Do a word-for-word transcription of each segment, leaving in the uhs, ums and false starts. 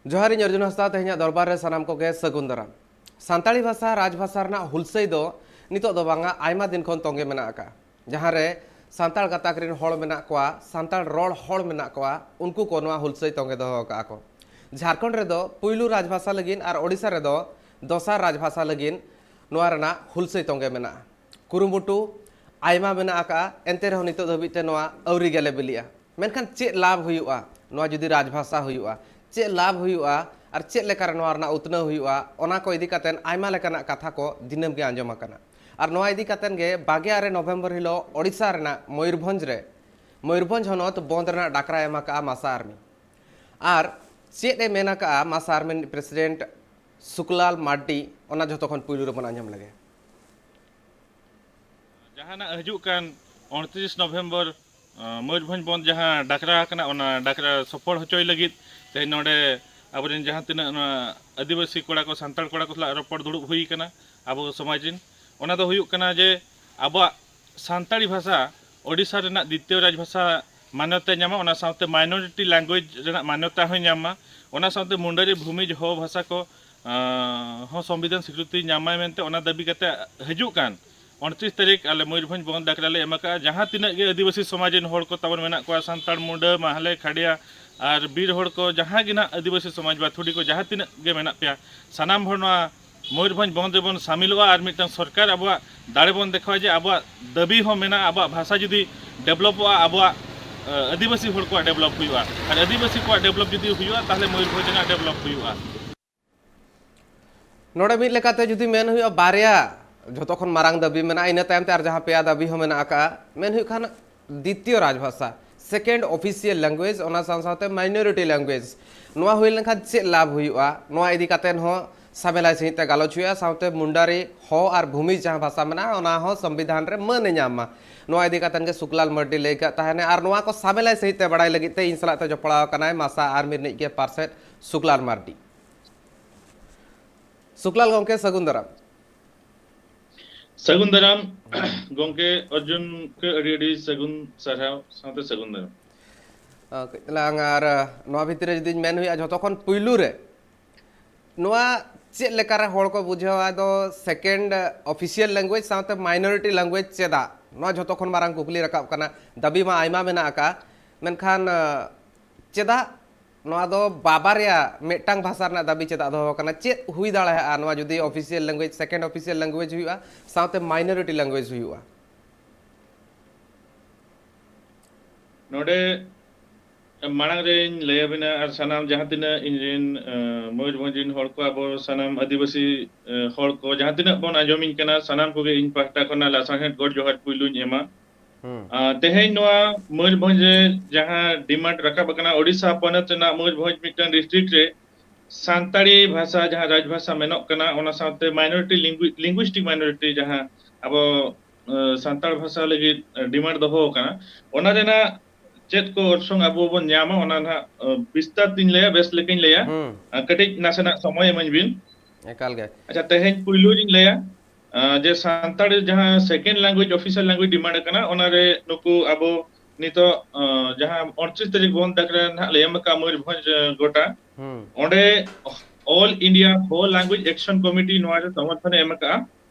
ᱡᱚᱦᱟᱨ, ᱤᱧ ᱚᱨᱡᱩᱱ ᱦᱟᱸᱥᱫᱟ᱾ ᱛᱮᱦᱮᱧᱟᱜ ᱫᱚᱨᱵᱟᱨ ᱨᱮ ᱥᱟᱱᱟᱢ ᱠᱚᱜᱮ ᱥᱟᱹᱜᱩᱱ ᱫᱟᱨᱟᱢ᱾ ᱥᱟᱱᱛᱟᱲᱤ ᱵᱷᱟᱥᱟ ᱨᱟᱡᱽᱵᱷᱟᱥᱟ ᱨᱮᱱᱟᱜ ᱦᱩᱞᱥᱟᱹᱭ ᱫᱚ ᱱᱤᱛᱚᱜ ᱫᱚ ᱵᱟᱝᱟ, ᱟᱭᱢᱟ ᱫᱤᱱ ᱠᱷᱚᱱ ᱛᱚᱸᱜᱮ ᱢᱮᱱᱟᱜ ᱟᱠᱟᱫᱼᱟ, ᱡᱟᱦᱟᱸ ᱨᱮ ᱥᱟᱱᱛᱟᱲ ᱜᱟᱛᱟᱠ ᱨᱮᱱ ᱦᱚᱲ ᱢᱮᱱᱟᱜ ᱠᱚᱣᱟ, ᱥᱟᱱᱛᱟᱲ ᱨᱚᱲ ᱦᱚᱲ ᱢᱮᱱᱟᱜ ᱠᱚᱣᱟ, ᱩᱱᱠᱩ ᱠᱚ ᱱᱚᱣᱟ ᱦᱩᱞᱥᱟᱹᱭ ᱛᱚᱸᱜᱮ ᱫᱚᱦᱚ ᱟᱠᱟᱫᱼᱟ ᱠᱚ᱾ ᱡᱷᱟᱲᱠᱷᱚᱸᱰ ᱨᱮᱫᱚ ᱯᱩᱭᱞᱩ ᱨᱟᱡᱽᱵᱷᱟᱥᱟ ᱞᱟᱹᱜᱤᱫ ᱟᱨ ᱳᱰᱤᱥᱟ ᱨᱮᱫᱚ ᱫᱚᱥᱟᱨ ᱨᱟᱡᱽᱵᱷᱟᱥᱟ ᱞᱟᱹᱜᱤᱫ ᱱᱚᱣᱟ ᱨᱮᱱᱟᱜ ᱦᱩᱞᱥᱟᱹᱭ ᱛᱚᱸᱜᱮ ᱢᱮᱱᱟᱜᱼᱟ᱾ ᱠᱩᱨᱩᱢᱩᱴᱩ ᱟᱭᱢᱟ ᱢᱮᱱᱟᱜ ᱟᱠᱟᱫᱼᱟ, ᱮᱱᱛᱮ ᱨᱮᱦᱚᱸ ᱱᱤᱛᱚᱜ ᱫᱷᱟᱹᱵᱤᱡ ᱛᱮ ᱱᱚᱣᱟ ᱟᱹᱣᱨᱤ ᱜᱮᱞᱮ ᱵᱤᱞᱤᱜᱼᱟ᱾ ᱢᱮᱱᱠᱷᱟᱱ ᱪᱮᱫ ᱞᱟᱵᱷ ᱦᱩᱭᱩᱜᱼᱟ ᱱᱚᱣᱟ ᱡᱩᱫᱤ ᱨᱟᱡᱽᱵᱷᱟᱥᱟ ᱦᱩᱭᱩᱜᱼᱟ? ᱪᱮᱫ ᱞᱟᱵᱷ ᱦᱩᱭᱩᱜᱼᱟ ᱟᱨ ᱪᱮᱫ ᱞᱮᱠᱟᱨᱮ ᱱᱚᱣᱟ ᱨᱮᱱᱟᱜ ᱩᱛᱱᱟᱹᱣ ᱦᱩᱭᱩᱜᱼᱟ, ᱚᱱᱟ ᱠᱚ ᱤᱫᱤ ᱠᱟᱛᱮᱫ ᱟᱭᱢᱟ ᱞᱮᱠᱟᱱᱟᱜ ᱠᱟᱛᱷᱟ ᱠᱚ ᱫᱤᱱᱟᱹᱢ ᱜᱮ ᱟᱸᱡᱚᱢ ᱟᱠᱟᱱᱟ᱾ ᱟᱨ ᱱᱚᱣᱟ ᱤᱫᱤ ᱠᱟᱛᱮᱫ ᱜᱮ ᱵᱟᱜᱮ ᱟᱨᱮ ᱱᱚᱵᱷᱮᱢᱵᱚᱨ ᱦᱤᱞᱳᱜ ᱳᱰᱤᱥᱟ ᱨᱮᱱᱟᱜ ᱢᱚᱭᱩᱨᱵᱷᱚᱸᱡᱽ ᱨᱮ, ᱢᱚᱭᱩᱨᱵᱷᱚᱸᱡᱽ ᱦᱚᱱᱚᱛ ᱵᱚᱱᱫ ᱨᱮᱱᱟᱜ ᱰᱟᱠᱨᱟ ᱮᱢ ᱟᱠᱟᱫᱼᱟ ᱢᱟᱥᱟ ᱟᱨᱢᱤ᱾ ᱟᱨ ᱪᱮᱫ ᱮ ᱢᱮᱱ ᱟᱠᱟᱫᱼᱟ ᱢᱟᱥᱟ ᱟᱨᱢᱤ ᱨᱤᱱᱤᱡ ᱯᱨᱮᱥᱤᱰᱮᱱᱴ ᱥᱩᱠᱞᱟᱞ ᱢᱟᱨᱰᱤ, ᱚᱱᱟ ᱡᱷᱚᱛᱚ ᱠᱷᱚᱱ ᱯᱩᱭᱞᱩ ᱨᱮᱵᱚᱱ ᱟᱸᱡᱚᱢ ᱞᱮᱜᱮ᱾ ᱡᱟᱦᱟᱱᱟᱜ ᱦᱤᱡᱩᱜ ᱠᱟᱱ ᱩᱱᱛᱨᱤᱥ ᱱᱚᱵᱷᱮᱢᱵᱚᱨ, ᱟᱸ, ᱢᱚᱭᱩᱨᱵᱷᱚᱸᱡᱽ ᱵᱚᱱᱫ ᱡᱟᱦᱟᱸ ᱰᱟᱠᱨᱟ ᱟᱠᱟᱱᱟ, ᱚᱱᱟ ᱰᱟᱠᱨᱟ ᱥᱚᱯᱷᱚᱞ ᱦᱚᱪᱚᱭ ᱞᱟᱹᱜᱤᱫ ᱛᱮᱦᱮᱧ ᱱᱚᱰᱮ ᱟᱵᱚᱨᱮᱱ ᱡᱟᱦᱟᱸ ᱛᱤᱱᱟᱹᱜ ᱱᱚᱣᱟ ᱟᱹᱫᱤᱵᱟᱹᱥᱤ ᱠᱚᱲᱟ ᱠᱚ, ᱥᱟᱱᱛᱟᱲ ᱠᱚᱲᱟ ᱠᱚ ᱥᱟᱞᱟᱜ ᱨᱚᱯᱚᱲ ᱫᱩᱲᱩᱵ ᱦᱩᱭ ᱟᱠᱟᱱᱟ ᱟᱵᱚ ᱥᱚᱢᱟᱡᱽ ᱨᱮᱱ᱾ ᱚᱱᱟ ᱫᱚ ᱦᱩᱭᱩᱜ ᱠᱟᱱᱟ ᱡᱮ ᱟᱵᱚᱣᱟᱜ ᱥᱟᱱᱛᱟᱲᱤ ᱵᱷᱟᱥᱟ ᱳᱰᱤᱥᱟ ᱨᱮᱱᱟᱜ ᱫᱤᱛᱤᱭᱚ ᱨᱟᱡᱽᱵᱷᱟᱥᱟ ᱢᱟᱱᱭᱚᱛᱟᱭ ᱧᱟᱢᱟ, ᱚᱱᱟ ᱥᱟᱶᱛᱮ minority language ᱨᱮᱱᱟᱜ ᱢᱟᱱᱭᱚᱛᱟ ᱦᱚᱸᱭ ᱧᱟᱢ ᱢᱟ, ᱚᱱᱟ ᱥᱟᱶᱛᱮ ᱢᱩᱱᱰᱟᱨᱤ ᱵᱷᱩᱢᱤᱡᱽ ᱦᱚ ᱵᱷᱟᱥᱟ ᱠᱚ, ᱟᱸ, ᱦᱚᱸ ᱥᱚᱝᱵᱤᱫᱷᱟᱱ ᱥᱤᱠᱨᱤᱛᱤ ᱧᱟᱢ ᱢᱟᱭ ᱢᱮᱱᱛᱮ ᱚᱱᱟ ᱫᱟᱹᱵᱤ ᱠᱟᱛᱮ ᱦᱤᱡᱩᱜ ᱠᱟᱱ ᱩᱱᱛᱨᱤᱥ ᱛᱟᱹᱨᱤᱠᱷ ᱟᱞᱮ ᱢᱚᱭᱩᱨᱵᱷᱚᱸᱡᱽ ᱵᱚᱱᱫᱷ ᱰᱟᱠᱨᱟ ᱞᱮ ᱮᱢ ᱟᱠᱟᱫᱼᱟ᱾ ᱡᱟᱦᱟᱸ ᱛᱤᱱᱟᱹᱜ ᱜᱮ ᱟᱹᱫᱤᱵᱟᱹᱥᱤ ᱥᱚᱢᱟᱡᱽ ᱨᱮᱱ ᱦᱚᱲ ᱠᱚ ᱛᱟᱵᱚᱱ ᱢᱮᱱᱟᱜ ᱠᱚᱣᱟ, ᱥᱟᱱᱛᱟᱲ, ᱢᱩᱱᱰᱟᱹ, ᱢᱟᱦᱞᱮ, ᱠᱷᱟᱰᱤᱭᱟ ᱟᱨ ᱵᱤᱨ ᱦᱚᱲ ᱠᱚ, ᱡᱟᱦᱟᱸ ᱜᱮ ᱱᱟᱜ ᱟᱹᱫᱤᱵᱟᱹᱥᱤ ᱥᱚᱢᱟᱡᱽ ᱵᱟ ᱛᱷᱩᱲᱤ ᱠᱚ ᱡᱟᱦᱟᱸ ᱛᱤᱱᱟᱹᱜ ᱜᱮ ᱢᱮᱱᱟᱜ ᱯᱮᱭᱟ, ᱥᱟᱱᱟᱢ ᱦᱚᱲ ᱱᱚᱣᱟ ᱢᱚᱭᱩᱨᱵᱷᱚᱸᱡᱽ ᱵᱚᱱᱫᱷ ᱨᱮᱵᱚᱱ ᱥᱟᱢᱤᱞᱚᱜᱼᱟ ᱟᱨ ᱢᱤᱫᱴᱟᱝ ᱥᱚᱨᱠᱟᱨ ᱟᱵᱚᱣᱟᱜ ᱫᱟᱲᱮ ᱵᱚᱱ ᱫᱮᱠᱷᱟᱣᱟ ᱡᱮ ᱟᱵᱚᱣᱟᱜ ᱫᱟᱹᱵᱤ ᱦᱚᱸ ᱢᱮᱱᱟᱜᱼᱟ, ᱟᱵᱚᱣᱟᱜ ᱵᱷᱟᱥᱟ ᱡᱩᱫᱤ ᱰᱮᱵᱷᱞᱚᱯᱚᱜᱼᱟ, ᱟᱵᱚᱣᱟᱜ, ᱟᱹ, ᱟᱹᱫᱤᱵᱟᱹᱥᱤ ᱦᱚᱲ ᱠᱚᱣᱟᱜ ᱰᱮᱵᱷᱞᱚᱯ ᱦᱩᱭᱩᱜᱼᱟ, ᱟᱨ ᱟᱹᱫᱤᱵᱟᱹᱥᱤ ᱠᱚᱣᱟᱜ ᱰᱮᱵᱷᱞᱚᱯ ᱡᱩᱫᱤ ᱦᱩᱭᱩᱜᱼᱟ, ᱛᱟᱦᱚᱞᱮ ᱢᱚᱭᱩᱨᱵᱷᱚᱸᱡᱽ ᱨᱮᱱᱟᱜ ᱰᱮᱵᱷᱞᱚᱯ ᱦᱩᱭᱩᱜᱼᱟ᱾ ᱱᱚᱰᱮ ᱢᱤᱫ ᱞᱮᱠᱟᱛᱮ ᱡᱩᱫᱤ ᱢᱮᱱ ᱦᱩᱭᱩᱜᱼᱟ, ᱵᱟᱨᱭᱟ ᱡᱷᱚᱛᱚ ᱠᱷᱚᱱ ᱢᱟᱨᱟᱝ ᱫᱟᱹᱵᱤ ᱢᱮᱱᱟᱜᱼᱟ, ᱤᱱᱟᱹ ᱛᱟᱭᱚᱢ ᱛᱮ ᱟᱨ ᱡᱟᱦᱟᱸ ᱯᱮᱭᱟ ᱫᱟᱹᱵᱤ ᱦᱚᱸ ᱢᱮᱱᱟᱜ ᱟᱠᱟᱫᱼᱟ, ᱢᱮᱱ ᱦᱩᱭᱩᱜ ᱠᱷᱟᱱ ᱫᱤᱛᱤᱭᱚ ᱨᱟᱡᱽᱵᱷᱟᱥᱟ, second official language, ᱚᱱᱟ ᱥᱟᱶ ᱥᱟᱶᱛᱮ minority language, ᱱᱚᱣᱟ ᱦᱩᱭ ᱞᱮᱱᱠᱷᱟᱱ ᱪᱮᱫ ᱞᱟᱵᱷ ᱦᱩᱭᱩᱜᱼᱟ, ᱱᱚᱣᱟ ᱤᱫᱤ ᱠᱟᱛᱮᱫ ᱦᱚᱸ ᱥᱟᱢᱮᱞᱟᱭ ᱥᱟᱺᱦᱤᱡ ᱛᱮ ᱜᱟᱞᱚᱪ ᱦᱩᱭᱩᱜᱼᱟ, ᱥᱟᱶᱛᱮ ᱢᱩᱱᱰᱟᱨᱤ ᱦᱚ ᱟᱨ ᱵᱷᱩᱢᱤ ᱡᱟᱦᱟᱸ ᱵᱷᱟᱥᱟ ᱢᱮᱱᱟᱜᱼᱟ, ᱚᱱᱟ ᱦᱚᱸ ᱥᱚᱝᱵᱤᱫᱷᱟᱱ ᱨᱮ ᱢᱟᱹᱱ ᱮ ᱧᱟᱢ ᱢᱟ᱾ ᱱᱚᱣᱟ ᱤᱫᱤ ᱠᱟᱛᱮᱫ ᱜᱮ ᱥᱩᱠᱞᱟᱞ ᱢᱟᱨᱰᱤ ᱞᱟᱹᱭ ᱠᱟᱜ ᱛᱟᱦᱮᱱᱟ᱾ ᱟᱨ ᱱᱚᱣᱟ ᱠᱚ ᱥᱟᱢᱮᱞᱟᱭ ᱥᱟᱺᱦᱤᱡ ᱛᱮ ᱵᱟᱲᱟᱭ ᱞᱟᱹᱜᱤᱫ ᱛᱮ ᱤᱧ ᱥᱟᱞᱟᱜ ᱛᱮ ᱡᱚᱯᱲᱟᱣ ᱟᱠᱟᱱᱟᱭ ᱢᱟᱥᱟ ᱟᱨᱢᱤ ᱨᱤᱱᱤᱡ ᱜᱮ ᱯᱟᱨᱥᱮᱛ ᱥᱩᱠᱞᱟᱞ ᱢᱟᱨᱰᱤ᱾ ᱥᱩᱠᱞᱟᱞ ᱜᱚᱢᱠᱮ, ᱥᱟᱹᱜᱩᱱ ᱫᱟᱨᱟᱢ᱾ ᱥᱟᱹᱜᱩᱱ ᱫᱟᱨᱟᱢ᱾ ᱜᱚᱢᱠᱮ ᱚᱨᱡᱩᱱ ᱜᱚᱢᱠᱮ, ᱟᱹᱰᱤ ᱟᱹᱰᱤ ᱥᱟᱹᱜᱩᱱ ᱥᱟᱨᱦᱟᱣ ᱥᱟᱶᱛᱮ ᱥᱟᱹᱜᱩᱱ ᱫᱟᱨᱟᱢ᱾ ᱟᱸ, ᱠᱟᱹᱡ ᱛᱟᱞᱟᱝ ᱟᱨ, ᱟᱸ, ᱱᱚᱣᱟ ᱵᱷᱤᱛᱨᱤ ᱨᱮ ᱡᱩᱫᱤᱧ ᱢᱮᱱ ᱦᱩᱭᱩᱜᱼᱟ, ᱡᱷᱚᱛᱚ ᱠᱷᱚᱱ ᱯᱩᱭᱞᱩ ᱨᱮ ᱱᱚᱣᱟ ᱪᱮᱫ ᱞᱮᱠᱟᱨᱮ ᱦᱚᱲ ᱠᱚ ᱵᱩᱡᱷᱟᱹᱣᱟ ᱫᱚ second official language ᱥᱟᱶᱛᱮ minority language ᱪᱮᱫᱟᱜ? ᱱᱚᱣᱟ ᱡᱷᱚᱛᱚ ᱠᱷᱚᱱ ᱢᱟᱨᱟᱝ ᱠᱩᱠᱞᱤ ᱨᱟᱠᱟᱵ ᱠᱟᱱᱟ᱾ ᱫᱟᱹᱵᱤ ᱢᱟ ᱟᱭᱢᱟ ᱢᱮᱱᱟᱜ ᱟᱠᱟᱫ, ᱢᱮᱱᱠᱷᱟᱱ, ᱟᱸ, ᱪᱮᱫᱟᱜ ᱱᱚᱣᱟ ᱫᱚ ᱵᱟᱵᱟᱨᱭᱟ ᱢᱤᱫᱴᱟᱝ ᱵᱷᱟᱥᱟ ᱨᱮᱱᱟᱜ ᱫᱟᱹᱵᱤ ᱪᱮᱫᱟᱜ ᱫᱚᱦᱚ ᱟᱠᱟᱱᱟ? ᱪᱮᱫ ᱦᱩᱭ ᱫᱟᱲᱮᱭᱟᱜᱼᱟ ᱱᱚᱣᱟ ᱡᱩᱫᱤ official language, second official language ᱦᱩᱭᱩᱜᱼᱟ, ᱥᱟᱶᱛᱮ minority language ᱦᱩᱭᱩᱜᱼᱟ? ᱱᱚᱰᱮ ᱢᱟᱲᱟᱝ ᱨᱮᱧ ᱞᱟᱹᱭ ᱟᱵᱤᱱᱟ, ᱟᱨ ᱥᱟᱱᱟᱢ ᱡᱟᱦᱟᱸ ᱛᱤᱱᱟᱹᱜ ᱤᱧ ᱨᱮᱱ, ᱟᱸ, ᱢᱚᱭᱩᱨᱵᱷᱚᱸᱡᱽ ᱨᱮᱱ ᱦᱚᱲ ᱠᱚ, ᱟᱵᱚ ᱥᱟᱱᱟᱢ ᱟᱹᱫᱤᱵᱟᱹᱥᱤ, ᱟᱸ, ᱦᱚᱲ ᱠᱚ ᱡᱟᱦᱟᱸ ᱛᱤᱱᱟᱹᱜ ᱵᱚᱱ ᱟᱸᱡᱚᱢᱤᱧ ᱠᱟᱱᱟ, ᱥᱟᱱᱟᱢ ᱠᱚᱜᱮ ᱤᱧ ᱯᱟᱦᱴᱟ ᱠᱷᱚᱱᱟᱜ ᱞᱟᱥᱟᱲᱦᱮᱫ ᱜᱚᱰ ᱡᱚᱦᱟᱨ ᱯᱩᱭᱞᱩᱧ ᱮᱢᱟ᱾ ᱦᱩᱸ᱾ ᱟᱸ, ᱛᱮᱦᱮᱧ ᱱᱚᱣᱟ ᱢᱚᱭᱩᱨᱵᱷᱚᱸᱡᱽ ᱨᱮ ᱡᱟᱦᱟᱸ demand ᱨᱟᱠᱟᱵ ᱟᱠᱟᱱᱟ, ᱳᱰᱤᱥᱟ ᱯᱚᱱᱚᱛ ᱨᱮᱱᱟᱜ ᱢᱚᱭᱩᱨᱵᱷᱚᱸᱡᱽ ᱢᱤᱫᱴᱟᱝ district ᱨᱮ ᱥᱟᱱᱛᱟᱲᱤ ᱵᱷᱟᱥᱟ ᱡᱟᱦᱟᱸ ᱨᱟᱡᱽ ᱵᱷᱟᱥᱟ ᱢᱮᱱᱚᱜ ᱠᱟᱱᱟ, ᱚᱱᱟ ᱥᱟᱶᱛᱮ minority lingu-, linguistic minority ᱡᱟᱦᱟᱸ ᱟᱵᱚ, ᱟᱸ, ᱥᱟᱱᱛᱟᱲ ᱵᱷᱟᱥᱟ ᱞᱟᱹᱜᱤᱫ demand ᱫᱚᱦᱚ ᱟᱠᱟᱱᱟ, ᱚᱱᱟ ᱨᱮᱱᱟᱜ ᱪᱮᱫ ᱠᱚ ᱚᱨᱥᱚᱝ ᱟᱵᱚ ᱵᱚᱱ ᱧᱟᱢᱟ, ᱚᱱᱟ ᱱᱟᱦᱟᱜ, ᱟᱸ, ᱵᱤᱥᱛᱟᱨ ᱛᱤᱧ ᱞᱟᱹᱭᱟ, ᱵᱮᱥ ᱞᱮᱠᱟᱧ ᱞᱟᱹᱭᱟ᱾ ᱦᱩᱸ᱾ ᱟᱸ, ᱠᱟᱹᱴᱤᱡ ᱱᱟᱥᱮᱱᱟᱜ ᱥᱚᱢᱚᱭ ᱮᱢᱟᱹᱧ ᱵᱤᱱ᱾ ᱮᱠᱟᱞ ᱜᱮ᱾ ᱟᱪᱪᱷᱟ, ᱛᱮᱦᱮᱧ ᱯᱩᱭᱞᱩ ᱨᱤᱧ ᱞᱟᱹᱭᱟ, ᱟᱸ, ᱡᱮ ᱥᱟᱱᱛᱟᱲ ᱡᱟᱦᱟᱸ second language, official language demand ᱟᱠᱟᱱᱟ, ᱚᱱᱟ ᱨᱮ ᱱᱩᱠᱩ ᱟᱵᱚ ᱱᱤᱛᱚᱜ, ᱟᱸ, ᱡᱟᱦᱟᱸ ᱩᱱᱛᱨᱤᱥ ᱛᱟᱹᱨᱤᱠᱷ ᱵᱚᱱᱫᱷ ᱰᱟᱠᱨᱟ ᱱᱟᱦᱟᱜ ᱞᱮ ᱮᱢ ᱟᱠᱟᱫ ᱢᱚᱭᱩᱨᱵᱷᱚᱸᱡᱽ, ᱟᱸ, ᱜᱚᱴᱟ, ᱦᱩᱸ᱾ ᱚᱸᱰᱮ all India whole language action committee ᱱᱚᱣᱟ ᱨᱮ ᱥᱚᱢᱚᱨᱛᱷᱚᱱ ᱮ ᱮᱢ ᱟᱠᱟᱫᱼᱟ᱾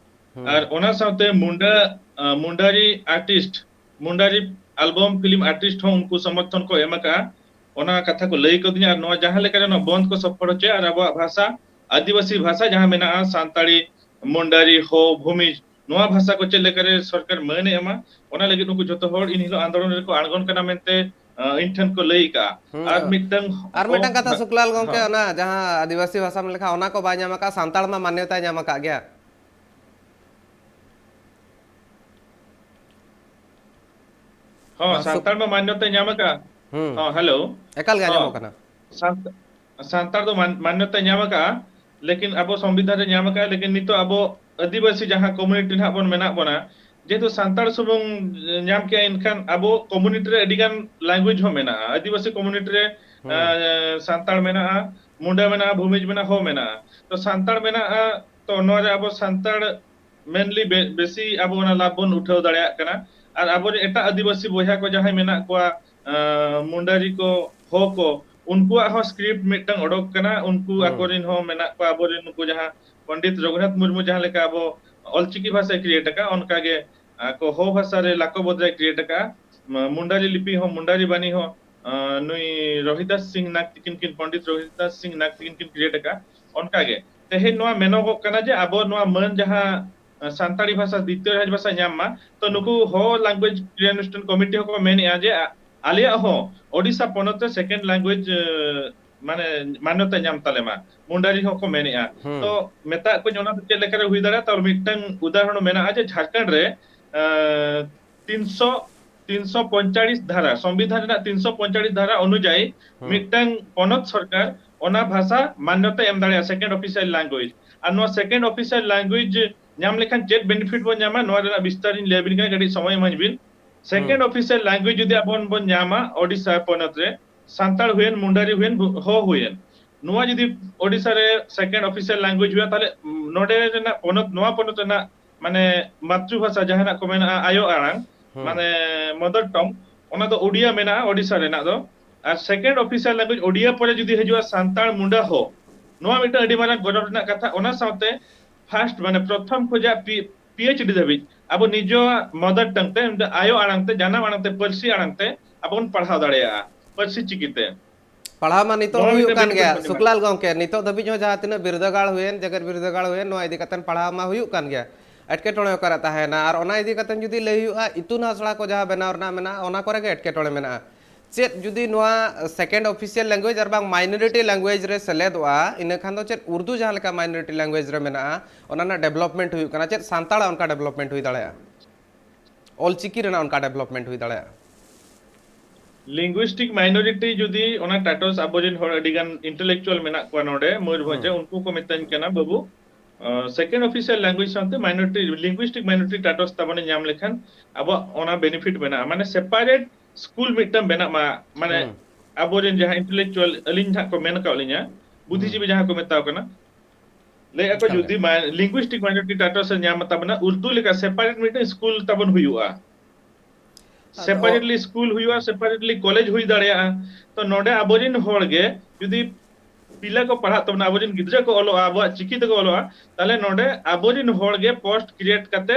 ᱦᱩᱸ᱾ ᱟᱨ ᱚᱱᱟ ᱥᱟᱶᱛᱮ ᱢᱩᱱᱰᱟ, ᱟᱸ, Mundari artist, Mundari album film artist ᱦᱚᱸ ᱩᱱᱠᱩ ᱥᱚᱢᱚᱨᱛᱷᱚᱱ ᱠᱚ ᱮᱢ ᱟᱠᱟᱫᱼᱟ᱾ ᱚᱱᱟ ᱠᱟᱛᱷᱟ ᱠᱚ ᱞᱟᱹᱭ ᱠᱟᱹᱫᱤᱧᱟ, ᱟᱨ ᱱᱚᱣᱟ ᱡᱟᱦᱟᱸ ᱞᱮᱠᱟ ᱨᱮ ᱱᱚᱣᱟ ᱵᱚᱱᱫᱷ ᱠᱚ ᱥᱚᱯᱷᱚᱞ ᱦᱚᱪᱚᱭᱟ, ᱟᱨ ᱟᱵᱚᱣᱟᱜ ᱵᱷᱟᱥᱟ, ᱟᱹᱫᱤᱵᱟᱹᱥᱤ ᱵᱷᱟᱥᱟ ᱡᱟᱦᱟᱸ ᱢᱮᱱᱟᱜᱼᱟ, ᱥᱟᱱᱛᱟᱲᱤ, ᱢᱩᱱᱰᱟᱨᱤ, ᱦᱳ, ᱵᱷᱩᱢᱤᱡᱽ, ᱱᱚᱣᱟ ᱵᱷᱟᱥᱟ ᱠᱚ ᱪᱮᱫ ᱞᱮᱠᱟ ᱨᱮ ᱥᱚᱨᱠᱟᱨ ᱢᱟᱹᱱ ᱮ ᱮᱢᱟ, ᱚᱱᱟ ᱞᱟᱹᱜᱤᱫ ᱩᱱᱠᱩ ᱡᱷᱚᱛᱚ ᱦᱚᱲ ᱤᱱ ᱦᱤᱞᱳᱜ ᱟᱱᱫᱳᱞᱚᱱ ᱨᱮᱠᱚ ᱟᱬᱜᱚᱱ ᱠᱟᱱᱟ ᱢᱮᱱᱛᱮ, ᱟᱸ, ᱤᱧ ᱴᱷᱮᱱ ᱠᱚ ᱞᱟᱹᱭ ᱟᱠᱟᱫᱼᱟ᱾ ᱦᱩᱸ, ᱟᱨ ᱟᱨ, ᱢᱤᱫᱴᱟᱝ ᱟᱨ ᱢᱤᱫᱴᱟᱝ ᱠᱟᱛᱷᱟ ᱦᱚᱸ, ᱥᱩᱠᱞᱟᱞ ᱜᱚᱢᱠᱮ, ᱦᱚᱸ᱾ ᱚᱱᱟ ᱡᱟᱦᱟᱸ ᱟᱹᱫᱤᱵᱟᱹᱥᱤ ᱵᱷᱟᱥᱟᱢ ᱞᱮᱠᱷᱟᱱ, ᱚᱱᱟ ᱠᱚ ᱵᱟᱭ ᱧᱟᱢ ᱟᱠᱟᱫ, ᱥᱟᱱᱛᱟᱲ ᱢᱟ ᱢᱟᱱᱭᱚᱛᱟᱭ ᱧᱟᱢ ᱟᱠᱟᱫ ᱜᱮᱭᱟ᱾ ᱦᱚᱸ, ᱵᱟᱝ, ᱥᱩᱠ- ᱥᱟᱱᱛᱟᱲ ᱢᱟ ᱢᱟᱱᱭᱚᱛᱟᱭ ᱧᱟᱢ ᱟᱠᱟᱫᱼᱟ᱾ ᱦᱩᱸ᱾ ᱦᱚᱸ, ᱦᱮᱞᱳ᱾ ᱮᱠᱟᱞ ᱜᱮ ᱦᱚᱸ᱾ ᱟᱸᱡᱚᱢᱚᱜ ᱠᱟᱱᱟ᱾ ᱥᱟᱱᱛ-, ᱥᱟᱱᱛᱟᱲ ᱫᱚ ᱢᱟᱱ-, ᱢᱟᱱᱭᱚᱛᱟᱭ ᱧᱟᱢ ᱟᱠᱟᱫᱼᱟ, ᱞᱮᱠᱤᱱ ᱟᱵᱚ ᱥᱚᱝᱵᱤᱫᱷᱟᱱ ᱨᱮ ᱧᱟᱢ ᱟᱠᱟᱫᱼᱟ, ᱞᱮᱠᱤᱱ ᱱᱤᱛᱚᱜ ᱟᱵᱚ ᱟᱹᱫᱤᱵᱟᱹᱥᱤ ᱡᱟᱦᱟᱸ community ᱱᱟᱦᱟᱜ ᱵᱚᱱ ᱢᱮᱱᱟᱜ ᱵᱚᱱᱟ, ᱡᱮᱦᱮᱛᱩ ᱥᱟᱱᱛᱟᱲ ᱥᱩᱢᱩᱝ ᱧᱟᱢ ᱠᱮᱜᱼᱟ, ᱮᱱᱠᱷᱟᱱ ᱟᱵᱚ community ᱨᱮ ᱟᱹᱰᱤᱜᱟᱱ language ᱦᱚᱸ ᱢᱮᱱᱟᱜᱼᱟ᱾ ᱟᱹᱫᱤᱵᱟᱹᱥᱤ community ᱨᱮ, ᱦᱩᱸ᱾ ᱟᱸ, ᱥᱟᱱᱛᱟᱲ ᱢᱮᱱᱟᱜᱼᱟ, ᱢᱩᱱᱰᱟ ᱢᱮᱱᱟᱜᱼᱟ, ᱵᱷᱩᱢᱤᱡᱽ ᱢᱮᱱᱟᱜᱼᱟ, ᱦᱳ ᱢᱮᱱᱟᱜᱼᱟ᱾ ᱛᱚ ᱥᱟᱱᱛᱟᱲ ᱢᱮᱱᱟᱜᱼᱟ, ᱛᱚ ᱱᱚᱣᱟ ᱨᱮ ᱟᱵᱚ ᱥᱟᱱᱛᱟᱲ mainly ᱵᱮ-, ᱵᱮᱥᱤ ᱟᱵᱚ ᱚᱱᱟ ᱞᱟᱵᱷ ᱵᱚᱱ ᱩᱴᱷᱟᱹᱣ ᱫᱟᱲᱮᱭᱟᱜ ᱠᱟᱱᱟ᱾ ᱟᱨ ᱟᱵᱚᱨᱮᱱ ᱮᱴᱟᱜ ᱟᱹᱫᱤᱵᱟᱹᱥᱤ ᱵᱚᱭᱦᱟ ᱠᱚ ᱡᱟᱦᱟᱸᱭ ᱢᱮᱱᱟᱜ ᱠᱚᱣᱟ, ᱟᱸ, ᱢᱩᱱᱰᱟᱨᱤ ᱠᱚ, ᱦᱚ ᱠᱚ, ᱩᱱᱠᱩᱣᱟᱜ ᱦᱚᱸ script ᱢᱤᱫᱴᱟᱝ ᱚᱰᱚᱠ ᱠᱟᱱᱟ᱾ ᱩᱱᱠᱩ ᱦᱩᱸ᱾ ᱟᱠᱚᱨᱮᱱ ᱦᱚᱸ ᱢᱮᱱᱟᱜ ᱠᱚᱣᱟ, ᱟᱵᱚᱨᱮᱱ ᱱᱩᱠᱩ ᱡᱟᱦᱟᱸ ᱯᱚᱱᱰᱤᱛ ᱨᱚᱜᱷᱩᱱᱟᱛᱷ ᱢᱩᱨᱢᱩ ᱡᱟᱦᱟᱸ ᱞᱮᱠᱟ ᱟᱵᱚ ᱚᱞᱪᱤᱠᱤ ᱵᱷᱟᱥᱟᱭ create ᱟᱠᱟᱫ, ᱚᱱᱠᱟᱜᱮ ᱟᱠᱚ ᱦᱚ ᱵᱷᱟᱥᱟ ᱨᱮ ᱞᱟᱠᱚ ᱵᱚᱫᱨᱟᱭ create ᱟᱠᱟᱫᱼᱟ᱾ ᱢᱟ-, ᱢᱩᱱᱰᱟᱨᱤ ᱞᱤᱯᱤ ᱦᱚᱸ, ᱢᱩᱱᱰᱟᱨᱤ ᱵᱟᱱᱤ ᱦᱚᱸ, ᱟᱸ, ᱱᱩᱭ ᱨᱚᱦᱤᱫᱟᱥ ᱥᱤᱝ ᱱᱟᱜᱽ ᱛᱤᱠᱤᱱ ᱠᱤᱱ, ᱯᱚᱱᱰᱤᱛ ᱨᱚᱦᱤᱫᱟᱥ ᱥᱤᱝ ᱱᱟᱜᱽ ᱛᱤᱠᱤᱱ ᱠᱤᱱ create ᱟᱠᱟᱫᱼᱟ᱾ ᱚᱱᱠᱟᱜᱮ ᱛᱮᱦᱮᱧ ᱱᱚᱣᱟ ᱢᱮᱱᱚᱜᱚᱜ ᱠᱟᱱᱟ ᱡᱮ ᱟᱵᱚ ᱱᱚᱣᱟ ᱢᱟᱹᱱ ᱡᱟᱦᱟᱸ, ᱟᱸ, ᱥᱟᱱᱛᱟᱲᱤ ᱵᱷᱟᱥᱟ ᱫᱤᱛᱤᱭᱚ ᱨᱟᱡᱽ ᱵᱷᱟᱥᱟ ᱧᱟᱢ ᱢᱟ, ᱛᱚ ᱦᱩᱸ᱾ ᱱᱩᱠᱩ ᱦᱚ language ᱠᱨᱤᱭᱟᱱᱩᱥᱴᱷᱟᱱ ᱠᱚᱢᱤᱴᱤ ᱦᱚᱸᱠᱚ ᱢᱮᱱᱮᱫᱼᱟ ᱡᱮ ᱟ-, ᱟᱞᱮᱭᱟᱜ ᱦᱚᱸ ᱳᱰᱤᱥᱟ ᱯᱚᱱᱚᱛ ᱨᱮ second language, ᱟᱸ, ᱢᱟᱱᱮ ᱢᱟᱱᱭᱚᱛᱟ ᱧᱟᱢ ᱛᱟᱞᱮ ᱢᱟ, ᱢᱩᱱᱰᱟᱨᱤ ᱦᱚᱸᱠᱚ ᱢᱮᱱᱮᱫᱼᱟ᱾ ᱦᱩᱸ᱾ ᱛᱚ ᱢᱮᱛᱟᱜ ᱠᱚᱧ ᱚᱱᱟ ᱫᱚ ᱪᱮᱫ ᱞᱮᱠᱟᱨᱮ ᱦᱩᱭ ᱫᱟᱲᱮᱭᱟᱜᱼᱟ? ᱛᱟᱨ ᱢᱤᱫᱴᱟᱝ ᱩᱫᱟᱦᱚᱨᱚᱱ ᱢᱮᱱᱟᱜᱼᱟ ᱡᱮ ᱡᱷᱟᱲᱠᱷᱚᱸᱰ ᱨᱮ, ᱟᱸ, ᱛᱤᱱᱥᱚ, ᱛᱤᱱᱥᱚ ᱯᱚᱸᱭᱛᱟᱲᱤᱥ ᱫᱷᱟᱨᱟ, ᱥᱚᱝᱵᱤᱫᱷᱟᱱ ᱨᱮᱱᱟᱜ ᱛᱤᱱᱥᱚ ᱯᱚᱸᱭᱛᱟᱲᱤᱥ ᱫᱷᱟᱨᱟ ᱚᱱᱩᱡᱟᱭᱤ ᱦᱩᱸ᱾ ᱢᱤᱫᱴᱟᱝ ᱯᱚᱱᱚᱛ ᱥᱚᱨᱠᱟᱨ ᱚᱱᱟ ᱵᱷᱟᱥᱟ ᱢᱟᱱᱭᱚᱛᱟ ᱮᱢ ᱫᱟᱲᱮᱭᱟᱜᱼᱟ, second official language᱾ ᱟᱨ ᱱᱚᱣᱟ second official language ᱧᱟᱢ ᱞᱮᱠᱷᱟᱱ ᱪᱮᱫ benefit ᱵᱚᱱ ᱧᱟᱢᱟ, ᱱᱚᱣᱟ ᱨᱮᱱᱟᱜ ᱵᱤᱥᱛᱟᱨ ᱤᱧ ᱞᱟᱹᱭ ᱟᱵᱤᱱ ᱠᱟᱱᱟ, ᱠᱟᱹᱴᱤᱡ ᱥᱚᱢᱚᱭ ᱤᱢᱟᱹᱧ ᱵᱤᱱ᱾ Second ᱦᱩᱸ᱾ official language ᱡᱩᱫᱤ ᱟᱵᱚ ᱵᱚᱱ ᱧᱟᱢᱟ ᱳᱰᱤᱥᱟ ᱯᱚᱱᱚᱛ ᱨᱮ, ᱥᱟᱱᱛᱟᱲ ᱦᱩᱭᱮᱱ, ᱢᱩᱱᱰᱟᱨᱤ ᱦᱩᱭᱮᱱ, ᱦᱚ ᱦᱩᱭᱮᱱ, ᱱᱚᱣᱟ ᱡᱩᱫᱤ ᱳᱰᱤᱥᱟ ᱨᱮ second official language ᱦᱩᱭᱩᱜᱼᱟ, ᱛᱟᱦᱞᱮ ᱱᱚᱰᱮ ᱨᱮᱱᱟᱜ ᱯᱚᱱᱚᱛ, ᱱᱚᱣᱟ ᱯᱚᱱᱚᱛ ᱨᱮᱱᱟᱜ ᱢᱟᱱᱮ ᱢᱟᱛᱨᱤᱵᱷᱟᱥᱟ ᱡᱟᱦᱟᱸᱱᱟᱜ ᱠᱚ ᱢᱮᱱᱟᱜᱼᱟ, ᱟᱭᱳ ᱟᱲᱟᱝ, ᱦᱩᱸ᱾ ᱢᱟᱱᱮ mother tongue, ᱚᱱᱟ ᱫᱚ ᱳᱰᱤᱭᱟ ᱢᱮᱱᱟᱜᱼᱟ ᱳᱰᱤᱥᱟ ᱨᱮᱱᱟᱜ ᱫᱚ᱾ ᱟᱨ second official language ᱳᱰᱤᱭᱟ ᱯᱚᱨᱮ ᱡᱩᱫᱤ ᱦᱤᱡᱩᱜᱼᱟ ᱥᱟᱱᱛᱟᱲ, ᱢᱩᱱᱰᱟ, ᱦᱚ, ᱱᱚᱣᱟ ᱢᱤᱫᱴᱟᱝ ᱟᱹᱰᱤ ᱢᱟᱨᱟᱝ ᱜᱚᱨᱚᱵᱽ ᱨᱮᱱᱟᱜ ᱠᱟᱛᱷᱟ᱾ ᱚᱱᱟ ᱥᱟᱶᱛᱮ first ᱢᱟᱱᱮ ᱯᱨᱚᱛᱷᱚᱢ ᱠᱷᱚᱱᱟᱜ ᱯᱤ-, PhD ᱫᱷᱟᱹᱵᱤᱡ ᱟᱵᱚ ᱱᱤᱡᱮᱨᱟᱜ mother tongue ᱛᱮ, ᱟᱭᱳ ᱟᱲᱟᱝ ᱛᱮ, ᱡᱟᱱᱟᱢ ᱟᱲᱟᱝ ᱛᱮ, ᱯᱟᱹᱨᱥᱤ ᱟᱲᱟᱝ ᱛᱮ ᱟᱵᱚ ᱵᱚᱱ ᱯᱟᱲᱦᱟᱣ ᱫᱟᱲᱮᱭᱟᱜᱼᱟ ᱯᱟᱹᱨᱥᱤ ᱪᱤᱠᱤᱛᱮ᱾ ᱯᱟᱲᱦᱟᱣ ᱢᱟ ᱱᱤᱛᱚᱜ ᱱᱚᱣᱟ ᱦᱩᱭᱩᱜ ᱢᱤᱫᱴᱟᱝ ᱠᱟᱱ benefit ᱜᱮᱭᱟ ᱵᱚᱱ ᱧᱟᱢᱟ᱾ ᱥᱩᱠᱞᱟᱞ ᱜᱚᱢᱠᱮ, ᱱᱤᱛᱚᱜ ᱫᱷᱟᱹᱵᱤᱡ ᱦᱚᱸ ᱡᱟᱦᱟᱸ ᱛᱤᱱᱟᱹᱜ ᱵᱤᱨᱫᱟᱹᱜᱟᱲ ᱦᱩᱭᱮᱱ, ᱡᱮᱜᱮᱛ ᱵᱤᱨᱫᱟᱹᱜᱟᱲ ᱦᱩᱭᱮᱱ, ᱱᱚᱣᱟ ᱤᱫᱤ ᱠᱟᱛᱮ ᱯᱟᱲᱦᱟᱣ ᱢᱟ ᱦᱩᱭᱩᱜ ᱠᱟᱱ ᱜᱮᱭᱟ᱾ ᱮᱴᱠᱮᱴᱚᱬᱮ ᱚᱠᱟᱨᱮ ᱛᱟᱦᱮᱱᱟ? ᱟᱨ ᱚᱱᱟ ᱤᱫᱤ ᱠᱟᱛᱮ ᱡᱩᱫᱤ ᱞᱟᱹᱭ ᱦᱩᱭᱩᱜᱼᱟ, ᱤᱛᱩᱱ ᱟᱥᱲᱟ ᱠᱚ ᱡᱟᱦᱟᱸ ᱵᱮᱱᱟᱣ ᱨᱮᱱᱟᱜ ᱢᱮᱱᱟᱜᱼᱟ, ᱚᱱᱟ ᱠᱚᱨᱮ ᱜᱮ ᱮᱴᱠᱮᱴᱚᱬᱮ ᱢᱮᱱᱟᱜᱼᱟ᱾ ᱪᱮᱫ ᱡᱩᱫᱤ ᱱᱚᱣᱟ second official language ᱟᱨ ᱵᱟᱝ minority language ᱨᱮ ᱥᱮᱞᱮᱫᱚᱜᱼᱟ, ᱤᱱᱟᱹ ᱠᱷᱟᱱ ᱫᱚ ᱪᱮᱫ ᱩᱨᱫᱩ ᱡᱟᱦᱟᱸ ᱞᱮᱠᱟ minority language ᱨᱮ ᱢᱮᱱᱟᱜᱼᱟ, ᱚᱱᱟ ᱨᱮᱱᱟᱜ development ᱦᱩᱭᱩᱜ ᱠᱟᱱᱟ, ᱪᱮᱫ ᱥᱟᱱᱛᱟᱲᱟᱜ ᱚᱱᱠᱟ development ᱦᱩᱭ ᱫᱟᱲᱮᱭᱟᱜᱼᱟ? ᱚᱞᱪᱤᱠᱤ ᱨᱮᱱᱟᱜ ᱚᱱᱠᱟ development ᱦᱩᱭ ᱫᱟᱲᱮᱭᱟᱜᱼᱟ? Linguistic minority ᱡᱩᱫᱤ ᱚᱱᱟ ᱴᱟᱴᱚᱥ ᱟᱵᱚᱨᱮᱱ ᱦᱚᱲ ᱟᱹᱰᱤ ᱜᱟᱱ intellectual ᱢᱮᱱᱟᱜ ᱠᱚᱣᱟ ᱱᱚᱰᱮ ᱢᱚᱭᱩᱨᱵᱷᱚᱸᱡᱽ ᱨᱮ, ᱦᱩᱸ᱾ ᱩᱱᱠᱩ ᱠᱚ ᱢᱮᱛᱟᱹᱧ ᱠᱟᱱᱟ, "ᱵᱟᱹᱵᱩ, ᱟᱸ, second official language ᱥᱟᱶᱛᱮ minority, linguistic minority status ᱛᱟᱵᱚᱱᱮ ᱧᱟᱢ ᱞᱮᱠᱷᱟᱱ ᱟᱵᱚᱣᱟᱜ ᱚᱱᱟ benefit ᱢᱮᱱᱟᱜᱼᱟ, ᱢᱟᱱᱮ separate school ᱢᱤᱫᱴᱟᱝ ᱵᱮᱱᱟᱜ ᱢᱟ", ᱢᱟᱱᱮ ᱦᱩᱸ᱾ ᱟᱵᱚᱨᱮᱱ ᱡᱟᱦᱟᱸ intellectual ᱟᱹᱞᱤᱧ ᱱᱟᱦᱟᱜ ᱠᱚ ᱢᱮᱱ ᱟᱠᱟᱫ ᱞᱤᱧᱟ, ᱦᱩᱸ᱾ ᱵᱩᱫᱽᱫᱷᱤᱡᱤᱵᱤ ᱡᱟᱦᱟᱸ ᱠᱚ ᱢᱮᱛᱟᱣ ᱠᱟᱱᱟ, ᱞᱟᱹᱭᱮᱫ ᱟᱠᱚ ᱮᱠᱟᱞ ᱜᱮ᱾ ᱡᱩᱫᱤ ᱢᱟ-, linguistic minority status ᱮ ᱧᱟᱢ ᱛᱟᱵᱚᱱᱟ, ᱩᱨᱫᱩ ᱞᱮᱠᱟ separate ᱢᱤᱫᱴᱟᱝ school ᱛᱟᱵᱚᱱ ᱦᱩᱭᱩᱜᱼᱟ᱾ ᱟᱫᱚ ᱥᱮᱯᱟᱨᱮᱴᱞᱤ ᱥᱠᱩᱞ ᱦᱩᱭᱩᱜᱼᱟ, ᱥᱮᱯᱟᱨᱮᱴᱞᱤ ᱠᱚᱞᱮᱡᱽ ᱦᱩᱭ ᱫᱟᱲᱮᱭᱟᱜᱼᱟ᱾ ᱛᱚ ᱱᱚᱰᱮ ᱟᱵᱚᱨᱮᱱ ᱦᱚᱲ ᱜᱮ ᱡᱩᱫᱤ ᱯᱤᱞᱟ ᱠᱚ ᱯᱟᱲᱦᱟᱜ ᱛᱟᱵᱚᱱᱟ, ᱟᱵᱚᱨᱮᱱ ᱜᱤᱫᱽᱨᱟᱹ ᱠᱚ ᱚᱞᱚᱜᱼᱟ, ᱟᱵᱚᱣᱟᱜ ᱪᱤᱠᱤ ᱛᱮᱠᱚ ᱚᱞᱚᱜᱼᱟ, ᱛᱟᱦᱚᱞᱮ ᱱᱚᱰᱮ ᱟᱵᱚᱨᱮᱱ ᱦᱚᱲ ᱜᱮ ᱯᱳᱥᱴ ᱠᱨᱤᱭᱮᱴ ᱠᱟᱛᱮ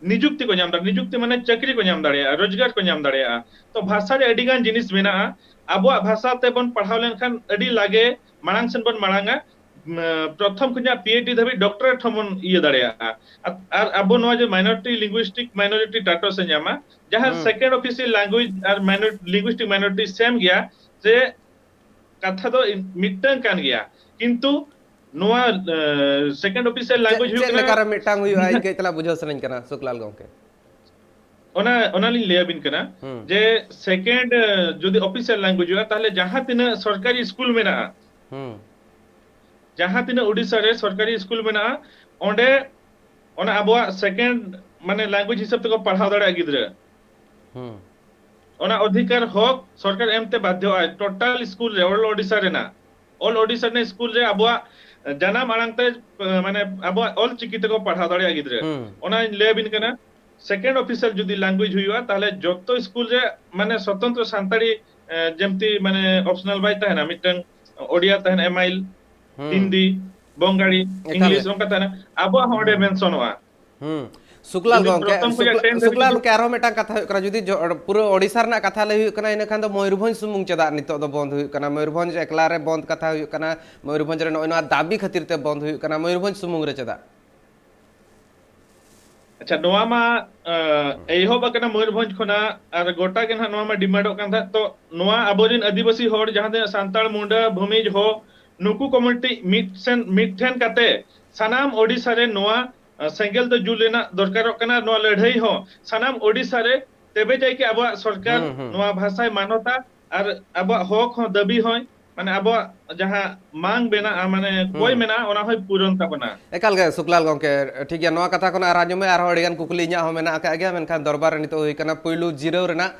ᱱᱤᱡᱩᱠᱛᱤ ᱠᱚ ᱧᱟᱢ ᱫᱟᱲᱮᱭᱟᱜᱼᱟ᱾ ᱱᱤᱡᱩᱠᱛᱤ ᱢᱟᱱᱮ ᱪᱟᱹᱠᱨᱤ ᱠᱚ ᱧᱟᱢ ᱫᱟᱲᱮᱭᱟᱜᱼᱟ, ᱨᱳᱡᱽᱜᱟᱨ ᱠᱚ ᱧᱟᱢ ᱫᱟᱲᱮᱭᱟᱜᱼᱟ᱾ ᱛᱚ ᱵᱷᱟᱥᱟ ᱨᱮ ᱟᱹᱰᱤ ᱜᱟᱱ ᱡᱤᱱᱤᱥ ᱢᱮᱱᱟᱜᱼᱟ᱾ ᱟᱵᱚᱣᱟᱜ ᱵᱷᱟᱥᱟ ᱛᱮᱵᱚᱱ ᱯᱟᱲᱦᱟᱣ ᱞᱮᱱᱠᱷᱟᱱ ᱟᱹᱰᱤ ᱞᱟᱜᱮ ᱢᱟᱲᱟᱝ ᱥᱮᱱ ᱵᱚᱱ ᱢᱟᱲᱟᱝᱟ᱾ ᱢ, ᱯᱨᱚᱛᱷᱚᱢ ᱠᱷᱚᱱᱟᱜ ᱯᱤ ᱮᱭᱤᱪ ᱰᱤ ᱫᱷᱟᱹᱵᱤᱡ ᱰᱚᱠᱴᱚᱨᱮᱴ ᱦᱚᱸᱵᱚᱱ ᱤᱭᱟᱹ ᱫᱟᱲᱮᱭᱟᱜᱼᱟ᱾ ᱟᱨ, ᱟᱨ ᱟᱵᱚ ᱱᱚᱣᱟ ᱡᱮ ᱢᱟᱭᱱᱚᱨᱤᱴᱤ ᱞᱤᱝᱜᱩᱭᱤᱥᱴᱤᱠ ᱢᱟᱭᱱᱚᱨᱤᱴᱤ ᱴᱟᱴᱚᱥ ᱮ ᱧᱟᱢᱟ, ᱡᱟᱦᱟᱸ ᱦᱩᱸ᱾ ᱥᱮᱠᱮᱱᱰ ᱚᱯᱷᱤᱥᱤᱭᱟᱞ ᱞᱮᱝᱜᱩᱭᱮᱡᱽ ᱟᱨ ᱢᱟᱭᱱᱚᱨ-, ᱞᱤᱝᱜᱩᱭᱤᱥᱴᱤᱠ ᱢᱟᱭᱱᱚᱨᱤᱴᱤ ᱥᱮᱢ ᱜᱮᱭᱟ, ᱡᱮ ᱠᱟᱛᱷᱟ ᱫᱚ ᱢᱤᱫᱴᱟᱝ ᱠᱟᱱ ᱜᱮᱭᱟ, ᱠᱤᱱᱛᱩ ᱱᱚᱣᱟ, ᱮ, ᱥᱮᱠᱮᱱᱰ ᱚᱯᱷᱤᱥᱤᱭᱟᱞ ᱪᱮᱫ, ᱞᱮᱝᱜᱩᱭᱮᱡᱽ ᱦᱩᱭᱩᱜ ᱪᱮᱫ ᱠᱟᱱᱟ ᱞᱮᱠᱟᱨᱮ ᱢᱤᱫᱴᱟᱝ ᱦᱩᱭᱩᱜᱼᱟ, ᱤᱧ ᱠᱟᱹᱡ ᱛᱟᱞᱟ ᱵᱩᱡᱷᱟᱹᱣ ᱥᱟᱱᱟᱧ ᱠᱟᱱᱟ, ᱥᱩᱠᱞᱟᱞ ᱜᱚᱢᱠᱮ᱾ ᱚᱱᱟ, ᱚᱱᱟᱞᱤᱧ ᱞᱟᱹᱭ ᱟᱵᱤᱱ ᱠᱟᱱᱟ ᱦᱩᱸ᱾ ᱡᱮ ᱥᱮᱠᱮᱱᱰ, ᱮ, ᱡᱩᱫᱤ ᱚᱯᱷᱤᱥᱤᱭᱟᱞ ᱞᱮᱝᱜᱩᱭᱮᱡᱽ ᱦᱩᱭᱩᱜᱼᱟ, ᱛᱟᱦᱚᱞᱮ ᱡᱟᱦᱟᱸ ᱛᱤᱱᱟᱹᱜ ᱥᱚᱨᱠᱟᱨᱤ ᱥᱠᱩᱞ ᱢᱮᱱᱟᱜᱼᱟ, ᱦᱩᱸ᱾ ᱡᱟᱦᱟᱸ ᱛᱤᱱᱟᱹᱜ ᱳᱰᱤᱥᱟ ᱨᱮ ᱥᱚᱨᱠᱟᱨᱤ ᱥᱠᱩᱞ ᱢᱮᱱᱟᱜᱼᱟ, ᱚᱸᱰᱮ ᱚᱱᱟ ᱟᱵᱚᱣᱟᱜ ᱥᱮᱠᱮᱱᱰ ᱢᱟᱱᱮ ᱞᱮᱝᱜᱩᱭᱮᱡᱽ ᱦᱤᱥᱟᱹᱵ ᱛᱮᱠᱚ ᱯᱟᱲᱦᱟᱣ ᱫᱟᱲᱮᱭᱟᱜᱼᱟ ᱜᱤᱫᱽᱨᱟᱹ᱾ ᱦᱩᱸ᱾ ᱚᱱᱟ ᱚᱫᱷᱤᱠᱟᱨ ᱦᱚᱠ ᱥᱚᱨᱠᱟᱨ ᱮᱢᱛᱮ ᱵᱟᱫᱷᱭᱚ ᱟᱭ, ᱴᱳᱴᱟᱞ ᱥᱠᱩᱞ ᱨᱮ, ᱚᱞ ᱳᱰᱤᱥᱟ ᱨᱮᱱᱟᱜ, ᱚᱞ ᱳᱰᱤᱥᱟ ᱨᱮᱱᱟᱜ ᱥᱠᱩᱞ ᱨᱮ ᱟᱵᱚᱣᱟᱜ ᱡᱟᱱᱟᱢ ᱟᱲᱟᱝ ᱛᱮ, ᱢᱟᱱᱮ ᱟᱵᱚᱣᱟᱜ ᱚᱞ ᱪᱤᱠᱤ ᱛᱮᱠᱚ ᱯᱟᱲᱦᱟᱣ ᱫᱟᱲᱮᱭᱟᱜᱼᱟ ᱜᱤᱫᱽᱨᱟᱹ᱾ ᱦᱩᱸ᱾ ᱚᱱᱟᱧ ᱞᱟᱹᱭ ᱟᱵᱤᱱ ᱠᱟᱱᱟ, ᱥᱮᱠᱮᱱᱰ ᱚᱯᱷᱤᱥᱤᱭᱟᱞ ᱡᱩᱫᱤ ᱞᱮᱝᱜᱩᱭᱮᱡᱽ ᱦᱩᱭᱩᱜᱼᱟ, ᱛᱟᱦᱚᱞᱮ ᱡᱚᱛᱚ ᱥᱠᱩᱞ ᱨᱮ ᱢᱟᱱᱮ ᱥᱚᱛᱚᱱᱛᱨᱚ ᱥᱟᱱᱛᱟᱲᱤ, ᱮ, ᱡᱮᱢᱛᱤ ᱢᱟᱱᱮ ᱚᱯᱥᱚᱱᱟᱞ ᱵᱟᱭ ᱛᱟᱦᱮᱱᱟ, ᱢᱤᱫᱴᱟᱝ ᱳᱰᱤᱭᱟ ᱛᱟᱦᱮᱱᱟ, ᱮᱢᱟᱭᱤᱞ, ᱦᱩᱸ᱾ ᱦᱤᱱᱫᱤ, ᱵᱚᱝᱜᱟᱲᱤ, ᱮᱠᱟᱞ ᱤᱝᱞᱤᱥ, ᱜᱮ᱾ ᱚᱱᱠᱟ ᱛᱟᱦᱮᱱᱟ, ᱟᱵᱚᱣᱟᱜ ᱦᱚᱸ ᱚᱸᱰᱮ ᱦᱩᱸ᱾ ᱢᱮᱱᱥᱚᱱᱚᱜᱼᱟ᱾ ᱦᱩᱸ᱾ ᱥᱩᱠᱞᱟᱞ ᱡᱩᱫᱤ ᱜᱚᱢᱠᱮ, ᱯᱨᱚᱛᱷᱚᱢ ᱠᱷᱚᱱᱟᱜ ᱥᱩᱠᱞᱟ-, ᱴᱮᱱ ᱫᱷᱟᱹᱵᱤᱡ ᱥᱩᱠᱞᱟᱞ ᱡᱩᱫᱤ ᱜᱚᱢᱠᱮ, ᱟᱨᱦᱚᱸ ᱢᱤᱫᱴᱟᱝ ᱠᱟᱛᱷᱟ ᱦᱩᱭᱩᱜ ᱠᱟᱱᱟ, ᱡᱩᱫᱤ ᱡᱚ-, ᱯᱩᱨᱟᱹ ᱳᱰᱤᱥᱟ ᱨᱮᱱᱟᱜ ᱠᱟᱛᱷᱟ ᱞᱟᱹᱭ ᱦᱩᱭᱩᱜ ᱠᱟᱱᱟ, ᱤᱱᱟᱹ ᱠᱷᱟᱱ ᱫᱚ ᱢᱚᱭᱩᱨᱵᱷᱚᱸᱡᱽ ᱥᱩᱢᱩᱝ ᱪᱮᱫᱟᱜ ᱱᱤᱛᱚᱜ ᱫᱚ ᱵᱚᱱᱫ ᱦᱩᱭᱩᱜ ᱠᱟᱱᱟ? ᱢᱚᱭᱩᱨᱵᱷᱚᱸᱡᱽ ᱮᱠᱞᱟ ᱨᱮ ᱵᱚᱱᱫ ᱠᱟᱛᱷᱟ ᱦᱩᱭᱩᱜ ᱠᱟᱱᱟ, ᱢᱚᱭᱩᱨᱵᱷᱚᱸᱡᱽ ᱨᱮ ᱱᱚᱜᱼᱚᱭ ᱱᱚᱣᱟ ᱫᱟᱵᱤ ᱠᱷᱟᱹᱛᱤᱨ ᱛᱮ ᱵᱚᱱᱫ ᱦᱩᱭᱩᱜ ᱠᱟᱱᱟ, ᱢᱚᱭᱩᱨᱵᱷᱚᱸᱡᱽ ᱥᱩᱢᱩᱝ ᱨᱮ ᱪᱮᱫᱟᱜ? ᱟᱪᱪᱷᱟ, ᱱᱚᱣᱟ ᱢᱟ, ᱟᱸ, ᱮᱦᱚᱵ ᱟᱠᱟᱱᱟ ᱢᱚᱭᱩᱨᱵᱷᱚᱸᱡᱽ ᱠᱷᱚᱱᱟᱜ, ᱟᱨ ᱜᱚᱴᱟ ᱜᱮ ᱱᱟᱦᱟᱜ ᱱᱚᱣᱟ ᱢᱟ ᱰᱤᱢᱟᱱᱰᱚᱜ ᱠᱟᱱ ᱛᱟᱦᱮᱸᱫ᱾ ᱛᱚ, ᱱᱚᱣᱟ ᱟᱵᱚᱨᱮᱱ ᱟᱹᱫᱤᱵᱟᱹᱥᱤ ᱦᱚᱲ, ᱡᱟᱦᱟᱸ ᱛᱤᱱᱟᱹᱜ ᱥᱟᱱᱛᱟᱲ, ᱢᱩᱱᱰᱟ, ᱵᱷᱩᱢᱤᱡᱽ, ᱦᱳ, ᱱᱩᱠᱩ ᱠᱚᱢᱤᱴᱤ ᱢᱤᱫ ᱥᱮᱱ, ᱢᱤᱫ ᱴᱷᱮᱱ ᱠᱟᱛᱮ ᱥᱟᱱᱟᱢ ᱳᱰᱤᱥᱟ ᱨᱮ ᱱᱚᱣᱟ, ᱟᱸ, ᱥᱮᱸᱜᱮᱞ ᱫᱚ ᱡᱩᱞ ᱨᱮᱱᱟᱜ ᱫᱚᱨᱠᱟᱨᱚᱜ ᱠᱟᱱᱟ᱾ ᱱᱚᱣᱟ ᱞᱟᱹᱲᱦᱟᱹᱭ ᱦᱚᱸ ᱥᱟᱱᱟᱢ ᱳᱰᱤᱥᱟ ᱨᱮ, ᱛᱚᱵᱮ ᱡᱟᱭ ᱠᱤ ᱟᱵᱚᱣᱟᱜ ᱥᱚᱨᱠᱟᱨ ᱦᱩᱸ, ᱦᱩᱸ᱾ ᱱᱚᱣᱟ ᱵᱷᱟᱥᱟᱭ ᱢᱟᱱᱚᱛᱟ ᱟᱨ ᱟᱵᱚᱣᱟᱜ ᱦᱚᱠ ᱦᱚᱸ ᱫᱟᱹᱵᱤ ᱦᱚᱸᱭ, ᱢᱟᱱᱮ, ᱟᱵᱚᱣᱟᱜ ᱡᱟᱦᱟᱸ ᱢᱟᱝ ᱢᱮᱱᱟᱜᱼᱟ, ᱢᱟᱱᱮ, ᱠᱚᱭ ᱦᱩᱸ᱾ ᱢᱮᱱᱟᱜᱼᱟ, ᱚᱱᱟ ᱦᱚᱸᱭ ᱯᱩᱨᱚᱱ ᱛᱟᱵᱚᱱᱟ᱾ ᱮᱠᱟᱞ ᱜᱮ ᱥᱩᱠᱞᱟᱞ ᱜᱚᱢᱠᱮ, ᱴᱷᱤᱠ ᱜᱮᱭᱟ, ᱱᱚᱣᱟ ᱠᱟᱛᱷᱟ ᱠᱷᱚᱱ ᱟᱨ ᱟᱸᱡᱚᱢ ᱢᱮ, ᱟᱨᱦᱚᱸ ᱟᱹᱰᱤᱜᱟᱱ ᱠᱩᱠᱞᱤ ᱤᱧᱟᱹᱜ ᱦᱚᱸ ᱢᱮᱱᱟᱜ ᱟᱠᱟᱫ ᱜᱮᱭᱟ, ᱢᱮᱱᱠᱷᱟᱱ ᱫᱚᱨᱵᱟᱨ ᱨᱮ ᱱᱤᱛᱚᱜ ᱦᱩᱭ ᱠᱟᱱᱟ ᱯᱩᱭᱞᱩ ᱡᱤᱨᱟᱹᱣ ᱨᱮᱱᱟᱜ᱾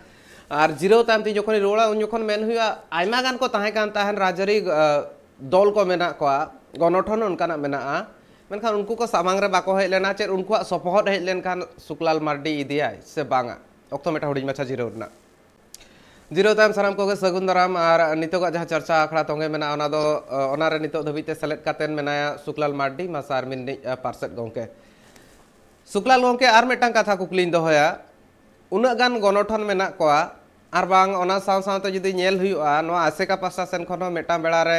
ᱟᱨ ᱡᱤᱨᱟᱹᱣ ᱛᱟᱭᱚᱢ ᱛᱮ ᱡᱚᱠᱷᱚᱱᱤᱧ ᱨᱩᱣᱟᱹᱲᱟ, ᱩᱱ ᱡᱚᱠᱷᱚᱱ ᱢᱮᱱ ᱦᱩᱭᱩᱜᱼᱟ, ᱟᱭᱢᱟ ᱜᱟᱱ ᱠᱚ ᱛᱟᱦᱮᱸ ᱠᱟᱱ ᱛᱟᱦᱮᱱ ᱨᱟᱡᱽᱟᱹᱨᱤ, ᱟ, ᱫᱚᱞ ᱠᱚ ᱢᱮᱱᱟᱜ ᱠᱚᱣᱟ, ᱜᱚᱱᱚᱴᱷᱚᱱ ᱚᱱᱠᱟᱱᱟᱜ ᱢᱮᱱᱟᱜᱼᱟ, ᱢᱮᱱᱠᱷᱟᱱ ᱩᱱᱠᱩ ᱠᱚ ᱥᱟᱢᱟᱝ ᱨᱮ ᱵᱟᱠᱚ ᱦᱮᱡ ᱞᱮᱱᱟ᱾ ᱪᱮᱫ ᱩᱱᱠᱩᱣᱟᱜ ᱥᱚᱯᱚᱦᱚᱫ ᱦᱮᱡ ᱞᱮᱱᱠᱷᱟᱱ ᱥᱩᱠᱞᱟᱞ ᱢᱟᱨᱰᱤ ᱤᱫᱤᱭᱟᱭ ᱥᱮ ᱵᱟᱝᱟ? ᱚᱠᱛᱚ ᱢᱤᱫᱴᱟᱝ ᱦᱩᱰᱤᱧ ᱢᱟᱪᱷᱟ ᱡᱤᱨᱟᱹᱣ ᱨᱮᱱᱟᱜ᱾ ᱡᱤᱨᱟᱹᱣ ᱛᱟᱭᱚᱢ ᱥᱟᱱᱟᱢ ᱠᱚᱜᱮ ᱥᱟᱹᱜᱩᱱ ᱫᱟᱨᱟᱢ᱾ ᱟᱨ ᱱᱤᱛᱚᱜᱟᱜ ᱡᱟᱦᱟᱸ ᱪᱟᱨᱪᱟ ᱟᱠᱷᱲᱟ ᱛᱚᱸᱜᱮ ᱢᱮᱱᱟᱜᱼᱟ, ᱚᱱᱟ ᱫᱚ, ᱚ, ᱚᱱᱟᱨᱮ ᱱᱤᱛᱚᱜ ᱫᱷᱟᱹᱵᱤᱡ ᱛᱮ ᱥᱮᱞᱮᱫ ᱠᱟᱛᱮᱱ ᱢᱮᱱᱟᱭᱟ ᱥᱩᱠᱞᱟᱞ ᱢᱟᱨᱰᱤ, ᱢᱟᱥᱟ ᱟᱨ ᱢᱤᱱᱤᱡ, ᱟ, ᱯᱟᱨᱥᱮᱛ ᱜᱚᱢᱠᱮ᱾ ᱥᱩᱠᱞᱟᱞ ᱜᱚᱢᱠᱮ, ᱟᱨ ᱢᱤᱫᱴᱟᱝ ᱠᱟᱛᱷᱟ ᱠᱩᱠᱞᱤᱧ ᱫᱚᱦᱚᱭᱟ, ᱩᱱᱟᱹᱜ ᱜᱟᱱ ᱜᱚᱱᱚᱴᱷᱚᱱ ᱢᱮᱱᱟᱜ ᱠᱚᱣᱟ, ᱟᱨ ᱵᱟᱝ ᱚᱱᱟ ᱥᱟᱶ ᱥᱟᱶᱛᱮ ᱡᱩᱫᱤ ᱧᱮᱞ ᱦᱩᱭᱩᱜᱼᱟ, ᱱᱚᱣᱟ ᱟᱥᱮᱠᱟ ᱯᱟᱥᱴᱟ ᱥᱮᱱ ᱠᱷᱚᱱ ᱦᱚᱸ ᱢᱤᱫᱴᱟᱝ ᱵᱮᱲᱟ ᱨᱮ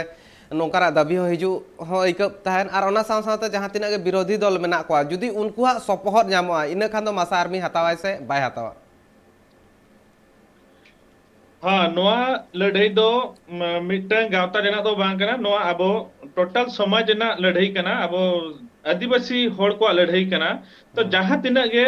ᱱᱚᱝᱠᱟᱱᱟᱜ ᱫᱟᱹᱵᱤ ᱦᱚᱸ ᱦᱤᱡᱩᱜ ᱦᱚᱸ ᱟᱹᱭᱠᱟᱹᱜ ᱛᱟᱦᱮᱸᱱ, ᱟᱨ ᱚᱱᱟ ᱥᱟᱶ ᱥᱟᱶᱛᱮ ᱡᱟᱦᱟᱸ ᱛᱤᱱᱟᱹᱜ ᱜᱮ ᱵᱤᱨᱳᱫᱷᱤ ᱫᱚᱞ ᱢᱮᱱᱟᱜ ᱠᱚᱣᱟ, ᱡᱩᱫᱤ ᱩᱱᱠᱩᱣᱟᱜ ᱥᱚᱯᱚᱦᱚᱫ ᱧᱟᱢᱚᱜᱼᱟ, ᱤᱱᱟᱹ ᱠᱷᱟᱱ ᱫᱚ ᱢᱟᱥᱟ ᱟᱨᱢᱤ ᱦᱟᱛᱟᱣᱟᱭ ᱥᱮ ᱵᱟᱭ ᱦᱟᱛᱟᱣᱟ? ᱦᱮᱸ, ᱱᱚᱣᱟ ᱞᱟᱹᱲᱦᱟᱹᱭ ᱫᱚ, ᱢ-, ᱢᱤᱫᱴᱟᱝ ᱜᱟᱶᱛᱟ ᱨᱮᱱᱟᱜ ᱫᱚ ᱵᱟᱝ ᱠᱟᱱᱟ᱾ ᱱᱚᱣᱟ ᱟᱵᱚ ᱴᱳᱴᱟᱞ ᱥᱚᱢᱟᱡᱽ ᱨᱮᱱᱟᱜ ᱞᱟᱹᱲᱦᱟᱹᱭ ᱠᱟᱱᱟ᱾ ᱟᱵᱚ ᱟᱹᱫᱤᱵᱟᱹᱥᱤ ᱦᱚᱲ ᱠᱚᱣᱟᱜ ᱞᱟᱹᱲᱦᱟᱹᱭ ᱠᱟᱱᱟ᱾ ᱛᱚ, ᱦᱩᱸ᱾ ᱡᱟᱦᱟᱸ ᱛᱤᱱᱟᱹᱜ ᱜᱮ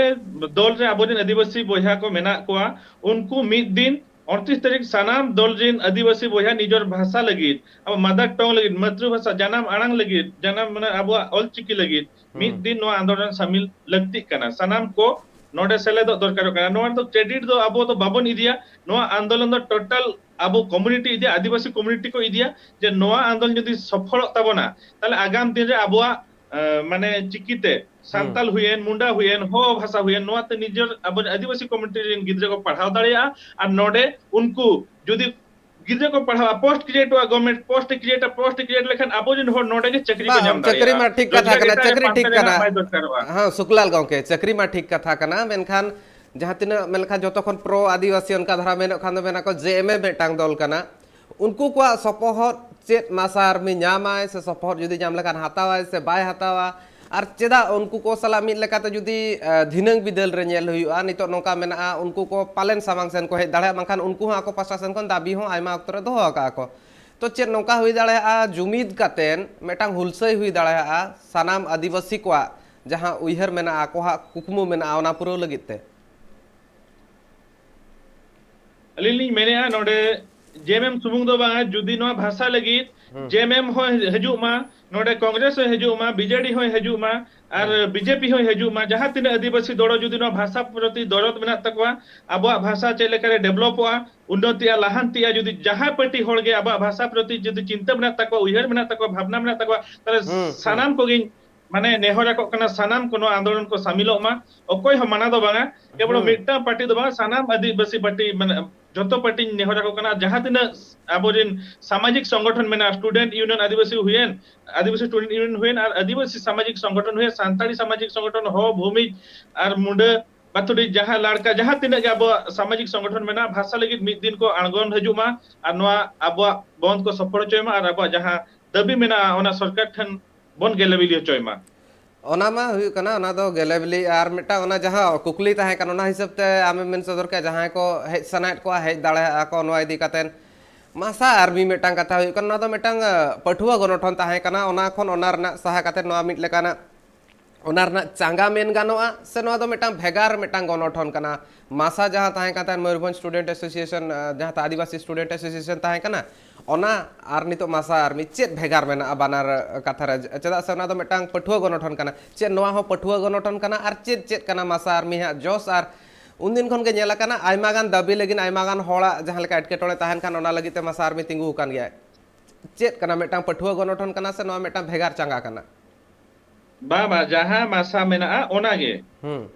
ᱫᱚᱞ ᱨᱮ ᱟᱵᱚᱨᱮᱱ ᱟᱹᱫᱤᱵᱟᱹᱥᱤ ᱵᱚᱭᱦᱟ ᱠᱚ ᱢᱮᱱᱟᱜ ᱠᱚᱣᱟ, ᱩᱱᱠᱩ ᱢᱤᱫ ᱫᱤᱱ ᱩᱱᱛᱨᱤᱥ ᱛᱟᱹᱨᱤᱠᱷ ᱥᱟᱱᱟᱢ ᱫᱚᱞ ᱨᱮᱱ ᱟᱹᱫᱤᱵᱟᱹᱥᱤ ᱵᱚᱭᱦᱟ ᱱᱤᱡᱚᱨ ᱵᱷᱟᱥᱟ ᱞᱟᱹᱜᱤᱫ, ᱟᱵᱚ ᱢᱟᱫᱟᱨ ᱴᱚᱝ ᱞᱟᱹᱜᱤᱫ, ᱢᱟᱛᱨᱤ ᱵᱷᱟᱥᱟ, ᱡᱟᱱᱟᱢ ᱟᱲᱟᱝ ᱞᱟᱹᱜᱤᱫ, ᱡᱟᱱᱟᱢ, ᱢᱟᱱᱮ, ᱟᱵᱚᱣᱟᱜ ᱚᱞᱪᱤᱠᱤ ᱞᱟᱹᱜᱤᱫ ᱢᱤᱫ ᱦᱩᱸ᱾ ᱫᱤᱱ ᱱᱚᱣᱟ ᱟᱱᱫᱳᱞᱚᱱ ᱥᱟᱢᱤᱞ ᱞᱟᱹᱠᱛᱤᱜ ᱠᱟᱱᱟ᱾ ᱥᱟᱱᱟᱢ ᱠᱚ ᱱᱚᱰᱮ ᱥᱮᱞᱮᱫᱚᱜ ᱫᱚᱨᱠᱟᱨᱚᱜ ᱠᱟᱱᱟ᱾ ᱱᱚᱣᱟ ᱫᱚ ᱠᱨᱮᱰᱤᱴ ᱫᱚ ᱟᱵᱚ ᱫᱚ ᱵᱟᱵᱚᱱ ᱤᱫᱤᱭᱟ᱾ ᱱᱚᱣᱟ ᱟᱱᱫᱳᱞᱚᱱ ᱫᱚ ᱴᱳᱴᱟᱞ ᱟᱵᱚ ᱠᱚᱢᱩᱱᱤᱴᱤ ᱤᱫᱤᱭᱟ, ᱟᱹᱫᱤᱵᱟᱹᱥᱤ ᱠᱚᱢᱩᱱᱤᱴᱤ ᱠᱚ ᱤᱫᱤᱭᱟ, ᱡᱮ ᱱᱚᱣᱟ ᱟᱱᱫᱳᱞᱚᱱ ᱡᱩᱫᱤ ᱥᱚᱯᱷᱚᱞᱚᱜ ᱛᱟᱵᱚᱱᱟ, ᱛᱟᱦᱞᱮ ᱟᱜᱟᱢ ᱫᱤᱱ ᱨᱮ ᱟᱵᱚᱣᱟᱜ, ᱮ, ᱢᱟᱱᱮ, ᱪᱤᱠᱤᱛᱮ ᱦᱩᱸ᱾ ᱥᱟᱱᱛᱟᱞ ᱦᱩᱭᱮᱱ, ᱢᱩᱱᱰᱟ ᱦᱩᱭᱮᱱ, ᱦᱚ ᱵᱷᱟᱥᱟ ᱦᱩᱭᱮᱱ, ᱱᱚᱣᱟᱛᱮ ᱱᱤᱡᱮᱨ ᱟᱵᱚ ᱟᱹᱫᱤᱵᱟᱹᱥᱤ ᱠᱚᱢᱩᱱᱤᱴᱤ ᱨᱮᱱ ᱜᱤᱫᱽᱨᱟᱹ ᱠᱚ ᱯᱟᱲᱦᱟᱣ ᱫᱟᱲᱮᱭᱟᱜᱼᱟ᱾ ᱟᱨ ᱱᱚᱰᱮ ᱩᱱᱠᱩ ᱡᱩᱫᱤ ᱜᱤᱫᱽᱨᱟᱹ ᱠᱚ ᱯᱟᱲᱦᱟᱣᱟ, ᱯᱳᱥᱴ ᱠᱨᱤᱭᱮᱴᱚᱜᱼᱟ, government post create, post create ᱞᱮᱠᱷᱟᱱ ᱟᱵᱚ ᱨᱮᱱ ᱦᱚᱲ ᱱᱚᱰᱮ ᱜᱮ ᱪᱟᱹᱠᱨᱤ ᱠᱚ ᱵᱟᱝ, ᱧᱟᱢ ᱪᱟᱹᱠᱨᱤ ᱫᱟᱲᱮᱭᱟᱜᱼᱟ᱾ ᱢᱟ ᱴᱷᱤᱠ ᱠᱟᱛᱷᱟ ᱨᱳᱡᱽᱜᱟᱨ ᱠᱟᱱᱟ, ᱮᱴᱟᱜ ᱨᱮ ᱪᱟᱹᱠᱨᱤ ᱯᱟᱱᱛᱮ ᱴᱷᱤᱠ ᱨᱮᱱᱟᱜ ᱠᱟᱱᱟ᱾ ᱵᱟᱭ ᱫᱚᱨᱠᱟᱨᱚᱜᱼᱟ᱾ ᱦᱮᱸ, ᱥᱩᱠᱞᱟᱞ ᱜᱚᱢᱠᱮ, ᱪᱟᱹᱠᱨᱤ ᱢᱟ ᱴᱷᱤᱠ ᱠᱟᱛᱷᱟ ᱠᱟᱱᱟ, ᱢᱮᱱᱠᱷᱟᱱ ᱡᱟᱦᱟᱸ ᱛᱤᱱᱟᱹᱜ, ᱢᱮᱱ ᱞᱮᱠᱷᱟᱱ, ᱡᱚᱛᱚ ᱠᱷᱚᱱ ᱯᱨᱳ ᱟᱹᱫᱤᱵᱟᱹᱥᱤ ᱚᱱᱠᱟ ᱫᱷᱟᱨᱟ ᱢᱮᱱᱚᱜ ᱠᱷᱟᱱ ᱫᱚ ᱢᱮᱱᱟ ᱠᱚ ᱡᱮ ᱮᱢ ᱮ ᱢᱤᱫᱴᱟᱝ ᱫᱚᱞ ᱠᱟᱱᱟ, ᱩᱱᱠᱩ ᱠᱚᱣᱟᱜ ᱥᱚᱯᱚᱦᱚᱫ ᱪᱮᱫ ᱢᱟᱥᱟ ᱟᱨᱢᱤ ᱧᱟᱢᱟᱭ ᱥᱮ ᱥᱚᱯᱚᱦᱚᱫ ᱡᱩᱫᱤ ᱧᱟᱢ ᱞᱮᱠᱷᱟᱱ ᱦᱟᱛᱟᱣᱟᱭ ᱥᱮ ᱵᱟᱭ ᱦᱟᱛᱟᱣᱟ? ᱟᱨ ᱪᱮᱫᱟᱜ ᱩᱱᱠᱩ ᱠᱚ ᱥᱟᱞᱟᱜ ᱢᱤᱫ ᱞᱮᱠᱟᱛᱮ ᱡᱩᱫᱤ, ᱮ, ᱫᱷᱤᱱᱟᱹᱝ ᱵᱤᱫᱟᱹᱞ ᱨᱮ ᱧᱮᱞ ᱦᱩᱭᱩᱜᱼᱟ, ᱱᱤᱛᱚᱜ ᱱᱚᱝᱠᱟ ᱢᱮᱱᱟᱜᱼᱟ, ᱩᱱᱠᱩ ᱠᱚ ᱯᱟᱞᱮᱱ ᱥᱟᱢᱟᱝ ᱥᱮᱱ ᱠᱚ ᱦᱮᱡ ᱫᱟᱲᱮᱭᱟᱜᱼᱟ, ᱵᱟᱝᱠᱷᱟᱱ ᱩᱱᱠᱩ ᱦᱚᱸ ᱟᱠᱚ ᱯᱟᱥᱴᱟ ᱥᱮᱱ ᱠᱷᱚᱱ ᱫᱟᱹᱵᱤ ᱦᱚᱸ ᱟᱭᱢᱟ ᱚᱠᱛᱚ ᱨᱮ ᱫᱚᱦᱚ ᱟᱠᱟᱫᱼᱟ ᱠᱚ᱾ ᱛᱚ, ᱪᱮᱫ ᱱᱚᱝᱠᱟ ᱦᱩᱭ ᱫᱟᱲᱮᱭᱟᱜᱼᱟ, ᱡᱩᱢᱤᱫ ᱠᱟᱛᱮᱱ ᱢᱤᱫᱴᱟᱝ ᱦᱩᱞᱥᱟᱹᱭ ᱦᱩᱭ ᱫᱟᱲᱮᱭᱟᱜᱼᱟ ᱥᱟᱱᱟᱢ ᱟᱹᱫᱤᱵᱟᱹᱥᱤ ᱠᱚᱣᱟᱜ ᱡᱟᱦᱟᱸ ᱩᱭᱦᱟᱹᱨ ᱢᱮᱱᱟᱜᱼᱟ, ᱟᱠᱚᱣᱟᱜ ᱠᱩᱠᱢᱩ ᱢᱮᱱᱟᱜᱼᱟ, ᱚᱱᱟ ᱯᱩᱨᱟᱹᱣ ᱞᱟᱹᱜᱤᱫ ᱛᱮ? ᱟᱹᱞᱤᱧ ᱞᱤᱧ ᱢᱮᱱᱮᱫᱼᱟ, ᱱᱚᱰᱮ ᱡᱮ ᱮᱢ ᱮᱢ ᱥᱩᱢᱩᱝ ᱫᱚ ᱵᱟᱝᱟ, ᱡᱩᱫᱤ ᱱᱚᱣᱟ ᱵᱷᱟᱥᱟ ᱞᱟᱹᱜᱤᱫ ᱦᱩᱸ᱾ ᱡᱮ ᱮᱢ ᱮᱢ ᱦᱚᱸᱭ ᱦᱤᱡᱩᱜ ᱢᱟ, ᱱᱚᱰᱮ ᱠᱚᱝᱜᱨᱮᱥ ᱦᱚᱸᱭ ᱦᱤᱡᱩᱜ ᱢᱟ, ᱵᱤ ᱡᱮ ᱰᱤ ᱦᱚᱸᱭ ᱦᱤᱡᱩᱜ ᱢᱟ, ᱟᱨ ᱦᱩᱸ᱾ ᱵᱤ ᱡᱮ ᱯᱤ ᱦᱚᱸᱭ ᱦᱤᱡᱩᱜ ᱢᱟ, ᱡᱟᱦᱟᱸ ᱛᱤᱱᱟᱹᱜ ᱟᱹᱫᱤᱵᱟᱹᱥᱤ ᱫᱚᱲᱚ ᱡᱩᱫᱤ ᱱᱚᱣᱟ ᱵᱷᱟᱥᱟ ᱯᱨᱚᱛᱤ ᱫᱚᱨᱚᱫ ᱢᱮᱱᱟᱜ ᱛᱟᱠᱚᱣᱟ, ᱟᱵᱚᱣᱟᱜ ᱵᱷᱟᱥᱟ ᱪᱮᱫ ᱞᱮᱠᱟᱨᱮ ᱰᱮᱵᱷᱞᱚᱯᱚᱜᱼᱟ, ᱩᱱᱱᱚᱛᱤᱜᱼᱟ, ᱞᱟᱦᱟᱱᱛᱤᱜᱼᱟ, ᱡᱩᱫᱤ ᱡᱟᱦᱟᱸ ᱯᱟᱹᱴᱤ ᱦᱚᱲ ᱜᱮ ᱟᱵᱚᱣᱟᱜ ᱵᱷᱟᱥᱟ ᱯᱨᱚᱛᱤ ᱡᱩᱫᱤ ᱪᱤᱱᱛᱟᱹ ᱢᱮᱱᱟᱜ ᱛᱟᱠᱚᱣᱟ, ᱩᱭᱦᱟᱹᱨ ᱢᱮᱱᱟᱜ ᱛᱟᱠᱚᱣᱟ, ᱵᱷᱟᱵᱽᱱᱟ ᱢᱮᱱᱟᱜ ᱛᱟᱠᱚᱣᱟ, ᱛᱟᱦᱞᱮ ᱦᱩᱸ, ᱦᱩᱸ᱾ ᱥᱟᱱᱟᱢ ᱠᱚᱜᱮᱧ ᱢᱟᱱᱮ ᱱᱮᱦᱚᱨ ᱟᱠᱚ ᱠᱟᱱᱟ ᱥᱟᱱᱟᱢ ᱠᱚ ᱱᱚᱣᱟ ᱟᱱᱫᱳᱞᱚᱱ ᱠᱚ ᱥᱟᱢᱤᱞᱚᱜ ᱢᱟ᱾ ᱚᱠᱚᱭ ᱦᱚᱸ ᱢᱟᱱᱟ ᱫᱚ ᱵᱟᱝᱟ, ᱠᱮᱵᱚᱞ ᱦᱩᱸ᱾ ᱢᱤᱫᱴᱟᱝ ᱯᱟᱨᱴᱤ ᱫᱚ ᱵᱟᱝᱟ, ᱥᱟᱱᱟᱢ ᱟᱹᱫᱤᱵᱟᱹᱥᱤ ᱯᱟᱨᱴᱤ, ᱢᱟᱱᱮ ᱡᱚᱛᱚ ᱯᱟᱨᱴᱤᱧ ᱱᱮᱦᱚᱨ ᱟᱠᱚ ᱠᱟᱱᱟ, ᱡᱟᱦᱟᱸ ᱛᱤᱱᱟᱹᱜ ᱟᱵᱚᱨᱮᱱ ᱥᱟᱢᱟᱡᱤᱠ ᱥᱚᱝᱜᱚᱴᱷᱚᱱ ᱢᱮᱱᱟᱜᱼᱟ, ᱥᱴᱩᱰᱮᱱᱴ ᱤᱭᱩᱱᱤᱭᱚᱱ ᱟᱹᱫᱤᱵᱟᱹᱥᱤ ᱦᱩᱭᱮᱱ, ᱟᱹᱫᱤᱵᱟᱹᱥᱤ ᱥᱴᱩᱰᱮᱱᱴ ᱤᱭᱩᱱᱤᱭᱚᱱ ᱦᱩᱭᱮᱱ, ᱟᱨ ᱟᱹᱫᱤᱵᱟᱹᱥᱤ ᱥᱟᱢᱟᱡᱤᱠ ᱥᱚᱝᱜᱚᱴᱷᱚᱱ ᱦᱩᱭᱮᱱ, ᱥᱟᱱᱛᱟᱲᱤ ᱥᱟᱢᱟᱡᱤᱠ ᱥᱚᱝᱜᱚᱴᱷᱚᱱ, ᱦᱚ, ᱵᱷᱩᱢᱤᱡ ᱟᱨ ᱢᱩᱰᱟᱹ, ᱵᱟᱛᱩᱲᱤ, ᱡᱟᱦᱟᱸ ᱞᱟᱲᱠᱟ, ᱡᱟᱦᱟᱸ ᱛᱤᱱᱟᱹᱜ ᱜᱮ ᱟᱵᱚᱣᱟᱜ ᱥᱟᱢᱟᱡᱤᱠ ᱥᱚᱝᱜᱚᱴᱷᱚᱱ ᱢᱮᱱᱟᱜᱼᱟ, ᱵᱷᱟᱥᱟ ᱞᱟᱹᱜᱤᱫ ᱢᱤᱫ ᱫᱤᱱ ᱠᱚ ᱟᱬᱜᱚᱱ ᱦᱤᱡᱩᱜ ᱢᱟ ᱟᱨ ᱱᱚᱣᱟ ᱟᱵᱚᱣᱟᱜ ᱵᱚᱱᱫᱷ ᱠᱚ ᱥᱚᱯᱷᱚᱞ ᱦᱚᱪᱚᱭ ᱢᱟ ᱟᱨ ᱟᱵᱚᱣᱟᱜ ᱡᱟᱦᱟᱸ ᱫᱟᱹᱵᱤ ᱢᱮᱱᱟᱜᱼᱟ, ᱚᱱᱟ ᱥᱚᱨᱠᱟᱨ ᱴᱷᱮᱱ ᱵᱚᱱ ᱜᱮᱞᱮᱵᱤᱞᱤ ᱦᱚᱪᱚᱭ ᱢᱟ᱾ ᱚᱱᱟ ᱢᱟ ᱦᱩᱭᱩᱜ ᱠᱟᱱᱟ, ᱚᱱᱟ ᱫᱚ ᱜᱮᱞᱮᱵᱤᱞᱤ᱾ ᱟᱨ ᱢᱤᱫᱴᱟᱝ ᱚᱱᱟ ᱡᱟᱦᱟᱸ ᱠᱩᱠᱞᱤ ᱛᱟᱦᱮᱸ ᱠᱟᱱᱟ, ᱚᱱᱟ ᱦᱤᱥᱟᱹᱵ ᱛᱮ ᱟᱢᱮᱢ ᱢᱮᱱ ᱥᱚᱫᱚᱨ ᱠᱮᱫ, ᱡᱟᱦᱟᱸᱭ ᱠᱚ ᱦᱮᱡ ᱥᱟᱱᱟᱭᱮᱫ ᱠᱚᱣᱟ, ᱦᱮᱡ ᱫᱟᱲᱮᱭᱟᱜᱼᱟ ᱠᱚ ᱱᱚᱣᱟ ᱤᱫᱤ ᱠᱟᱛᱮᱫ᱾ ᱢᱟᱥᱟ ᱟᱨᱢᱤ ᱢᱤᱫᱴᱟᱝ ᱠᱟᱛᱷᱟ ᱦᱩᱭᱩᱜ ᱠᱟᱱᱟ, ᱱᱚᱣᱟ ᱫᱚ ᱢᱤᱫᱴᱟᱝ, ᱟ, ᱯᱟᱹᱴᱷᱩᱣᱟᱹ ᱜᱚᱱᱚᱴᱷᱚᱱ ᱛᱟᱦᱮᱸ ᱠᱟᱱᱟ, ᱚᱱᱟ ᱠᱷᱚᱱ ᱚᱱᱟ ᱨᱮᱱᱟᱜ ᱥᱟᱦᱟ ᱠᱟᱛᱮᱫ ᱱᱚᱣᱟ ᱢᱤᱫ ᱞᱮᱠᱟᱱᱟᱜ ᱚᱱᱟ ᱨᱮᱱᱟᱜ ᱪᱟᱸᱜᱟ ᱢᱮᱱ ᱜᱟᱱᱚᱜᱼᱟ, ᱥᱮ ᱱᱚᱣᱟ ᱫᱚ ᱢᱤᱫᱴᱟᱝ ᱵᱷᱮᱜᱟᱨ ᱢᱤᱫᱴᱟᱝ ᱜᱚᱱᱚᱴᱷᱚᱱ ᱠᱟᱱᱟ? ᱢᱟᱥᱟ ᱡᱟᱦᱟᱸ ᱛᱟᱦᱮᱸ ᱠᱟᱱ ᱛᱟᱦᱮᱸᱫ, ᱢᱚᱭᱩᱨᱵᱷᱚᱸᱡᱽ ᱥᱴᱩᱰᱮᱱᱴ ᱮᱥᱳᱥᱤᱭᱮᱥᱚᱱ, ᱟᱸ, ᱡᱟᱦᱟᱸ ᱛᱟᱦᱮᱸ ᱟᱹᱫᱤᱵᱟᱹᱥᱤ ᱥᱴᱩᱰᱮᱱᱴ ᱮᱥᱳᱥᱤᱭᱮᱥᱚᱱ ᱛᱟᱦᱮᱸ ᱠᱟᱱᱟ, ᱚᱱᱟ ᱟᱨ ᱱᱤᱛᱚᱜ ᱢᱟᱥᱟ ᱟᱨᱢᱤ ᱪᱮᱫ ᱵᱷᱮᱜᱟᱨ ᱢᱮᱱᱟᱜᱼᱟ ᱵᱟᱱᱟᱨ ᱠᱟᱛᱷᱟ ᱨᱮ? ᱪᱮᱫᱟᱜ ᱥᱮ ᱚᱱᱟ ᱫᱚ ᱢᱤᱫᱴᱟᱝ ᱯᱟᱹᱴᱷᱩᱣᱟᱹ ᱜᱚᱱᱚᱴᱷᱚᱱ ᱠᱟᱱᱟ᱾ ᱪᱮᱫ ᱱᱚᱣᱟ ᱦᱚᱸ ᱯᱟᱹᱴᱷᱩᱣᱟᱹ ᱜᱚᱱᱚᱴᱷᱚᱱ ᱠᱟᱱᱟ? ᱟᱨ ᱪᱮᱫ ᱪᱮᱫ ᱠᱟᱱᱟ ᱢᱟᱥᱟ ᱟᱨᱢᱤ ᱦᱟᱸᱜ ᱡᱚᱥ? ᱟᱨ ᱩᱱᱫᱤᱱ ᱠᱷᱚᱱ ᱜᱮ ᱧᱮᱞ ᱟᱠᱟᱱᱟ, ᱟᱭᱢᱟ ᱜᱟᱱ ᱫᱟᱹᱵᱤ ᱞᱟᱹᱜᱤᱫ ᱟᱭᱢᱟ ᱜᱟᱱ ᱦᱚᱲᱟᱜ ᱡᱟᱦᱟᱸ ᱞᱮᱠᱟ ᱮᱴᱠᱮᱴᱚᱬᱮ ᱛᱟᱦᱮᱱ ᱠᱷᱟᱱ, ᱚᱱᱟ ᱞᱟᱹᱜᱤᱫ ᱛᱮ ᱢᱟᱥᱟ ᱟᱨᱢᱤ ᱛᱤᱸᱜᱩ ᱟᱠᱟᱱ ᱜᱮᱭᱟ᱾ ᱪᱮᱫ ᱠᱟᱱᱟ? ᱢᱤᱫᱴᱟᱝ ᱯᱟᱹᱴᱷᱩᱣᱟᱹ ᱜᱚᱱᱚᱴᱷᱚᱱ ᱠᱟᱱᱟ ᱥᱮ ᱱᱚᱣᱟ ᱢᱤᱫᱴᱟᱝ ᱵᱷᱮᱜᱟᱨ ᱪᱟᱸᱜᱟ ᱠᱟᱱᱟ? ᱵᱟᱝ, ᱵᱟᱝ, ᱡᱟᱦᱟᱸ ᱢᱟᱥᱟ ᱢᱮᱱᱟᱜᱼᱟ, ᱚᱱᱟᱜᱮ᱾ ᱦᱩᱸ᱾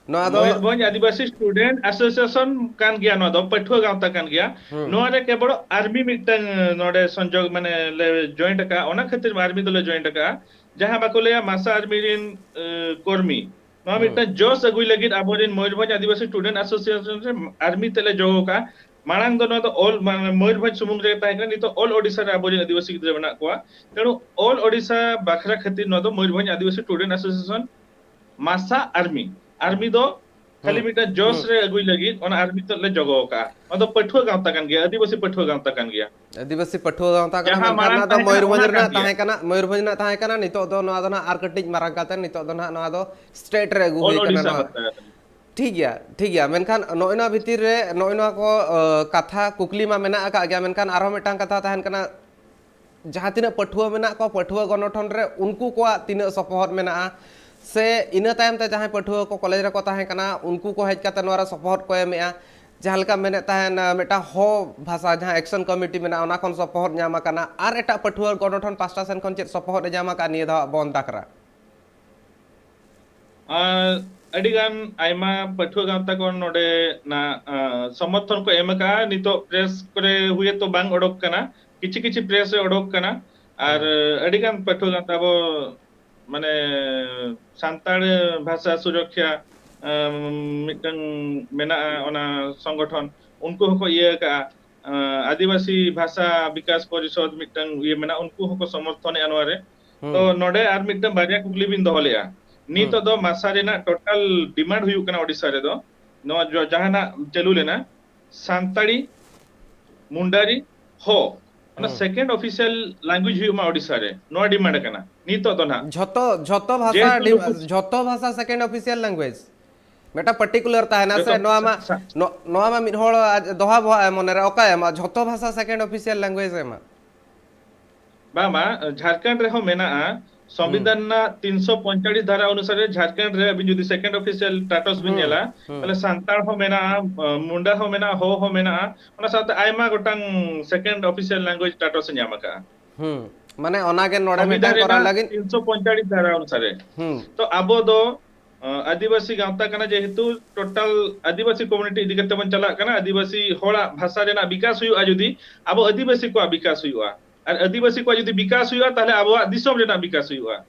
ᱱᱚᱣᱟ ᱫᱚ ᱢᱚᱭᱩᱨᱵᱷᱚᱸᱡᱽ ᱟᱹᱫᱤᱵᱟᱹᱥᱤ ᱥᱴᱩᱰᱮᱱᱴ ᱮᱥᱳᱥᱤᱭᱮᱥᱚᱱ ᱠᱟᱱ ᱜᱮᱭᱟ, ᱱᱚᱣᱟ ᱫᱚ ᱯᱟᱹᱴᱷᱩᱣᱟᱹ ᱜᱟᱶᱛᱟ ᱠᱟᱱ ᱜᱮᱭᱟ᱾ ᱦᱩᱸ᱾ ᱱᱚᱣᱟ ᱨᱮ ᱠᱮᱵᱚᱞ ᱟᱨᱢᱤ ᱢᱤᱫᱴᱟᱝ ᱱᱚᱰᱮ ᱥᱚᱝᱡᱳᱜᱽ, ᱢᱟᱱᱮ, ᱞᱮ ᱡᱚᱭᱮᱱᱴ ᱟᱠᱟᱫᱼᱟ, ᱚᱱᱟ ᱠᱷᱟᱹᱛᱤᱨ ᱟᱨᱢᱤ ᱫᱚᱞᱮ ᱡᱚᱭᱮᱱᱴ ᱟᱠᱟᱫᱼᱟ᱾ ᱡᱟᱦᱟᱸ ᱵᱟᱠᱚ ᱞᱟᱹᱭᱟ ᱢᱟᱥᱟ ᱟᱨᱢᱤ ᱨᱮᱱ, ᱮ, ᱠᱚᱨᱢᱤ, ᱱᱚᱣᱟ ᱦᱩᱸ᱾ ᱢᱤᱫᱴᱟᱝ ᱡᱚᱥ ᱟᱹᱜᱩᱭ ᱞᱟᱹᱜᱤᱫ ᱟᱵᱚᱨᱮᱱ ᱢᱚᱭᱩᱨᱵᱷᱚᱸᱡᱽ ᱟᱹᱫᱤᱵᱟᱹᱥᱤ ᱥᱴᱩᱰᱮᱱᱴ ᱮᱥᱳᱥᱤᱭᱮᱥᱚᱱ ᱨᱮ ᱟᱨᱢᱤ ᱛᱮᱞᱮ ᱡᱚᱜᱚ ᱠᱟᱜᱼᱟ᱾ ᱢᱟᱲᱟᱝ ᱫᱚ ᱱᱚᱣᱟ ᱫᱚ ᱚᱞ, ᱢᱟᱱᱮ, ᱢᱚᱭᱩᱨᱵᱷᱚᱸᱡᱽ ᱥᱩᱢᱩᱝ ᱨᱮ ᱛᱟᱦᱮᱸ ᱠᱟᱱᱟ, ᱱᱤᱛᱚᱜ ᱚᱞ ᱳᱰᱤᱥᱟ ᱨᱮ ᱟᱵᱚᱨᱮᱱ ᱟᱹᱫᱤᱵᱟᱹᱥᱤ ᱜᱤᱫᱽᱨᱟᱹ ᱢᱮᱱᱟᱜ ᱠᱚᱣᱟ᱾ ᱛᱮᱬᱩ ᱚᱞ ᱳᱰᱤᱥᱟ ᱵᱟᱠᱷᱨᱟ ᱠᱷᱟᱹᱛᱤᱨ ᱱᱚᱣᱟ ᱫᱚ ᱢᱚᱭᱩᱨᱵᱷᱚᱸᱡᱽ ᱟᱹᱫᱤᱵᱟᱹᱥᱤ ᱥᱴᱩᱰᱮᱱᱴ ᱮᱥᱳᱥᱤᱭᱮᱥᱚᱱ ᱢᱟᱥᱟ ᱟᱨᱢᱤ, ᱟᱨᱢᱤ ᱫᱚ ᱠᱷᱟᱹᱞᱤ ᱦᱩᱸ᱾ ᱢᱤᱫᱴᱟᱝ ᱡᱚᱥ ᱦᱩᱸ᱾ ᱨᱮ ᱟᱹᱜᱩᱭ ᱞᱟᱹᱜᱤᱫ ᱚᱱᱟ ᱟᱨᱢᱤ ᱛᱮᱫ ᱞᱮ ᱡᱚᱜᱚ ᱠᱟᱜᱼᱟ᱾ ᱱᱚᱣᱟ ᱫᱚ ᱯᱟᱹᱴᱷᱩᱣᱟᱹ ᱜᱟᱶᱛᱟ ᱠᱟᱱ ᱜᱮᱭᱟ, ᱟᱹᱫᱤᱵᱟᱹᱥᱤ ᱯᱟᱹᱴᱷᱩᱣᱟᱹ ᱜᱟᱶᱛᱟ ᱠᱟᱱ ᱜᱮᱭᱟ᱾ ᱟᱹᱫᱤᱵᱟᱹᱥᱤ ᱯᱟᱹᱴᱷᱩᱣᱟᱹ ᱜᱟᱶᱛᱟ ᱠᱟᱱᱟ, ᱡᱟᱦᱟᱸ ᱢᱮᱱᱠᱷᱟᱱ ᱢᱟᱲᱟᱝ ᱚᱱᱟ ᱫᱚ ᱛᱟᱦᱮᱸ ᱠᱟᱱᱟ, ᱢᱚᱭᱩᱨᱵᱷᱚᱸᱡᱽ ᱚᱱᱟ ᱨᱮᱱᱟᱜ ᱠᱟᱱ ᱛᱟᱦᱮᱸ ᱜᱮᱭᱟ᱾ ᱠᱟᱱᱟ, ᱢᱚᱭᱩᱨᱵᱷᱚᱸᱡᱽ ᱨᱮᱱᱟᱜ ᱛᱟᱦᱮᱸ ᱠᱟᱱᱟ, ᱱᱤᱛᱚᱜ ᱫᱚ ᱱᱚᱣᱟ ᱫᱚ ᱱᱟᱦᱟᱜ ᱟᱨ ᱠᱟᱹᱴᱤᱡ ᱢᱟᱨᱟᱝ ᱠᱟᱛᱮ ᱱᱤᱛᱚᱜ ᱫᱚ ᱱᱟᱦᱟᱜ ᱱᱚᱣᱟ ᱫᱚ ᱥᱴᱮᱴ ᱨᱮ ᱟᱹᱜᱩ ᱚᱞ ᱦᱩᱭ ᱠᱟᱱᱟ ᱳᱰᱤᱥᱟ ᱱᱚᱣᱟ᱾ ᱵᱟᱠᱷᱨᱟ᱾ ᱴᱷᱤᱠ ᱜᱮᱭᱟ, ᱴᱷᱤᱠ ᱜᱮᱭᱟ, ᱢᱮᱱᱠᱷᱟᱱ ᱱᱚᱜᱼᱚᱭ ᱱᱚᱣᱟ ᱵᱷᱤᱛᱤᱨ ᱨᱮ ᱱᱚᱜᱼᱚᱭ ᱱᱚᱣᱟ ᱠᱚ, ᱟᱹ, ᱠᱟᱛᱷᱟ ᱠᱩᱠᱞᱤ ᱢᱟ ᱢᱮᱱᱟᱜ ᱟᱠᱟᱫ ᱜᱮᱭᱟ, ᱢᱮᱱᱠᱷᱟᱱ ᱟᱨᱦᱚᱸ ᱢᱤᱫᱴᱟᱝ ᱠᱟᱛᱷᱟ ᱛᱟᱦᱮᱱ ᱠᱟᱱᱟ, ᱡᱟᱦᱟᱸ ᱛᱤᱱᱟᱹᱜ ᱯᱟᱹᱴᱷᱩᱣᱟᱹ ᱢᱮᱱᱟᱜ ᱠᱚᱣᱟ, ᱯᱟᱹᱴᱷᱩᱣᱟᱹ ᱜᱚᱱᱚᱴᱷᱚᱱ ᱨᱮ ᱩᱱᱠᱩ ᱠᱚᱣᱟᱜ ᱛᱤᱱᱟᱹᱜ ᱥᱚᱯᱚᱦᱚᱫ ᱢᱮᱱᱟᱜᱼᱟ, ᱥᱮ ᱤᱱᱟᱹ ᱛᱟᱭᱚᱢ ᱛᱮ ᱡᱟᱦᱟᱸᱭ ᱯᱟᱹᱴᱷᱩᱣᱟᱹ ᱠᱚ ᱠᱚᱞᱮᱡᱽ ᱨᱮᱠᱚ ᱛᱟᱦᱮᱸ ᱠᱟᱱᱟ, ᱩᱱᱠᱩ ᱠᱚ ᱦᱮᱡ ᱠᱟᱛᱮ ᱱᱚᱣᱟ ᱨᱮ ᱥᱚᱯᱚᱦᱚᱫ ᱠᱚ ᱮᱢᱮᱜᱼᱟ, ᱡᱟᱦᱟᱸ ᱞᱮᱠᱟ ᱢᱮᱱᱮᱫ ᱛᱟᱦᱮᱱ, ᱟᱸ, ᱢᱤᱫᱴᱟᱝ ᱦᱚ ᱵᱷᱟᱥᱟ ᱡᱟᱦᱟᱸ action committee ᱢᱮᱱᱟᱜᱼᱟ, ᱚᱱᱟ ᱠᱷᱚᱱ ᱥᱚᱯᱚᱦᱚᱫ ᱧᱟᱢ ᱟᱠᱟᱱᱟ, ᱟᱨ ᱮᱴᱟᱜ ᱯᱟᱹᱴᱷᱩᱣᱟᱹ ᱜᱚᱱᱚᱴᱷᱚᱱ ᱯᱟᱥᱴᱟ ᱥᱮᱱ ᱠᱷᱚᱱ ᱪᱮᱫ ᱥᱚᱯᱚᱦᱚᱫ ᱮ ᱧᱟᱢ ᱟᱠᱟᱫ ᱱᱤᱭᱟᱹ ᱫᱷᱟᱣ ᱵᱚᱱᱫᱷ ᱟᱠᱷᱲᱟ? ᱟᱨ ᱟᱹᱰᱤ ᱜᱟᱱ ᱟᱭᱢᱟ ᱯᱟᱹᱴᱷᱩᱣᱟᱹ ᱜᱟᱶᱛᱟ ᱠᱚ ᱱᱚᱰᱮ ᱱᱟ, ᱟᱸ, ᱥᱚᱢᱚᱨᱛᱷᱚᱱ ᱠᱚ ᱮᱢ ᱟᱠᱟᱫᱼᱟ᱾ ᱱᱤᱛᱚᱜ press ᱠᱚᱨᱮ ᱦᱩᱭᱛᱚ ᱵᱟᱝ ᱚᱰᱚᱠ ᱠᱟᱱᱟ, ᱠᱤᱪᱷᱤ ᱠᱤᱪᱷᱤ press ᱨᱮ ᱚᱰᱚᱠ ᱠᱟᱱᱟ᱾ ᱟᱨ ᱦᱩᱸ᱾ ᱟᱹᱰᱤ ᱜᱟᱱ ᱯᱟᱹᱴᱷᱩᱣᱟᱹ ᱜᱟᱶᱛᱟ ᱟᱵᱚ, ᱢᱟᱱᱮ, ᱥᱟᱱᱛᱟᱲ ᱵᱷᱟᱥᱟ ᱥᱩᱨᱚᱠᱷᱟ, ᱟᱸ, ᱢᱤᱫᱴᱟᱝ ᱢᱮᱱᱟᱜᱼᱟ ᱚᱱᱟ ᱥᱚᱝᱜᱚᱴᱷᱚᱱ, ᱩᱱᱠᱩ ᱦᱚᱸᱠᱚ ᱤᱭᱟᱹ ᱟᱠᱟᱜᱼᱟ᱾ ᱟᱸ, ᱟᱹᱫᱤᱵᱟᱹᱥᱤ ᱵᱷᱟᱥᱟ ᱵᱤᱠᱟᱥ ᱯᱚᱨᱤᱥᱚᱫᱽ ᱢᱤᱫᱴᱟᱝ ᱤᱭᱟᱹ ᱢᱮᱱᱟᱜᱼᱟ, ᱩᱱᱠᱩ ᱦᱚᱸᱠᱚ ᱥᱚᱢᱚᱨᱛᱷᱚᱱᱮᱜᱼᱟ ᱱᱚᱣᱟ ᱨᱮ᱾ ᱛᱚ ᱦᱩᱸ᱾ ᱱᱚᱰᱮ ᱟᱨ ᱢᱤᱫᱴᱟᱝ ᱵᱟᱨᱭᱟ ᱠᱩᱠᱞᱤ ᱵᱤᱱ ᱫᱚᱦᱚ ᱞᱮᱜᱼᱟ᱾ ᱦᱩᱸ᱾ ᱱᱤᱛᱚᱜ ᱫᱚ ᱢᱟᱥᱟ ᱨᱮᱱᱟᱜ total demand ᱦᱩᱭᱩᱜ ᱠᱟᱱᱟ ᱳᱰᱤᱥᱟ ᱨᱮᱫᱚ, ᱱᱚᱣᱟ ᱡᱚ-, ᱡᱟᱦᱟᱱᱟᱜ ᱪᱟᱹᱞᱩ ᱞᱮᱱᱟ, ᱥᱟᱱᱛᱟᱲᱤ, ᱢᱩᱱᱰᱟᱨᱤ, ᱦᱚ, ᱚᱱᱟ ᱦᱩᱸ᱾ second official language ᱦᱩᱭᱩᱜ ᱢᱟ ᱳᱰᱤᱥᱟ ᱨᱮ, ᱱᱚᱣᱟ demand ᱠᱟᱱᱟ ᱱᱤᱛᱚᱜ ᱫᱚ ᱱᱟᱦᱟᱜ᱾ ᱡᱷᱚᱛᱚ, ᱡᱷᱚᱛᱚ ᱵᱷᱟᱥᱟ ᱡᱮᱦᱮᱛᱩ ᱰᱤ-, ᱱᱩᱠᱩ ᱡᱷᱚᱛᱚ ᱵᱷᱟᱥᱟ second official language? ᱢᱤᱫᱴᱟᱝ particular ᱛᱟᱦᱮᱱᱟ ᱡᱚᱛᱚ ᱥᱮ, ᱱᱚᱣᱟ ᱢᱟ, ᱥᱟ-, ᱥᱟ-, ᱱᱚ-, ᱱᱚᱣᱟ ᱢᱟ ᱢᱤᱫ ᱦᱚᱲ ᱟᱡ ᱫᱚᱦᱟ ᱵᱚᱦᱟ ᱮ ᱢᱚᱱᱮᱨᱮ ᱚᱠᱟᱭ ᱮᱢᱟ, ᱡᱷᱚᱛᱚ ᱵᱷᱟᱥᱟ second official language ᱮ ᱮᱢᱟ᱾ ᱵᱟᱝ, ᱵᱟᱝ, ᱡᱷᱟᱲᱠᱷᱚᱸᱰ ᱨᱮᱦᱚᱸ ᱢᱮᱱᱟᱜᱼᱟ, ᱦᱩᱸ᱾ ᱥᱚᱝᱵᱤᱫᱷᱟᱱ ᱨᱮᱱᱟᱜ ᱛᱤᱱᱥᱚ ᱯᱚᱸᱭᱛᱟᱲᱤᱥ ᱫᱷᱟᱨᱟ ᱚᱱᱩᱥᱟᱨᱮ ᱡᱷᱟᱲᱠᱷᱚᱸᱰ ᱨᱮ ᱟᱹᱵᱤᱱ ᱡᱩᱫᱤ second official status ᱵᱤᱱ ᱦᱩᱸ, ᱧᱮᱞᱟ, ᱦᱩᱸ᱾ ᱛᱟᱦᱞᱮ ᱥᱟᱱᱛᱟᱲ ᱦᱚᱸ ᱢᱮᱱᱟᱜᱼᱟ, ᱢᱩᱱᱰᱟ ᱦᱚᱸ ᱢᱮᱱᱟᱜᱼᱟ, ᱦᱳ ᱦᱚᱸ ᱢᱮᱱᱟᱜᱼᱟ, ᱚᱱᱟ ᱥᱟᱶᱛᱮ ᱟᱭᱢᱟ ᱜᱚᱴᱟᱝ second official language status ᱮ ᱧᱟᱢ ᱟᱠᱟᱫᱼᱟ᱾ ᱦᱩᱸ, ᱢᱟᱱᱮ ᱚᱱᱟᱜᱮ ᱱᱚᱰᱮ ᱥᱚᱝᱵᱤᱫᱷᱟᱱ ᱢᱤᱫᱴᱟᱝ ᱠᱚᱨᱟᱣ ᱨᱮᱱᱟᱜ ᱞᱟᱹᱜᱤᱫ᱾ ᱛᱤᱱᱥᱚ ᱯᱚᱸᱭᱛᱟᱲᱤᱥ ᱫᱷᱟᱨᱟ ᱚᱱᱩᱥᱟᱨᱮ᱾ ᱦᱩᱸ᱾ ᱛᱚ ᱟᱵᱚ ᱫᱚ, ᱟᱸ, ᱟᱹᱫᱤᱵᱟᱹᱥᱤ ᱜᱟᱶᱛᱟ ᱠᱟᱱᱟ, ᱡᱮᱦᱮᱛᱩ total ᱟᱹᱫᱤᱵᱟᱹᱥᱤ community ᱤᱫᱤ ᱠᱟᱛᱮ ᱵᱚᱱ ᱪᱟᱞᱟᱜ ᱠᱟᱱᱟ, ᱟᱹᱫᱤᱵᱟᱹᱥᱤ ᱦᱚᱲᱟᱜ ᱵᱷᱟᱥᱟ ᱨᱮᱱᱟᱜ ᱵᱤᱠᱟᱥ ᱦᱩᱭᱩᱜᱼᱟ, ᱡᱩᱫᱤ ᱟᱵᱚ ᱟᱹᱫᱤᱵᱟᱹᱥᱤ ᱠᱚᱣᱟᱜ ᱵᱤᱠᱟᱥ ᱦᱩᱭᱩᱜᱼᱟ, ᱟᱨ ᱟᱹᱫᱤᱵᱟᱹᱥᱤ ᱠᱚᱣᱟᱜ ᱡᱩᱫᱤ ᱵᱤᱠᱟᱥ ᱦᱩᱭᱩᱜᱼᱟ, ᱛᱟᱦᱞᱮ ᱟᱵᱚᱣᱟᱜ ᱫᱤᱥᱚᱢ ᱨᱮᱱᱟᱜ ᱵᱤᱠᱟᱥ ᱦᱩᱭᱩᱜᱼᱟ᱾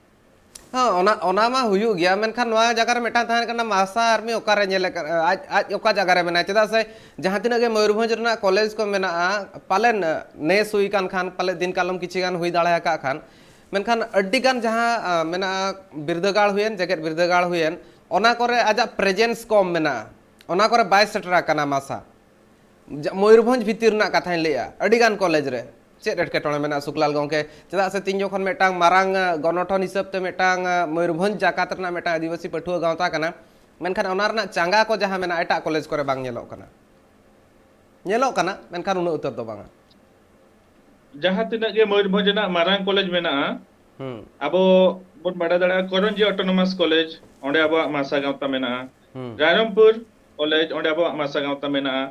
ᱦᱮᱸ, ᱚᱱᱟ, ᱚᱱᱟ ᱢᱟ ᱦᱩᱭᱩᱜ ᱜᱮᱭᱟ, ᱢᱮᱱᱠᱷᱟᱱ ᱱᱚᱣᱟ ᱡᱟᱭᱜᱟ ᱨᱮ ᱢᱤᱫᱴᱟᱝ ᱛᱟᱦᱮᱱ ᱠᱟᱱᱟ, ᱢᱟᱥᱟ ᱟᱨᱢᱤ ᱚᱠᱟᱨᱮ ᱧᱮᱞᱮ ᱠᱟᱱᱟ, ᱟᱡ, ᱟᱡ ᱚᱠᱟ ᱡᱟᱭᱜᱟ ᱨᱮ ᱢᱮᱱᱟᱭᱟ? ᱪᱮᱫᱟᱜ ᱥᱮ ᱡᱟᱦᱟᱸ ᱛᱤᱱᱟᱹᱜ ᱜᱮ ᱢᱚᱭᱩᱨᱵᱷᱚᱸᱡᱽ ᱨᱮᱱᱟᱜ ᱠᱚᱞᱮᱡᱽ ᱠᱚ ᱢᱮᱱᱟᱜᱼᱟ, ᱯᱟᱞᱮᱱ ᱱᱮᱥ ᱦᱩᱭ ᱠᱟᱱ ᱠᱷᱟᱱ, ᱯᱟᱞᱮ ᱫᱤᱱ ᱠᱟᱞᱚᱢ ᱠᱤᱪᱷᱤ ᱜᱟᱱ ᱦᱩᱭ ᱫᱟᱲᱮ ᱟᱠᱟᱫ ᱠᱷᱟᱱ, ᱢᱮᱱᱠᱷᱟᱱ ᱟᱹᱰᱤ ᱜᱟᱱ ᱡᱟᱦᱟᱸ, ᱟ, ᱢᱮᱱᱟᱜᱼᱟ, ᱵᱤᱨᱫᱟᱹᱜᱟᱲ ᱦᱩᱭᱮᱱ, ᱡᱮᱜᱮᱛ ᱵᱤᱨᱫᱟᱹᱜᱟᱲ ᱦᱩᱭᱮᱱ, ᱚᱱᱟ ᱠᱚᱨᱮ ᱟᱡᱟᱜ presence ᱠᱚᱢ ᱢᱮᱱᱟᱜᱼᱟ, ᱚᱱᱟ ᱠᱚᱨᱮ ᱵᱟᱭ ᱥᱮᱴᱮᱨ ᱟᱠᱟᱱᱟ ᱢᱟᱥᱟ᱾ ᱡᱟ-, ᱢᱚᱭᱩᱨᱵᱷᱚᱸᱡᱽ ᱵᱷᱤᱛᱤᱨ ᱨᱮᱱᱟᱜ ᱠᱟᱛᱷᱟᱧ ᱞᱟᱹᱭᱮᱜᱼᱟ, ᱟᱹᱰᱤ ᱜᱟᱱ ᱠᱚᱞᱮᱡᱽ ᱨᱮ ᱪᱮᱫ ᱮᱴᱠᱮᱴᱚᱬᱮ ᱢᱮᱱᱟᱜᱼᱟ ᱥᱩᱠᱞᱟᱞ ᱜᱚᱢᱠᱮ? ᱪᱮᱫᱟᱜ ᱥᱮ ᱛᱤᱧ ᱡᱚᱠᱷᱚᱱ ᱢᱤᱫᱴᱟᱝ ᱢᱟᱨᱟᱝ, ᱟ, ᱜᱚᱱᱚᱴᱷᱚᱱ ᱦᱤᱥᱟᱹᱵ ᱛᱮ ᱢᱤᱫᱴᱟᱝ, ᱟ, ᱢᱚᱭᱩᱨᱵᱷᱚᱸᱡᱽ ᱡᱟᱠᱟᱛ ᱨᱮᱱᱟᱜ ᱢᱤᱫᱴᱟᱝ ᱟᱹᱫᱤᱵᱟᱹᱥᱤ ᱯᱟᱹᱴᱷᱩᱣᱟᱹ ᱜᱟᱶᱛᱟ ᱠᱟᱱᱟ, ᱢᱮᱱᱠᱷᱟᱱ ᱚᱱᱟ ᱨᱮᱱᱟᱜ ᱪᱟᱸᱜᱟ ᱠᱚ ᱡᱟᱦᱟᱸ ᱢᱮᱱᱟᱜᱼᱟ, ᱮᱴᱟᱜ ᱠᱚᱞᱮᱡᱽ ᱠᱚᱨᱮ ᱵᱟᱝ ᱧᱮᱞᱚᱜ ᱠᱟᱱᱟ᱾ ᱧᱮᱞᱚᱜ ᱠᱟᱱᱟ, ᱢᱮᱱᱠᱷᱟᱱ ᱩᱱᱟᱹᱜ ᱩᱛᱟᱹᱨ ᱫᱚ ᱵᱟᱝᱟ᱾ ᱡᱟᱦᱟᱸ ᱛᱤᱱᱟᱹᱜ ᱜᱮ ᱢᱚᱭᱩᱨᱵᱷᱚᱸᱡᱽ ᱨᱮᱱᱟᱜ ᱢᱟᱨᱟᱝ ᱠᱚᱞᱮᱡᱽ ᱢᱮᱱᱟᱜᱼᱟ, ᱦᱩᱸ᱾ ᱟᱵᱚ ᱵᱚᱱ ᱵᱟᱰᱟᱭ ᱫᱟᱲᱮᱭᱟᱜᱼᱟ, ᱠᱚᱨᱚᱧᱡᱤ Autonomous College, ᱚᱸᱰᱮ ᱟᱵᱚᱣᱟᱜ ᱢᱟᱥᱟ ᱜᱟᱶᱛᱟ ᱢᱮᱱᱟᱜᱼᱟ᱾ ᱦᱩᱸ᱾ ᱨᱟᱭᱨᱚᱝᱯᱩᱨ, ᱠᱚᱞᱮᱡᱽ, ᱚᱸᱰᱮ ᱟᱵᱚᱣᱟᱜ ᱢᱟᱥᱟ ᱜᱟᱶᱛᱟ ᱢᱮᱱᱟᱜᱼᱟ᱾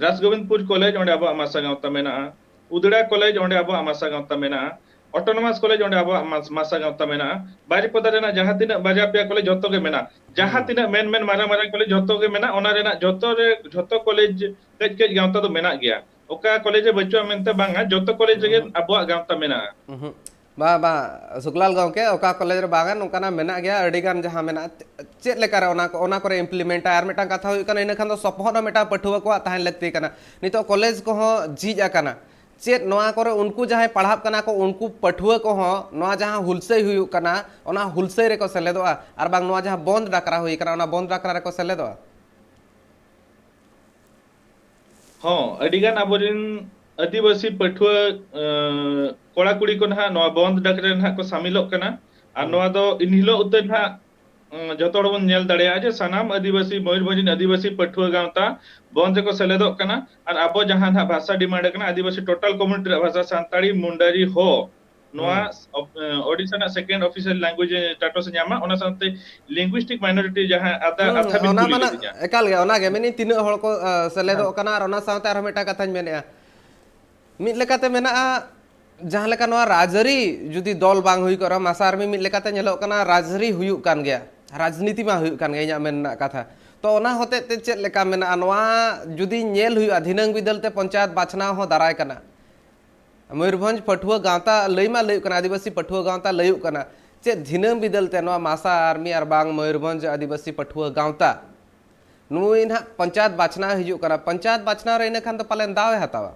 ᱨᱟᱡᱽᱜᱳᱵᱤᱱᱫᱽᱯᱩᱨ ᱠᱚᱞᱮᱡᱽ, ᱚᱸᱰᱮ ᱟᱵᱚᱣᱟᱜ ᱢᱟᱥᱟ ᱜᱟᱶᱛᱟ ᱢᱮᱱᱟᱜᱼᱟ᱾ ᱩᱫᱽᱲᱟ ᱠᱚᱞᱮᱡᱽ, ᱚᱸᱰᱮ ᱟᱵᱚᱣᱟᱜ ᱢᱟᱥᱟ ᱜᱟᱶᱛᱟ ᱢᱮᱱᱟᱜᱼᱟ᱾ ᱚᱴᱳᱱᱚᱢᱟᱥ ᱠᱚᱞᱮᱡᱽ, ᱚᱸᱰᱮ ᱟᱵᱚᱣᱟᱜ ᱢᱟᱥ-, ᱢᱟᱥᱟ ᱜᱟᱶᱛᱟ ᱢᱮᱱᱟᱜᱼᱟ᱾ ᱵᱟᱨᱤᱯᱚᱫᱟ ᱨᱮᱱᱟᱜ ᱡᱟᱦᱟᱸ ᱛᱤᱱᱟᱹᱜ ᱵᱟᱨᱭᱟ ᱯᱮᱭᱟ ᱠᱚᱞᱮᱡᱽ, ᱡᱷᱚᱛᱚ ᱜᱮ ᱢᱮᱱᱟᱜᱼᱟ᱾ ᱡᱟᱦᱟᱸ ᱦᱩᱸ᱾ ᱛᱤᱱᱟᱹᱜ ᱢᱮᱱ ᱢᱮᱱ ᱢᱟᱨᱟᱝ ᱢᱟᱨᱟᱝ ᱠᱚᱞᱮᱡᱽ, ᱡᱷᱚᱛᱚ ᱜᱮ ᱢᱮᱱᱟᱜᱼᱟ᱾ ᱚᱱᱟ ᱨᱮᱱᱟᱜ ᱡᱷᱚᱛᱚ ᱨᱮ, ᱡᱷᱚᱛᱚ ᱠᱚᱞᱮᱡᱽ ᱠᱟᱹᱡ ᱠᱟᱹᱡ ᱜᱟᱶᱛᱟ ᱫᱚ ᱢᱮᱱᱟᱜ ᱜᱮᱭᱟ᱾ ᱚᱠᱟ ᱠᱚᱞᱮᱡᱽ ᱨᱮ ᱵᱟᱹᱪᱩᱜᱼᱟ ᱢᱮᱱᱛᱮ ᱵᱟᱝᱟ, ᱡᱷᱚᱛᱚ ᱠᱚᱞᱮᱡᱽ ᱨᱮᱜᱮ ᱩᱦᱩᱸ᱾ ᱟᱵᱚᱣᱟᱜ ᱜᱟᱶᱛᱟ ᱢᱮᱱᱟᱜᱼᱟ᱾ ᱩᱦᱩᱸ᱾ ᱵᱟ, ᱵᱟ, ᱥᱩᱠᱞᱟᱞ ᱜᱚᱢᱠᱮ, ᱚᱠᱟ ᱠᱚᱞᱮᱡᱽ ᱨᱮ ᱵᱟᱝᱟ, ᱱᱚᱝᱠᱟᱱᱟᱜ ᱢᱮᱱᱟᱜ ᱜᱮᱭᱟ, ᱟᱹᱰᱤ ᱜᱟᱱ ᱡᱟᱦᱟᱸ ᱢᱮᱱᱟᱜᱼᱟ᱾ ᱪᱮᱫ ᱞᱮᱠᱟᱨᱮ ᱚᱱᱟ ᱠᱚ, ᱚᱱᱟ ᱠᱚᱨᱮ implement ᱟ? ᱟᱨ ᱢᱤᱫᱴᱟᱝ ᱠᱟᱛᱷᱟ ᱦᱩᱭᱩᱜ ᱠᱟᱱᱟ, ᱤᱱᱟᱹ ᱠᱷᱟᱱ ᱫᱚ ᱥᱚᱯᱚᱦᱚᱫ ᱦᱚᱸ ᱢᱤᱫᱴᱟᱝ ᱯᱟᱹᱴᱷᱩᱣᱟᱹ ᱠᱚᱣᱟᱜ ᱛᱟᱦᱮᱱ ᱞᱟᱹᱠᱛᱤ ᱠᱟᱱᱟ᱾ ᱱᱤᱛᱚᱜ ᱠᱚᱞᱮᱡᱽ ᱠᱚᱦᱚᱸ ᱡᱷᱤᱡ ᱟᱠᱟᱱᱟ᱾ ᱪᱮᱫ ᱱᱚᱣᱟ ᱠᱚᱨᱮ ᱩᱱᱠᱩ ᱡᱟᱦᱟᱸᱭ ᱯᱟᱲᱦᱟᱜ ᱠᱟᱱᱟ ᱠᱚ, ᱩᱱᱠᱩ ᱯᱟᱹᱴᱷᱩᱣᱟᱹ ᱠᱚᱦᱚᱸ ᱱᱚᱣᱟ ᱡᱟᱦᱟᱸ ᱦᱩᱞᱥᱟᱹᱭ ᱦᱩᱭᱩᱜ ᱠᱟᱱᱟ, ᱚᱱᱟ ᱦᱩᱞᱥᱟᱹᱭ ᱨᱮᱠᱚ ᱥᱮᱞᱮᱫᱚᱜᱼᱟ, ᱟᱨ ᱵᱟᱝ ᱱᱚᱣᱟ ᱡᱟᱦᱟᱸ ᱵᱚᱱᱫ ᱰᱟᱠᱨᱟ ᱦᱩᱭ ᱠᱟᱱᱟ, ᱚᱱᱟ ᱵᱚᱱᱫ ᱰᱟᱠᱨᱟ ᱨᱮᱠᱚ ᱥᱮᱞᱮᱫᱚᱜᱼᱟ? ᱦᱚᱸ, ᱟᱹᱰᱤᱜᱟᱱ ᱟᱵᱚᱨᱮᱱ ᱟᱹᱫᱤᱵᱟᱹᱥᱤ ᱯᱟᱹᱴᱷᱩᱣᱟᱹ, ᱟᱸ, ᱠᱚᱲᱟ ᱠᱩᱲᱤ ᱠᱚ ᱱᱟᱦᱟᱜ ᱱᱚᱣᱟ ᱵᱚᱱᱫ ᱰᱟᱠᱨᱟ ᱨᱮ ᱱᱟᱦᱟᱜ ᱠᱚ ᱥᱟᱢᱤᱞᱚᱜ ᱠᱟᱱᱟ᱾ ᱟᱨ ᱦᱩᱸ᱾ ᱱᱚᱣᱟ ᱫᱚ ᱮᱱᱦᱤᱞᱳᱜ ᱩᱛᱟᱹᱨ ᱱᱟᱦᱟᱜ, ᱟᱸ, ᱡᱚᱛᱚ ᱦᱚᱲ ᱵᱚᱱ ᱧᱮᱞ ᱫᱟᱲᱮᱭᱟᱜᱼᱟ ᱡᱮ ᱥᱟᱱᱟᱢ ᱟᱹᱫᱤᱵᱟᱹᱥᱤ, ᱢᱚᱭᱩᱨᱵᱷᱚᱸᱡᱽ ᱨᱮᱱ ᱟᱹᱫᱤᱵᱟᱹᱥᱤ ᱯᱟᱹᱴᱷᱩᱣᱟᱹ ᱜᱟᱶᱛᱟ ᱵᱚᱱᱫ ᱨᱮᱠᱚ ᱥᱮᱞᱮᱫᱚᱜ ᱠᱟᱱᱟ᱾ ᱟᱨ ᱟᱵᱚ ᱡᱟᱦᱟᱸ ᱱᱟᱦᱟᱜ ᱵᱷᱟᱥᱟ demand ᱠᱟᱱᱟ, ᱟᱹᱫᱤᱵᱟᱹᱥᱤ total community ᱨᱮᱭᱟᱜ ᱵᱷᱟᱥᱟ ᱥᱟᱱᱛᱟᱲᱤ, ᱢᱩᱱᱰᱟᱨᱤ, ᱦᱳ, ᱱᱚᱣᱟ ᱦᱩᱸ᱾ ᱚᱯ-, ᱮ, ᱳᱰᱤᱥᱟ ᱨᱮᱱᱟᱜ second official language status ᱮ ᱧᱟᱢᱟ, ᱚᱱᱟ ᱥᱟᱶᱛᱮ linguistic minority ᱡᱟᱦᱟᱸ ᱟᱫᱟ-, ᱦᱩᱸ, ᱟᱛᱷᱟ ᱵᱤᱱ ᱚᱱᱟ ᱠᱩᱞᱤ ᱢᱟ ᱱᱟᱜ ᱞᱤᱫᱤᱧᱟ᱾ ᱮᱠᱟᱞ ᱜᱮ, ᱚᱱᱟ ᱜᱮ ᱢᱮᱱᱮᱫ ᱛᱤᱱᱟᱹᱜ ᱦᱚᱲ ᱠᱚ, ᱟ, ᱥᱮᱞᱮᱫᱚᱜ ᱦᱮᱸ᱾ ᱠᱟᱱᱟ, ᱟᱨ ᱚᱱᱟ ᱥᱟᱶᱛᱮ ᱟᱨᱦᱚᱸ ᱢᱤᱫᱴᱟᱝ ᱠᱟᱛᱷᱟᱧ ᱢᱮᱱᱮᱫᱼᱟ᱾ ᱢᱤᱫ ᱞᱮᱠᱟᱛᱮ ᱢᱮᱱᱟᱜᱼᱟ, ᱡᱟᱦᱟᱸ ᱞᱮᱠᱟ ᱱᱚᱣᱟ ᱨᱟᱡᱽᱟᱹᱨᱤ ᱡᱩᱫᱤ ᱫᱚᱞ ᱵᱟᱝ ᱦᱩᱭ ᱠᱚᱜ ᱨᱮᱦᱚᱸ, ᱢᱟᱥᱟ ᱟᱨᱢᱤ ᱢᱤᱫ ᱞᱮᱠᱟᱛᱮ ᱧᱮᱞᱚᱜ ᱠᱟᱱᱟ, ᱨᱟᱡᱽᱟᱹᱨᱤ ᱦᱩᱭᱩᱜ ᱠᱟᱱ ᱜᱮᱭᱟ, ᱨᱟᱡᱽᱱᱤᱛᱤ ᱢᱟ ᱦᱩᱭᱩᱜ ᱠᱟᱱ ᱜᱮᱭᱟ, ᱤᱧᱟᱹᱜ ᱢᱮᱱ ᱨᱮᱱᱟᱜ ᱠᱟᱛᱷᱟ᱾ ᱛᱚ ᱚᱱᱟ ᱦᱚᱛᱮᱡ ᱛᱮ ᱪᱮᱫ ᱞᱮᱠᱟ ᱢᱮᱱᱟᱜᱼᱟ, ᱱᱚᱣᱟ ᱡᱩᱫᱤ ᱧᱮᱞ ᱦᱩᱭᱩᱜᱼᱟ, ᱫᱷᱤᱱᱟᱹᱝ ᱵᱤᱫᱟᱹᱞ ᱛᱮ ᱯᱚᱧᱪᱟᱭᱮᱛ ᱵᱟᱪᱷᱱᱟᱣ ᱦᱚᱸ ᱫᱟᱨᱟᱭ ᱠᱟᱱᱟ᱾ ᱢᱚᱭᱩᱨᱵᱷᱚᱸᱡᱽ ᱯᱟᱹᱴᱷᱩᱣᱟᱹ ᱜᱟᱶᱛᱟ ᱞᱟᱹᱭ ᱢᱟ ᱞᱟᱹᱭᱩᱜ ᱠᱟᱱᱟ, ᱟᱹᱫᱤᱵᱟᱹᱥᱤ ᱯᱟᱹᱴᱷᱩᱣᱟᱹ ᱜᱟᱶᱛᱟ ᱞᱟᱹᱭᱩᱜ ᱠᱟᱱᱟ, ᱪᱮᱫ ᱫᱷᱤᱱᱟᱹᱝ ᱵᱤᱫᱟᱹᱞ ᱛᱮ ᱱᱚᱣᱟ ᱢᱟᱥᱟ ᱟᱨᱢᱤ ᱟᱨ ᱵᱟᱝ ᱢᱚᱭᱩᱨᱵᱷᱚᱸᱡᱽ ᱟᱹᱫᱤᱵᱟᱹᱥᱤ ᱯᱟᱹᱴᱷᱩᱣᱟᱹ ᱜᱟᱶᱛᱟ ᱱᱩᱭ ᱱᱟᱦᱟᱜ ᱯᱚᱧᱪᱟᱭᱮᱛ ᱵᱟᱪᱷᱱᱟᱣ ᱦᱤᱡᱩᱜ ᱠᱟᱱᱟ, ᱯᱚᱧᱪᱟᱭᱮᱛ ᱵᱟᱪᱷᱱᱟᱣ ᱨᱮ ᱤᱱᱟᱹ ᱠᱷᱟᱱ ᱫᱚ ᱯᱟᱞᱮᱱ ᱫᱟᱣ ᱮ ᱦᱟᱛᱟᱣᱟ?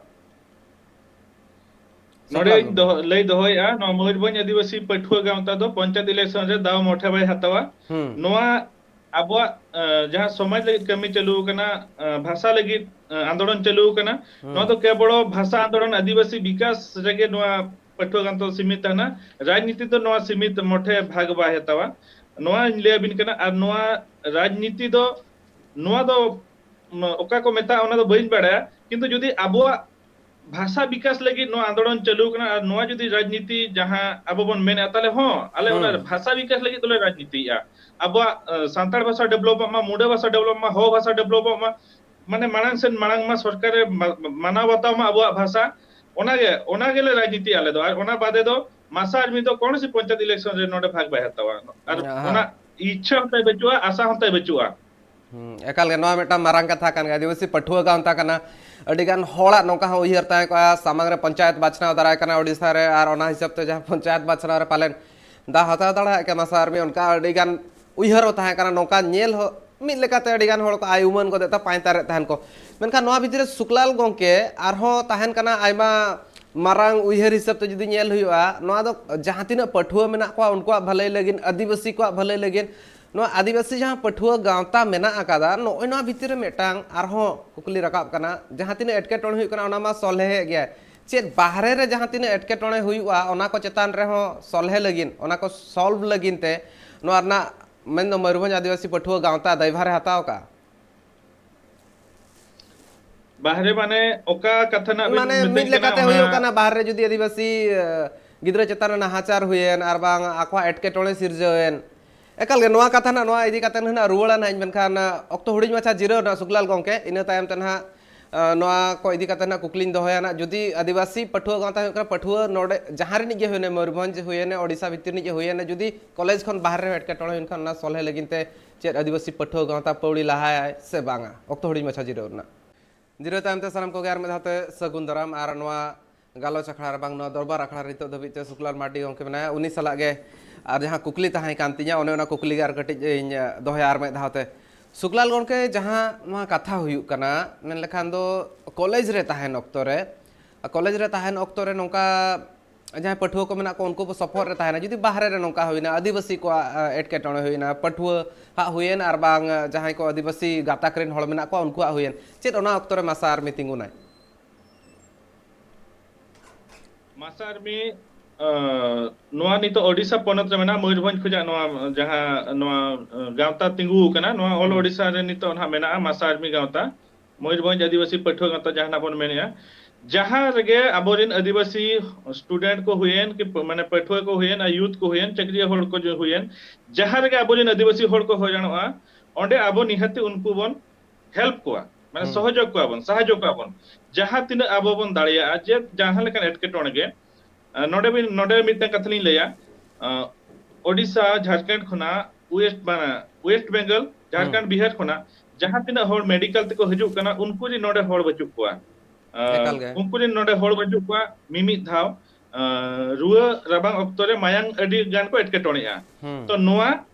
ᱱᱚᱰᱮᱧ ᱥᱚᱢᱨᱟᱴ ᱫᱚᱦᱚ-, ᱞᱟᱹᱭ ᱫᱚᱦᱚᱭᱮᱫᱼᱟ, ᱱᱚᱣᱟ ᱢᱚᱭᱩᱨᱵᱷᱚᱸᱡᱽ ᱟᱹᱫᱤᱵᱟᱹᱥᱤ ᱯᱟᱹᱴᱷᱩᱣᱟᱹ ᱜᱟᱶᱛᱟ ᱫᱚ ᱯᱚᱧᱪᱟᱭᱮᱛ election ᱨᱮ ᱫᱟᱣ ᱢᱚᱴᱷᱮ ᱵᱟᱭ ᱦᱟᱛᱟᱣᱟ᱾ ᱦᱩᱸ᱾ ᱱᱚᱣᱟ ᱟᱵᱚᱣᱟᱜ, ᱮ, ᱡᱟᱦᱟᱸ ᱥᱚᱢᱟᱡᱽ ᱞᱟᱹᱜᱤᱫ ᱠᱟᱹᱢᱤ ᱪᱟᱹᱞᱩ ᱟᱠᱟᱱᱟ, ᱮ, ᱵᱷᱟᱥᱟ ᱞᱟᱹᱜᱤᱫ, ᱮ, ᱟᱱᱫᱳᱞᱚᱱ ᱪᱟᱹᱞᱩ ᱟᱠᱟᱱᱟ, ᱦᱩᱸ᱾ ᱱᱚᱣᱟ ᱫᱚ ᱠᱮᱵᱚᱞ ᱵᱷᱟᱥᱟ ᱟᱱᱫᱳᱞᱚᱱ, ᱟᱹᱫᱤᱵᱟᱹᱥᱤ ᱵᱤᱠᱟᱥ ᱨᱮᱜᱮ ᱱᱚᱣᱟ ᱯᱟᱹᱴᱷᱩᱣᱟᱹ ᱜᱟᱶᱛᱟ ᱫᱚ ᱥᱤᱢᱤᱛ ᱛᱟᱦᱮᱱᱟ᱾ ᱨᱟᱡᱽᱱᱤᱛᱤ ᱫᱚ ᱱᱚᱣᱟ ᱥᱤᱢᱤᱛ ᱢᱚᱴᱷᱮ ᱵᱷᱟᱜᱽ ᱵᱟᱭ ᱦᱟᱛᱟᱣᱟ᱾ ᱱᱚᱣᱟᱧ ᱞᱟᱹᱭ ᱟᱵᱤᱱ ᱠᱟᱱᱟ᱾ ᱟᱨ ᱱᱚᱣᱟ ᱨᱟᱡᱽᱱᱤᱛᱤ ᱫᱚ, ᱱᱚᱣᱟ ᱫᱚ, ᱢ-, ᱚᱠᱟ ᱠᱚ ᱢᱮᱛᱟᱜᱼᱟ, ᱚᱱᱟ ᱫᱚ ᱵᱟᱹᱧ ᱵᱟᱲᱟᱭᱟ, ᱠᱤᱱᱛᱩ ᱡᱩᱫᱤ ᱟᱵᱚᱣᱟᱜ ᱵᱷᱟᱥᱟ ᱵᱤᱠᱟᱥ ᱞᱟᱹᱜᱤᱫ ᱱᱚᱣᱟ ᱟᱱᱫᱳᱞᱚᱱ ᱪᱟᱹᱞᱩ ᱠᱟᱱᱟ, ᱟᱨ ᱱᱚᱣᱟ ᱡᱩᱫᱤ ᱨᱟᱡᱽᱱᱤᱛᱤ ᱡᱟᱦᱟᱸ ᱟᱵᱚ ᱵᱚᱱ ᱢᱮᱱᱮᱫᱼᱟ, ᱛᱟᱦᱚᱞᱮ ᱦᱚᱸ ᱟᱞᱮ ᱚᱱᱟ ᱦᱩᱸ᱾ ᱵᱷᱟᱥᱟ ᱵᱤᱠᱟᱥ ᱞᱟᱹᱜᱤᱫ ᱫᱚᱞᱮ ᱨᱟᱡᱽᱱᱤᱛᱤᱭᱮᱫᱼᱟ᱾ ᱟᱵᱚᱣᱟᱜ ᱥᱟᱱᱛᱟᱲ ᱵᱷᱟᱥᱟ ᱰᱮᱵᱷᱞᱚᱯᱚᱜ ᱢᱟ, ᱢᱩᱰᱟᱹ ᱵᱷᱟᱥᱟ ᱰᱮᱵᱷᱞᱚᱯ ᱢᱟ, ᱦᱚ ᱵᱷᱟᱥᱟ ᱰᱮᱵᱷᱞᱚᱯᱚᱜ ᱢᱟ, ᱢᱟᱱᱮ ᱢᱟᱲᱟᱝ ᱥᱮᱫ ᱢᱟᱲᱟᱝ ᱢᱟ, ᱥᱚᱨᱠᱟᱨᱮ ᱢᱟᱱᱟᱣ ᱵᱟᱛᱟᱣ ᱢᱟ ᱟᱵᱚᱣᱟᱜ ᱵᱷᱟᱥᱟ᱾ ᱚᱱᱟᱜᱮ ᱚᱱᱟ ᱜᱮᱞᱮ ᱨᱟᱡᱽᱱᱤᱛᱤᱭᱟ ᱟᱞᱮ ᱫᱚ᱾ ᱟᱨ ᱚᱱᱟ ᱵᱟᱫᱮ ᱫᱚ ᱢᱟᱥᱟ ᱟᱨᱢᱤ ᱫᱚ ᱠᱚᱱᱚ ᱥᱤ ᱯᱚᱧᱪᱟᱭᱮᱛ ᱤᱞᱮᱠᱥᱚᱱ ᱨᱮ ᱱᱚᱰᱮ ᱵᱷᱟᱜᱽ ᱵᱟᱭ ᱦᱟᱛᱟᱣᱟ᱾ ᱟᱨ ᱚᱱᱟ ᱤᱪᱪᱷᱟᱹ ᱦᱚᱸ ᱛᱟᱭ ᱵᱟᱹᱪᱩᱜᱼᱟ, ᱟᱥᱟ ᱦᱚᱸ ᱛᱟᱭ ᱵᱟᱹᱪᱩᱜᱼᱟ᱾ ᱦᱩᱸ, ᱮᱠᱟᱞ ᱜᱮ ᱱᱚᱣᱟ ᱢᱤᱫᱴᱟᱝ ᱢᱟᱨᱟᱝ ᱠᱟᱛᱷᱟ ᱠᱟᱱ ᱜᱮᱭᱟ᱾ ᱟᱹᱫᱤᱵᱟᱹᱥᱤ ᱯᱟᱹᱴᱷᱩᱣᱟᱹ ᱜᱟᱶᱛᱟ ᱠᱟᱱᱟ, ᱟᱹᱰᱤ ᱜᱟᱱ ᱦᱚᱲᱟᱜ ᱱᱚᱝᱠᱟ ᱦᱚᱸ ᱩᱭᱦᱟᱹᱨ ᱛᱟᱦᱮᱸ ᱠᱚᱜᱼᱟ, ᱥᱟᱢᱟᱝ ᱨᱮ ᱯᱚᱧᱪᱟᱭᱮᱛ ᱵᱟᱪᱷᱱᱟᱣ ᱫᱟᱨᱟᱭ ᱠᱟᱱᱟ ᱳᱰᱤᱥᱟ ᱨᱮ, ᱟᱨ ᱚᱱᱟ ᱦᱤᱥᱟᱹᱵ ᱛᱮ ᱡᱟᱦᱟᱸ ᱯᱚᱧᱪᱟᱭᱮᱛ ᱵᱟᱪᱷᱱᱟᱣ ᱨᱮ ᱯᱟᱞᱮᱱ ᱫᱟᱣ ᱦᱟᱛᱟᱣ ᱫᱟᱲᱮᱭᱟᱜ ᱠᱮᱭᱟ ᱢᱟᱥᱟ ᱟᱨᱢᱤ, ᱚᱱᱠᱟ ᱟᱹᱰᱤ ᱜᱟᱱ ᱩᱭᱦᱟᱹᱨ ᱦᱚᱸ ᱛᱟᱦᱮᱸ ᱠᱟᱱᱟ᱾ ᱱᱚᱝᱠᱟ ᱧᱮᱞ ᱦᱚᱸ ᱢᱤᱫ ᱞᱮᱠᱟᱛᱮ ᱟᱹᱰᱤ ᱜᱟᱱ ᱦᱚᱲ ᱠᱚ ᱟᱭ ᱩᱢᱟᱹᱱ ᱜᱚᱫᱮᱫ ᱛᱟᱦᱮᱸ, ᱯᱟᱸᱭᱛᱟᱨᱮᱫ ᱛᱟᱦᱮᱱ ᱠᱚ᱾ ᱢᱮᱱᱠᱷᱟᱱ ᱱᱚᱣᱟ ᱵᱷᱤᱛᱤᱨ ᱨᱮ ᱥᱩᱠᱞᱟᱞ ᱜᱚᱢᱠᱮ ᱟᱨᱦᱚᱸ ᱛᱟᱦᱮᱱ ᱠᱟᱱᱟ, ᱟᱭᱢᱟ ᱢᱟᱨᱟᱝ ᱩᱭᱦᱟᱹᱨ ᱦᱤᱥᱟᱹᱵ ᱛᱮ ᱡᱩᱫᱤ ᱧᱮᱞ ᱦᱩᱭᱩᱜᱼᱟ, ᱱᱚᱣᱟ ᱫᱚ ᱡᱟᱦᱟᱸ ᱛᱤᱱᱟᱹᱜ ᱯᱟᱹᱴᱷᱩᱣᱟᱹ ᱢᱮᱱᱟᱜ ᱠᱚᱣᱟ ᱩᱱᱠᱩᱣᱟᱜ ᱵᱷᱟᱹᱞᱟᱹᱭ ᱞᱟᱹᱜᱤᱫ, ᱟᱹᱫᱤᱵᱟᱹᱥᱤ ᱠᱚᱣᱟᱜ ᱵᱷᱟᱹᱞᱟᱹᱭ ᱞᱟᱹᱜᱤᱫ, ᱱᱚᱣᱟ ᱟᱹᱫᱤᱵᱟᱹᱥᱤ ᱡᱟᱦᱟᱸ ᱯᱟᱹᱴᱷᱩᱣᱟᱹ ᱜᱟᱶᱛᱟ ᱢᱮᱱᱟᱜ ᱟᱠᱟᱫᱟ, ᱱᱚᱜᱼᱚᱭ ᱱᱚᱣᱟ ᱵᱷᱤᱛᱤᱨ ᱨᱮ ᱢᱤᱫᱴᱟᱝ ᱟᱨᱦᱚᱸ ᱠᱩᱠᱞᱤ ᱨᱟᱠᱟᱵ ᱠᱟᱱᱟ, ᱡᱟᱦᱟᱸ ᱛᱤᱱᱟᱹᱜ ᱮᱴᱠᱮᱴᱚᱬᱮ ᱦᱩᱭᱩᱜ ᱠᱟᱱᱟ ᱚᱱᱟ ᱢᱟ ᱥᱚᱞᱦᱮᱭᱮᱫ ᱜᱮᱭᱟ, ᱪᱮᱫ ᱵᱟᱦᱨᱮ ᱨᱮ ᱡᱟᱦᱟᱸ ᱛᱤᱱᱟᱹᱜ ᱮᱴᱠᱮᱴᱚᱬᱮ ᱦᱩᱭᱩᱜᱼᱟ ᱚᱱᱟ ᱠᱚ ᱪᱮᱛᱟᱱ ᱨᱮᱦᱚᱸ ᱥᱚᱞᱦᱮ ᱞᱟᱹᱜᱤᱫ, ᱚᱱᱟ ᱠᱚ ᱥᱚᱞᱵᱷ ᱞᱟᱹᱜᱤᱫ ᱛᱮ ᱱᱚᱣᱟ ᱨᱮᱱᱟᱜ ᱢᱮᱱᱫᱚ ᱢᱚᱭᱩᱨᱵᱷᱚᱸᱡᱽ ᱟᱹᱫᱤᱵᱟᱹᱥᱤ ᱯᱟᱹᱴᱷᱩᱣᱟᱹ ᱜᱟᱶᱛᱟ ᱫᱟᱭᱵᱷᱟᱨᱮ ᱦᱟᱛᱟᱣ ᱠᱟᱜᱼᱟ? ᱵᱟᱦᱨᱮ ᱢᱟᱱᱮ ᱚᱠᱟ ᱠᱟᱛᱷᱟ ᱨᱮᱱᱟᱜ ᱵᱤᱱ ᱢᱟᱱᱮ ᱢᱤᱫ ᱢᱤᱛᱟᱹᱧ ᱠᱟᱱᱟ ᱞᱮᱠᱟᱛᱮ ᱚᱱᱟ? ᱦᱩᱭᱩᱜ ᱠᱟᱱᱟ, ᱵᱟᱦᱨᱮ ᱨᱮ ᱡᱩᱫᱤ ᱟᱹᱫᱤᱵᱟᱹᱥᱤ, ᱮ, ᱜᱤᱫᱽᱨᱟᱹ ᱪᱮᱛᱟᱱ ᱨᱮ ᱱᱟᱦᱟᱪᱟᱨ ᱦᱩᱭᱮᱱ ᱟᱨ ᱵᱟᱝ ᱟᱠᱚᱣᱟᱜ ᱮᱴᱠᱮᱴᱚᱬᱮ ᱥᱤᱨᱡᱟᱹᱣᱮᱱ, ᱮᱠᱟᱞ ᱜᱮ ᱱᱚᱣᱟ ᱠᱟᱛᱷᱟ ᱱᱟᱜ, ᱱᱚᱣᱟ ᱤᱫᱤ ᱠᱟᱛᱮ ᱱᱟᱜ ᱨᱩᱣᱟᱹᱲᱟ ᱱᱟᱜ ᱤᱧ, ᱢᱮᱱᱠᱷᱟᱱ, ᱮ, ᱚᱠᱛᱚ ᱦᱩᱰᱤᱧ ᱢᱟᱪᱷᱟ ᱡᱤᱨᱟᱹᱣ ᱨᱮᱱᱟᱜ ᱥᱩᱠᱞᱟᱞ ᱜᱚᱢᱠᱮ, ᱤᱱᱟᱹ ᱛᱟᱭᱚᱢ ᱛᱮ ᱱᱟᱦᱟᱜ, ᱮ, ᱱᱚᱣᱟ ᱠᱚ ᱤᱫᱤ ᱠᱟᱛᱮ ᱱᱟᱜ ᱠᱩᱠᱞᱤᱧ ᱫᱚᱦᱚᱭᱟ ᱱᱟᱜ᱾ ᱡᱩᱫᱤ ᱟᱹᱫᱤᱵᱟᱹᱥᱤ ᱯᱟᱹᱴᱷᱩᱣᱟᱹ ᱜᱟᱶᱛᱟ ᱦᱩᱭᱩᱜ ᱠᱟᱱᱟ, ᱯᱟᱹᱴᱷᱩᱣᱟᱹ ᱱᱚᱰᱮ ᱡᱟᱦᱟᱸ ᱨᱤᱱᱤᱡ ᱜᱮ ᱦᱩᱭᱮᱱᱮ, ᱢᱚᱭᱩᱨᱵᱷᱚᱸᱡᱽ ᱦᱩᱭᱮᱱᱮ, ᱳᱰᱤᱥᱟ ᱵᱷᱤᱛᱤᱨ ᱨᱤᱱᱤᱡ ᱜᱮ ᱦᱩᱭᱮᱱᱮ, ᱡᱩᱫᱤ ᱠᱚᱞᱮᱡᱽ ᱠᱷᱚᱱ ᱵᱟᱦᱨᱮ ᱨᱮ ᱮᱴᱠᱮᱴᱚᱬᱮ ᱦᱩᱭᱮᱱ ᱠᱷᱟᱱ ᱚᱱᱟ ᱥᱚᱞᱦᱮ ᱞᱟᱹᱜᱤᱫ ᱛᱮ ᱪᱮᱫ ᱟᱹᱫᱤᱵᱟᱹᱥᱤ ᱯᱟᱹᱴᱷᱩᱣᱟᱹ ᱜᱟᱶᱛᱟ ᱯᱟᱹᱣᱲᱤ ᱞᱟᱦᱟᱭᱟᱭ ᱥᱮ ᱵᱟᱝᱟ? ᱚᱠᱛᱚ ᱦᱩᱰᱤᱧ ᱢᱟᱪᱷᱟ ᱡᱤᱨᱟᱹᱣ ᱨᱮᱱᱟᱜ᱾ ᱡᱤᱨᱟᱹᱣ ᱛᱟᱭᱚᱢ ᱛᱮ ᱥᱟᱱᱟᱢ ᱠᱚᱜᱮ ᱟᱨ ᱢᱤᱫ ᱫᱷᱟᱣ ᱛᱮ ᱥᱟᱹᱜᱩᱱ ᱫᱟᱨᱟᱢ᱾ ᱟᱨ ᱱᱚᱣᱟ ᱜᱟᱞᱚᱪ ᱟᱠᱷᱲᱟ ᱨᱮ ᱵᱟᱝ, ᱱᱚᱣᱟ ᱫᱚᱨᱵᱟᱨ ᱟᱠᱷᱲᱟ ᱨᱮ ᱱᱤᱛᱚᱜ ᱫᱷᱟᱹᱵᱤᱡ ᱛᱮ ᱥᱩᱠᱞᱟᱞ ᱢᱟᱨᱰᱤ ᱜᱚᱢᱠᱮ ᱢᱮᱱᱟᱭᱟ, ᱩᱱᱤ ᱥᱟᱞᱟᱜ ᱜᱮ ᱟᱨ ᱡᱟᱦᱟᱸ ᱠᱩᱠᱞᱤ ᱛᱟᱦᱮᱸ ᱠᱟᱱ ᱛᱤᱧᱟ, ᱚᱱᱮ ᱚᱱᱟ ᱠᱩᱠᱞᱤ ᱜᱮ ᱟᱨ ᱠᱟᱹᱴᱤᱡ ᱤᱧ, ᱮ, ᱫᱚᱦᱚᱭᱟ ᱟᱨ ᱢᱤᱫ ᱫᱷᱟᱣ ᱛᱮ᱾ ᱥᱩᱠᱞᱟᱞ ᱜᱚᱢᱠᱮ, ᱡᱟᱦᱟᱸ ᱱᱚᱣᱟ ᱠᱟᱛᱷᱟ ᱦᱩᱭᱩᱜ ᱠᱟᱱᱟ, ᱢᱮᱱ ᱞᱮᱠᱷᱟᱱ ᱫᱚ ᱠᱚᱞᱮᱡᱽ ᱨᱮ ᱛᱟᱦᱮᱱ ᱚᱠᱛᱚ ᱨᱮ, ᱠᱚᱞᱮᱡᱽ ᱨᱮ ᱛᱟᱦᱮᱱ ᱚᱠᱛᱚ ᱨᱮ ᱱᱚᱝᱠᱟ ᱡᱟᱦᱟᱸᱭ ᱯᱟᱹᱴᱷᱩᱣᱟᱹ ᱠᱚ ᱢᱮᱱᱟᱜ ᱠᱚᱣᱟ, ᱩᱱᱠᱩ ᱠᱚ ᱥᱚᱯᱚᱦᱚᱫ ᱨᱮ ᱛᱟᱦᱮᱱᱟ᱾ ᱡᱩᱫᱤ ᱵᱟᱦᱨᱮ ᱨᱮ ᱱᱚᱝᱠᱟ ᱦᱩᱭᱱᱟ, ᱟᱹᱫᱤᱵᱟᱹᱥᱤ ᱠᱚᱣᱟᱜ, ᱮ, ᱮᱴᱠᱮᱴᱚᱬᱮ ᱦᱩᱭᱱᱟ, ᱯᱟᱹᱴᱷᱩᱣᱟᱹ ᱦᱟᱜ ᱦᱩᱭᱮᱱ ᱟᱨ ᱵᱟᱝ, ᱮ, ᱡᱟᱦᱟᱸᱭ ᱠᱚ ᱟᱹᱫᱤᱵᱟᱹᱥᱤ ᱜᱟᱛᱟᱠ ᱨᱮᱱ ᱦᱚᱲ ᱢᱮᱱᱟᱜ ᱠᱚᱣᱟ, ᱩᱱᱠᱩᱣᱟᱜ ᱦᱩᱭᱮᱱ, ᱪᱮᱫ ᱚᱱᱟ ᱚᱠᱛᱚ ᱨᱮ ᱢᱟᱥᱟ ᱟᱨᱢᱤ ᱛᱤᱸᱜᱩᱱᱟᱭ? ᱢᱟᱥᱟ ᱟᱨᱢᱤ, ᱮ, ᱱᱚᱣᱟ ᱱᱤᱛᱚᱜ ᱳᱰᱤᱥᱟ ᱯᱚᱱᱚᱛ ᱨᱮ ᱢᱮᱱᱟᱜᱼᱟ, ᱢᱚᱭᱩᱨᱵᱷᱚᱸᱡᱽ ᱠᱷᱚᱱᱟᱜ ᱱᱚᱣᱟ ᱡᱟᱦᱟᱸ ᱱᱚᱣᱟ, ᱮ, ᱜᱟᱶᱛᱟ ᱛᱤᱸᱜᱩ ᱟᱠᱟᱱᱟ, ᱱᱚᱣᱟ ᱚᱞ ᱦᱩᱸ᱾ ᱳᱰᱤᱥᱟ ᱨᱮ ᱱᱤᱛᱚᱜ ᱱᱟᱦᱟᱜ ᱢᱮᱱᱟᱜᱼᱟ ᱢᱟᱥᱟ ᱟᱨᱢᱤ ᱜᱟᱶᱛᱟ, ᱢᱚᱭᱩᱨᱵᱷᱚᱸᱡᱽ ᱟᱹᱫᱤᱵᱟᱹᱥᱤ ᱯᱟᱹᱴᱷᱩᱣᱟᱹ ᱜᱟᱶᱛᱟ ᱡᱟᱦᱟᱸ ᱱᱟᱜ ᱵᱚᱱ ᱢᱮᱱᱮᱜᱼᱟ᱾ ᱡᱟᱦᱟᱸ ᱨᱮᱜᱮ ᱟᱵᱚᱨᱮᱱ ᱟᱹᱫᱤᱵᱟᱹᱥᱤ student ᱠᱚ ᱦᱩᱭᱮᱱ, ᱠᱤ ᱯ-, ᱢᱟᱱᱮ ᱯᱟᱹᱴᱷᱩᱣᱟᱹ ᱠᱚ ᱦᱩᱭᱮᱱ, ᱟᱨ youth ᱠᱚ ᱦᱩᱭᱮᱱ, ᱪᱟᱹᱠᱨᱤᱭᱟᱹ ᱦᱚᱲ ᱠᱚ ᱡᱚ-, ᱦᱩᱭᱮᱱ, ᱡᱟᱦᱟᱸ ᱨᱮᱜᱮ ᱟᱵᱚᱨᱮᱱ ᱟᱹᱫᱤᱵᱟᱹᱥᱤ ᱦᱚᱲ ᱠᱚ ᱦᱚᱭᱨᱟᱱᱚᱜᱼᱟ, ᱚᱸᱰᱮ ᱟᱵᱚ ᱱᱤᱦᱟᱹᱛᱤ ᱩᱱᱠᱩ ᱵᱚᱱ help ᱠᱚᱣᱟ, ᱢᱟᱱᱮ ᱦᱩᱸ᱾ ᱥᱚᱦᱚᱡᱳᱜᱽ ᱠᱚᱣᱟ ᱵᱚᱱ, ᱥᱟᱦᱟᱡᱽᱡᱚ ᱠᱚᱣᱟ ᱵᱚᱱ, ᱡᱟᱦᱟᱸ ᱛᱤᱱᱟᱹᱜ ᱟᱵᱚ ᱵᱚᱱ ᱫᱟᱲᱮᱭᱟᱜᱼᱟ, ᱡᱮ ᱡᱟᱦᱟᱸ ᱞᱮᱠᱟᱱ ᱮᱴᱠᱮᱴᱚᱬᱮ ᱜᱮ᱾ ᱟᱨ ᱱᱚᱰᱮ ᱵᱤᱱ, ᱱᱚᱰᱮ ᱢᱤᱫᱴᱟᱝ ᱠᱟᱛᱷᱟ ᱞᱤᱧ ᱞᱟᱹᱭᱟ, ᱟᱸ, ᱳᱰᱤᱥᱟ, ᱡᱷᱟᱲᱠᱷᱚᱸᱰ ᱠᱷᱚᱱᱟᱜ, West, ᱢᱟᱱᱮ West Bengal, ᱦᱩᱸ᱾ ᱡᱷᱟᱲᱠᱷᱚᱸᱰ, ᱵᱤᱦᱟᱨ ᱠᱷᱚᱱᱟᱜ ᱡᱟᱦᱟᱸ ᱛᱤᱱᱟᱹᱜ ᱦᱚᱲ medical ᱛᱮᱠᱚ ᱦᱤᱡᱩᱜ ᱠᱟᱱᱟ, ᱩᱱᱠᱩ ᱡᱮ ᱱᱚᱰᱮ ᱦᱚᱲ ᱵᱟᱹᱪᱩᱜ ᱠᱚᱣᱟ᱾ ᱟᱸ, ᱮᱠᱟᱞ ᱜᱮ᱾ ᱩᱱᱠᱩ ᱨᱮᱱ ᱱᱚᱰᱮ ᱦᱚᱲ ᱵᱟᱹᱪᱩᱜ ᱠᱚᱣᱟ, ᱢᱤᱢᱤᱫ ᱫᱷᱟᱣ, ᱟᱸ, ᱨᱩᱣᱟᱹ ᱨᱟᱵᱟᱝ ᱚᱠᱛᱚ ᱨᱮ ᱢᱟᱭᱟᱝ ᱟᱹᱰᱤ ᱜᱟᱱ ᱠᱚ ᱮᱴᱠᱮᱴᱚᱬᱮᱜᱼᱟ᱾ ᱦᱩᱸ᱾ ᱛᱚ ᱱᱚᱣᱟ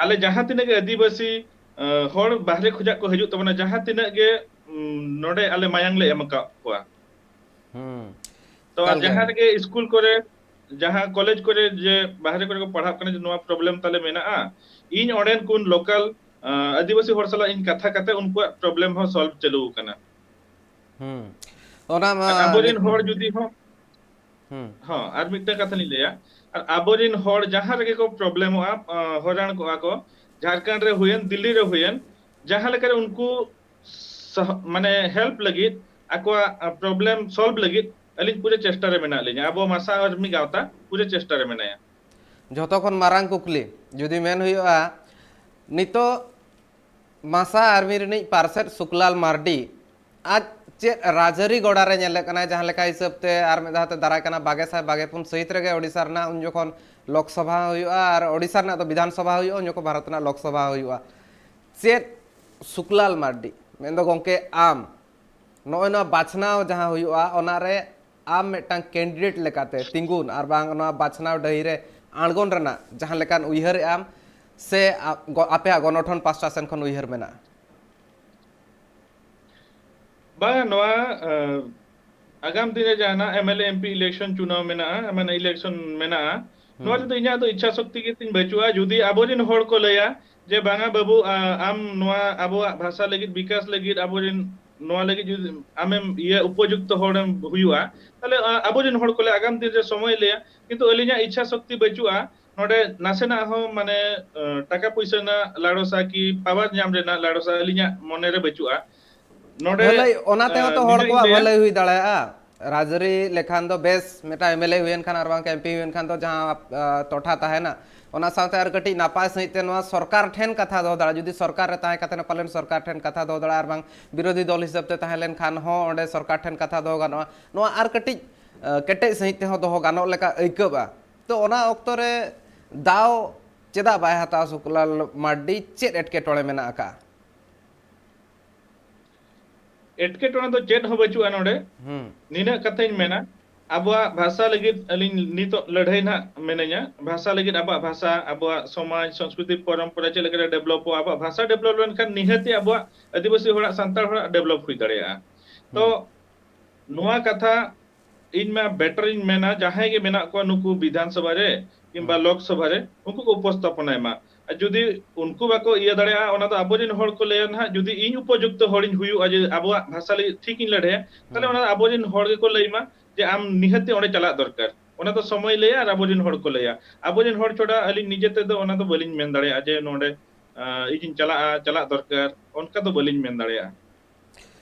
ᱟᱞᱮ ᱡᱟᱦᱟᱸ ᱛᱤᱱᱟᱹᱜ ᱜᱮ ᱟᱹᱫᱤᱵᱟᱹᱥᱤ, ᱟᱸ, ᱦᱚᱲ ᱵᱟᱦᱨᱮ ᱠᱷᱚᱡᱟᱜ ᱠᱚ ᱦᱤᱡᱩᱜ ᱛᱟᱵᱚᱱᱟ, ᱡᱟᱦᱟᱸ ᱛᱤᱱᱟᱹᱜ ᱜᱮ, ᱩᱸ, ᱱᱚᱰᱮ ᱟᱞᱮ ᱢᱟᱭᱟᱝ ᱞᱮ ᱮᱢ ᱟᱠᱟᱫ ᱠᱚᱣᱟ᱾ ᱦᱩᱸ᱾ ᱛᱚ ᱮᱠᱟᱞ ᱜᱮ᱾ ᱡᱟᱦᱟᱸ ᱨᱮᱜᱮ ᱥᱠᱩᱞ ᱠᱚᱨᱮ, ᱡᱟᱦᱟᱸ ᱠᱚᱞᱮᱡᱽ ᱠᱚᱨᱮ ᱡᱮ ᱵᱟᱦᱨᱮ ᱠᱚᱨᱮ ᱠᱚ ᱯᱟᱲᱦᱟᱜ ᱠᱟᱱᱟ, ᱡᱮ ᱱᱚᱣᱟ problem ᱛᱟᱞᱮ ᱢᱮᱱᱟᱜᱼᱟ, ᱤᱧ ᱚᱸᱰᱮᱱ ᱠᱚ local, ᱟᱸ, ᱟᱹᱫᱤᱵᱟᱹᱥᱤ ᱦᱚᱲ ᱥᱟᱞᱟᱜ ᱤᱧ ᱠᱟᱛᱷᱟ ᱠᱟᱛᱮ ᱩᱱᱠᱩᱣᱟᱜ problem ᱦᱚᱸ solve ᱪᱟᱹᱞᱩ ᱟᱠᱟᱱᱟ᱾ ᱦᱩᱸ᱾ ᱚᱱᱟ ᱢᱟ ᱟᱨ ᱟᱵᱚᱨᱮᱱ ᱱᱤᱛ ᱦᱚᱲ ᱡᱩᱫᱤ ᱦᱚᱸ, ᱦᱩᱸ᱾ ᱦᱚᱸ, ᱟᱨ ᱢᱤᱫᱴᱟᱝ ᱠᱟᱛᱷᱟ ᱞᱤᱧ ᱞᱟᱹᱭᱟ, ᱟᱨ ᱟᱵᱚᱨᱮᱱ ᱦᱚᱲ ᱡᱟᱦᱟᱸ ᱨᱮᱜᱮ ᱠᱚ problemᱚᱜᱼᱟ, ᱟᱸ, ᱦᱚᱭᱨᱟᱱ ᱠᱚᱜᱼᱟ ᱠᱚ, ᱡᱷᱟᱲᱠᱷᱚᱸᱰ ᱨᱮ ᱦᱩᱭᱮᱱ, ᱫᱤᱞᱞᱤ ᱨᱮ ᱦᱩᱭᱮᱱ, ᱡᱟᱦᱟᱸ ᱞᱮᱠᱟᱨᱮ ᱩᱱᱠᱩ ᱥᱟᱦ-, ᱢᱟᱱᱮ help ᱞᱟᱹᱜᱤᱫ, ᱟᱠᱚᱣᱟᱜ, ᱟᱸ, problem solve ᱞᱟᱹᱜᱤᱫ ᱟᱹᱞᱤᱧ ᱯᱩᱨᱟᱹ ᱪᱮᱥᱴᱟ ᱨᱮ ᱢᱮᱱᱟᱜ ᱞᱤᱧᱟ᱾ ᱟᱵᱚ ᱢᱟᱥᱟ ᱟᱨᱢᱤ ᱜᱟᱶᱛᱟ ᱯᱩᱨᱟᱹ ᱪᱮᱥᱴᱟ ᱨᱮ ᱢᱮᱱᱟᱭᱟ᱾ ᱡᱷᱚᱛᱚ ᱠᱷᱚᱱ ᱢᱟᱨᱟᱝ ᱠᱩᱠᱞᱤ ᱡᱩᱫᱤ ᱢᱮᱱ ᱦᱩᱭᱩᱜᱼᱟ, ᱱᱤᱛᱚᱜ ᱢᱟᱥᱟ ᱟᱨᱢᱤ ᱨᱤᱱᱤᱡ ᱯᱟᱨᱥᱮᱛ ᱥᱩᱠᱞᱟᱞ ᱢᱟᱨᱰᱤ ᱟᱡ ᱪᱮᱫ ᱨᱟᱡᱽᱟᱹᱨᱤ ᱜᱚᱲᱟ ᱨᱮ ᱧᱮᱞᱮᱫ ᱠᱟᱱᱟᱭ, ᱡᱟᱦᱟᱸ ᱞᱮᱠᱟ ᱦᱤᱥᱟᱹᱵ ᱛᱮ ᱟᱨ ᱢᱤᱫ ᱫᱷᱟᱣ ᱛᱮ ᱫᱟᱨᱟᱭ ᱠᱟᱱᱟ ᱵᱟᱜᱮ ᱥᱟᱭ ᱵᱟᱜᱮ ᱯᱩᱱ ᱥᱟᱹᱦᱤᱛ ᱨᱮᱜᱮ ᱳᱰᱤᱥᱟ ᱨᱮᱱᱟᱜ ᱩᱱ ᱡᱚᱠᱷᱚᱱ ᱞᱳᱠᱥᱚᱵᱷᱟ ᱦᱩᱭᱩᱜᱼᱟ ᱟᱨ ᱳᱰᱤᱥᱟ ᱨᱮᱱᱟᱜ ᱫᱚ ᱵᱤᱫᱷᱟᱱ ᱥᱚᱵᱷᱟ ᱦᱩᱭᱩᱜᱼᱟ, ᱩᱱ ᱡᱚᱠᱷᱚᱱ ᱵᱷᱟᱨᱚᱛ ᱨᱮᱱᱟᱜ ᱞᱳᱠᱥᱚᱵᱷᱟ ᱦᱩᱭᱩᱜᱼᱟ᱾ ᱪᱮᱫ ᱥᱩᱠᱞᱟᱞ ᱢᱟᱨᱰᱤ, ᱢᱮᱱᱫᱚ ᱜᱚᱢᱠᱮ ᱟᱢ, ᱱᱚᱜᱼᱚᱭ ᱱᱚᱣᱟ ᱵᱟᱪᱷᱱᱟᱣ ᱡᱟᱦᱟᱸ ᱦᱩᱭᱩᱜᱼᱟ, ᱚᱱᱟᱨᱮ ᱟᱢ ᱢᱤᱫᱴᱟᱝ candidate ᱞᱮᱠᱟᱛᱮ ᱛᱤᱸᱜᱩᱱ ᱟᱨ ᱵᱟᱝ ᱱᱚᱣᱟ ᱵᱟᱪᱷᱱᱟᱣ ᱰᱟᱹᱦᱤ ᱨᱮ ᱟᱬᱜᱚᱱ ᱨᱮᱱᱟᱜ ᱡᱟᱦᱟᱸ ᱞᱮᱠᱟᱱ ᱩᱭᱦᱟᱹᱨᱮᱫ ᱟᱢ ᱥᱮ ᱟ-, ᱜᱚ-, ᱟᱯᱮᱭᱟᱜ ᱜᱚᱱᱚᱴᱷᱚᱱ ᱯᱟᱥᱴᱟ ᱥᱮᱱ ᱠᱷᱚᱱ ᱩᱭᱦᱟᱹᱨ ᱢᱮᱱᱟᱜᱼᱟ? ᱵᱟᱝᱟ, ᱱᱚᱣᱟ, ᱟᱸ, ᱟᱜᱟᱢ ᱫᱤᱱ ᱨᱮ ᱡᱟᱦᱟᱱᱟᱜ MLA, MP election ᱪᱩᱱᱟᱣ ᱢᱮᱱᱟᱜᱼᱟ, ᱢᱟᱱᱮ election ᱢᱮᱱᱟᱜᱼᱟ, ᱱᱚᱣᱟ ᱦᱩᱸ᱾ ᱨᱮᱫᱚ ᱤᱧᱟᱹᱜ ᱫᱚ ᱤᱪᱪᱷᱟ ᱥᱚᱠᱛᱤ ᱜᱮ ᱛᱤᱧ ᱵᱟᱹᱪᱩᱜᱼᱟ᱾ ᱡᱩᱫᱤ ᱟᱵᱚᱨᱮᱱ ᱦᱚᱲ ᱠᱚ ᱞᱟᱹᱭᱟ ᱡᱮ, "ᱵᱟᱝᱟ ᱵᱟᱹᱵᱩ, ᱟ-, ᱟᱢ ᱱᱚᱣᱟ ᱟᱵᱚᱣᱟᱜ ᱵᱷᱟᱥᱟ ᱞᱟᱹᱜᱤᱫ, ᱵᱤᱠᱟᱥ ᱞᱟᱹᱜᱤᱫ, ᱟᱵᱚᱨᱮᱱ ᱱᱚᱣᱟ ᱞᱟᱹᱜᱤᱫ ᱡᱩᱫᱤ ᱟᱢᱮᱢ ᱤᱭᱟᱹ ᱩᱯᱚᱡᱩᱠᱛᱚ ᱦᱚᱲᱮᱢ ᱦᱩᱭᱩᱜᱼᱟ", ᱛᱟᱦᱞᱮ, ᱟ-, ᱟᱵᱚᱨᱮᱱ ᱦᱚᱲ ᱠᱚ ᱞᱟᱹᱭᱟ ᱟᱜᱟᱢ ᱫᱤᱱ ᱨᱮ ᱥᱚᱢᱚᱭ ᱞᱟᱹᱭᱟ, ᱠᱤᱱᱛᱩ ᱟᱹᱞᱤᱧᱟᱜ ᱤᱪᱪᱷᱟ ᱥᱚᱠᱛᱤ ᱵᱟᱹᱪᱩᱜᱼᱟ᱾ ᱱᱚᱰᱮ ᱱᱟᱥᱮᱱᱟᱜ ᱦᱚᱸ ᱢᱟᱱᱮ, ᱟ, ᱴᱟᱠᱟ ᱯᱩᱭᱥᱟᱹ ᱨᱮᱱᱟᱜ ᱞᱟᱲᱚᱥᱟ ᱠᱤ power ᱧᱟᱢ ᱨᱮᱱᱟᱜ ᱞᱟᱲᱚᱥᱟ ᱟᱹᱞᱤᱧᱟᱜ ᱢᱚᱱᱮ ᱨᱮ ᱵᱟᱹᱪᱩᱜᱼᱟ᱾ ᱱᱚᱰᱮ, ᱵᱷᱟᱹᱞᱟᱹᱭ, ᱚᱱᱟ ᱛᱮᱦᱚᱸ ᱛᱚ ᱦᱚᱲ ᱠᱚᱣᱟᱜ ᱵᱷᱟᱹᱞᱟᱹᱭ ᱦᱩᱭ ᱫᱟᱲᱮᱭᱟᱜᱼᱟ᱾ ᱨᱟᱡᱽᱟᱹᱨᱤ ᱞᱮᱠᱷᱟᱱ ᱫᱚ ᱵᱮᱥ, ᱢᱤᱫᱴᱟᱝ ᱮᱢ ᱮᱞ ᱮ ᱦᱩᱭᱮᱱ ᱠᱷᱟᱱ ᱟᱨ ᱵᱟᱝ ᱮᱢ ᱯᱤ ᱦᱩᱭᱮᱱ ᱠᱷᱟᱱ ᱫᱚ ᱡᱟᱦᱟᱸ, ᱟ, ᱴᱚᱴᱷᱟ ᱛᱟᱦᱮᱱᱟ, ᱚᱱᱟ ᱥᱟᱶᱛᱮ ᱟᱨ ᱠᱟᱹᱴᱤᱡ ᱱᱟᱯᱟᱭ ᱥᱟᱺᱦᱤᱡ ᱛᱮ ᱱᱚᱣᱟ ᱥᱚᱨᱠᱟᱨ ᱴᱷᱮᱱ ᱠᱟᱛᱷᱟ ᱫᱚᱦᱚ ᱫᱟᱲᱮᱭᱟᱜᱼᱟ᱾ ᱡᱩᱫᱤ ᱥᱚᱨᱠᱟᱨ ᱨᱮ ᱛᱟᱦᱮᱸ ᱠᱟᱛᱮ ᱯᱟᱞᱮᱱ ᱥᱚᱨᱠᱟᱨ ᱴᱷᱮᱱ ᱠᱟᱛᱷᱟ ᱫᱚᱦᱚ ᱫᱟᱲᱮᱭᱟᱜᱼᱟ, ᱟᱨ ᱵᱟᱝ ᱵᱤᱨᱳᱫᱷᱤ ᱫᱚᱞ ᱦᱤᱥᱟᱹᱵ ᱛᱮ ᱛᱟᱦᱮᱸ ᱞᱮᱱᱠᱷᱟᱱ ᱦᱚᱸ ᱚᱸᱰᱮ ᱥᱚᱨᱠᱟᱨ ᱴᱷᱮᱱ ᱠᱟᱛᱷᱟ ᱫᱚᱦᱚ ᱜᱟᱱᱚᱜᱼᱟ᱾ ᱱᱚᱣᱟ ᱟᱨ ᱠᱟᱹᱴᱤᱡ, ᱟ, ᱠᱮᱴᱮᱡ ᱥᱟᱺᱦᱤᱡ ᱛᱮᱦᱚᱸ ᱫᱚᱦᱚ ᱜᱟᱱᱚᱜ ᱞᱮᱠᱟ ᱟᱹᱭᱠᱟᱹᱜᱼᱟ᱾ ᱛᱚ, ᱚᱱᱟ ᱚᱠᱛᱚ ᱨᱮ ᱫᱟᱣ ᱪᱮᱫᱟᱜ ᱵᱟᱭ ᱦᱟᱛᱟᱣᱟ ᱥᱩᱠᱞᱟᱞ ᱢᱟᱨᱰᱤ? ᱪᱮᱫ ᱮᱴᱠᱮᱴᱚᱬᱮ ᱢᱮᱱᱟᱜ ᱟᱠᱟᱫᱼᱟ? ᱮᱴᱠᱮᱴᱚᱬᱮ ᱫᱚ ᱪᱮᱫ ᱦᱚᱸ ᱵᱟᱹᱪᱩᱜᱼᱟ ᱱᱚᱰᱮ᱾ ᱦᱩᱸ᱾ ᱱᱤᱱᱟᱹᱜ ᱠᱟᱛᱷᱟᱧ ᱢᱮᱱᱟ, ᱟᱵᱚᱣᱟᱜ ᱵᱷᱟᱥᱟ ᱞᱟᱹᱜᱤᱫ ᱟᱹᱞᱤᱧ ᱱᱤᱛᱚᱜ ᱞᱟᱹᱲᱦᱟᱹᱭ ᱱᱟᱦᱟᱜ ᱢᱤᱱᱟᱹᱧᱟ᱾ ᱵᱷᱟᱥᱟ ᱞᱟᱹᱜᱤᱫ, ᱟᱵᱚᱣᱟᱜ ᱵᱷᱟᱥᱟ, ᱟᱵᱚᱣᱟᱜ ᱥᱚᱢᱟᱡᱽ, ᱥᱚᱝᱥᱠᱨᱤᱛᱤ, ᱯᱚᱨᱚᱢᱯᱚᱨᱟ ᱪᱮᱫ ᱞᱮᱠᱟᱨᱮ ᱰᱮᱵᱷᱞᱚᱯᱚᱜᱼᱟ, ᱟᱵᱚᱣᱟᱜ ᱵᱷᱟᱥᱟ ᱰᱮᱵᱷᱞᱚᱯ ᱞᱮᱱᱠᱷᱟᱱ ᱱᱤᱦᱟᱹᱛᱤ ᱟᱵᱚᱣᱟᱜ ᱟᱹᱫᱤᱵᱟᱹᱥᱤ ᱦᱚᱲᱟᱜ, ᱥᱟᱱᱛᱟᱲ ᱦᱚᱲᱟᱜ ᱰᱮᱵᱷᱞᱚᱯ ᱦᱩᱭ ᱫᱟᱲᱮᱭᱟᱜᱼᱟ᱾ ᱛᱚ, ᱦᱩᱸ᱾ ᱱᱚᱣᱟ ᱠᱟᱛᱷᱟ ᱤᱧ ᱢᱟ ᱵᱮᱴᱟᱨ ᱤᱧ ᱢᱮᱱᱟ, ᱡᱟᱦᱟᱸᱭ ᱜᱮ ᱢᱮᱱᱟᱜ ᱠᱚᱣᱟ ᱱᱩᱠᱩ ᱵᱤᱫᱷᱟᱱ ᱥᱚᱵᱷᱟ ᱨᱮ ᱠᱤᱝᱵᱟ ᱦᱩᱸ᱾ ᱞᱳᱠ ᱥᱚᱵᱷᱟ ᱨᱮ, ᱩᱱᱠᱩ ᱠᱚ ᱩᱯᱚᱥᱛᱷᱟᱯᱚᱱᱟᱭ ᱢᱟ᱾ ᱟᱨ ᱡᱩᱫᱤ ᱩᱱᱠᱩ ᱵᱟᱠᱚ ᱤᱭᱟᱹ ᱫᱟᱲᱮᱭᱟᱜᱼᱟ, ᱚᱱᱟ ᱫᱚ ᱟᱵᱚᱨᱮᱱ ᱦᱚᱲ ᱠᱚ ᱞᱟᱹᱭᱟ ᱱᱟᱦᱟᱜ, ᱡᱩᱫᱤ ᱤᱧ ᱩᱯᱚᱡᱩᱠᱛᱚ ᱦᱚᱲᱤᱧ ᱦᱩᱭᱩᱜᱼᱟ, ᱡᱮ ᱟᱵᱚᱣᱟᱜ ᱵᱷᱟᱥᱟ ᱞᱟᱹᱜᱤᱫ ᱴᱷᱤᱠ ᱤᱧ ᱞᱟᱹᱲᱦᱟᱹᱭᱟ, ᱛᱟᱦᱞᱮ ᱦᱩᱸ᱾ ᱚᱱᱟ ᱫᱚ ᱟᱵᱚᱨᱮᱱ ᱦᱚᱲ ᱜᱮᱠᱚ ᱞᱟᱹᱭ ᱢᱟ ᱡᱮ ᱟᱢ ᱱᱤᱦᱟᱹᱛ ᱛᱮ ᱚᱸᱰᱮ ᱪᱟᱞᱟᱜ ᱫᱚᱨᱠᱟᱨ᱾ ᱚᱱᱟ ᱫᱚ ᱥᱚᱢᱚᱭ ᱞᱟᱹᱭᱟ ᱟᱨ ᱟᱵᱚᱨᱮᱱ ᱦᱚᱲ ᱠᱚ ᱞᱟᱹᱭᱟ᱾ ᱟᱵᱚᱨᱮᱱ ᱦᱚᱲ ᱪᱷᱟᱲᱟ ᱟᱹᱞᱤᱧ ᱱᱤᱡᱮ ᱛᱮᱫᱚ ᱚᱱᱟ ᱫᱚ ᱵᱟᱹᱞᱤᱧ ᱢᱮᱱ ᱫᱟᱲᱮᱭᱟᱜᱼᱟ ᱡᱮ ᱱᱚᱰᱮ, ᱟᱸ, ᱤᱧᱤᱧ ᱪᱟᱞᱟᱜᱼᱟ, ᱪᱟᱞᱟᱜ ᱫᱚᱨᱠᱟᱨ, ᱚᱱᱠᱟ ᱫᱚ ᱵᱟᱹᱞᱤᱧ ᱢᱮᱱ ᱫᱟᱲᱮᱭᱟᱜᱼᱟ᱾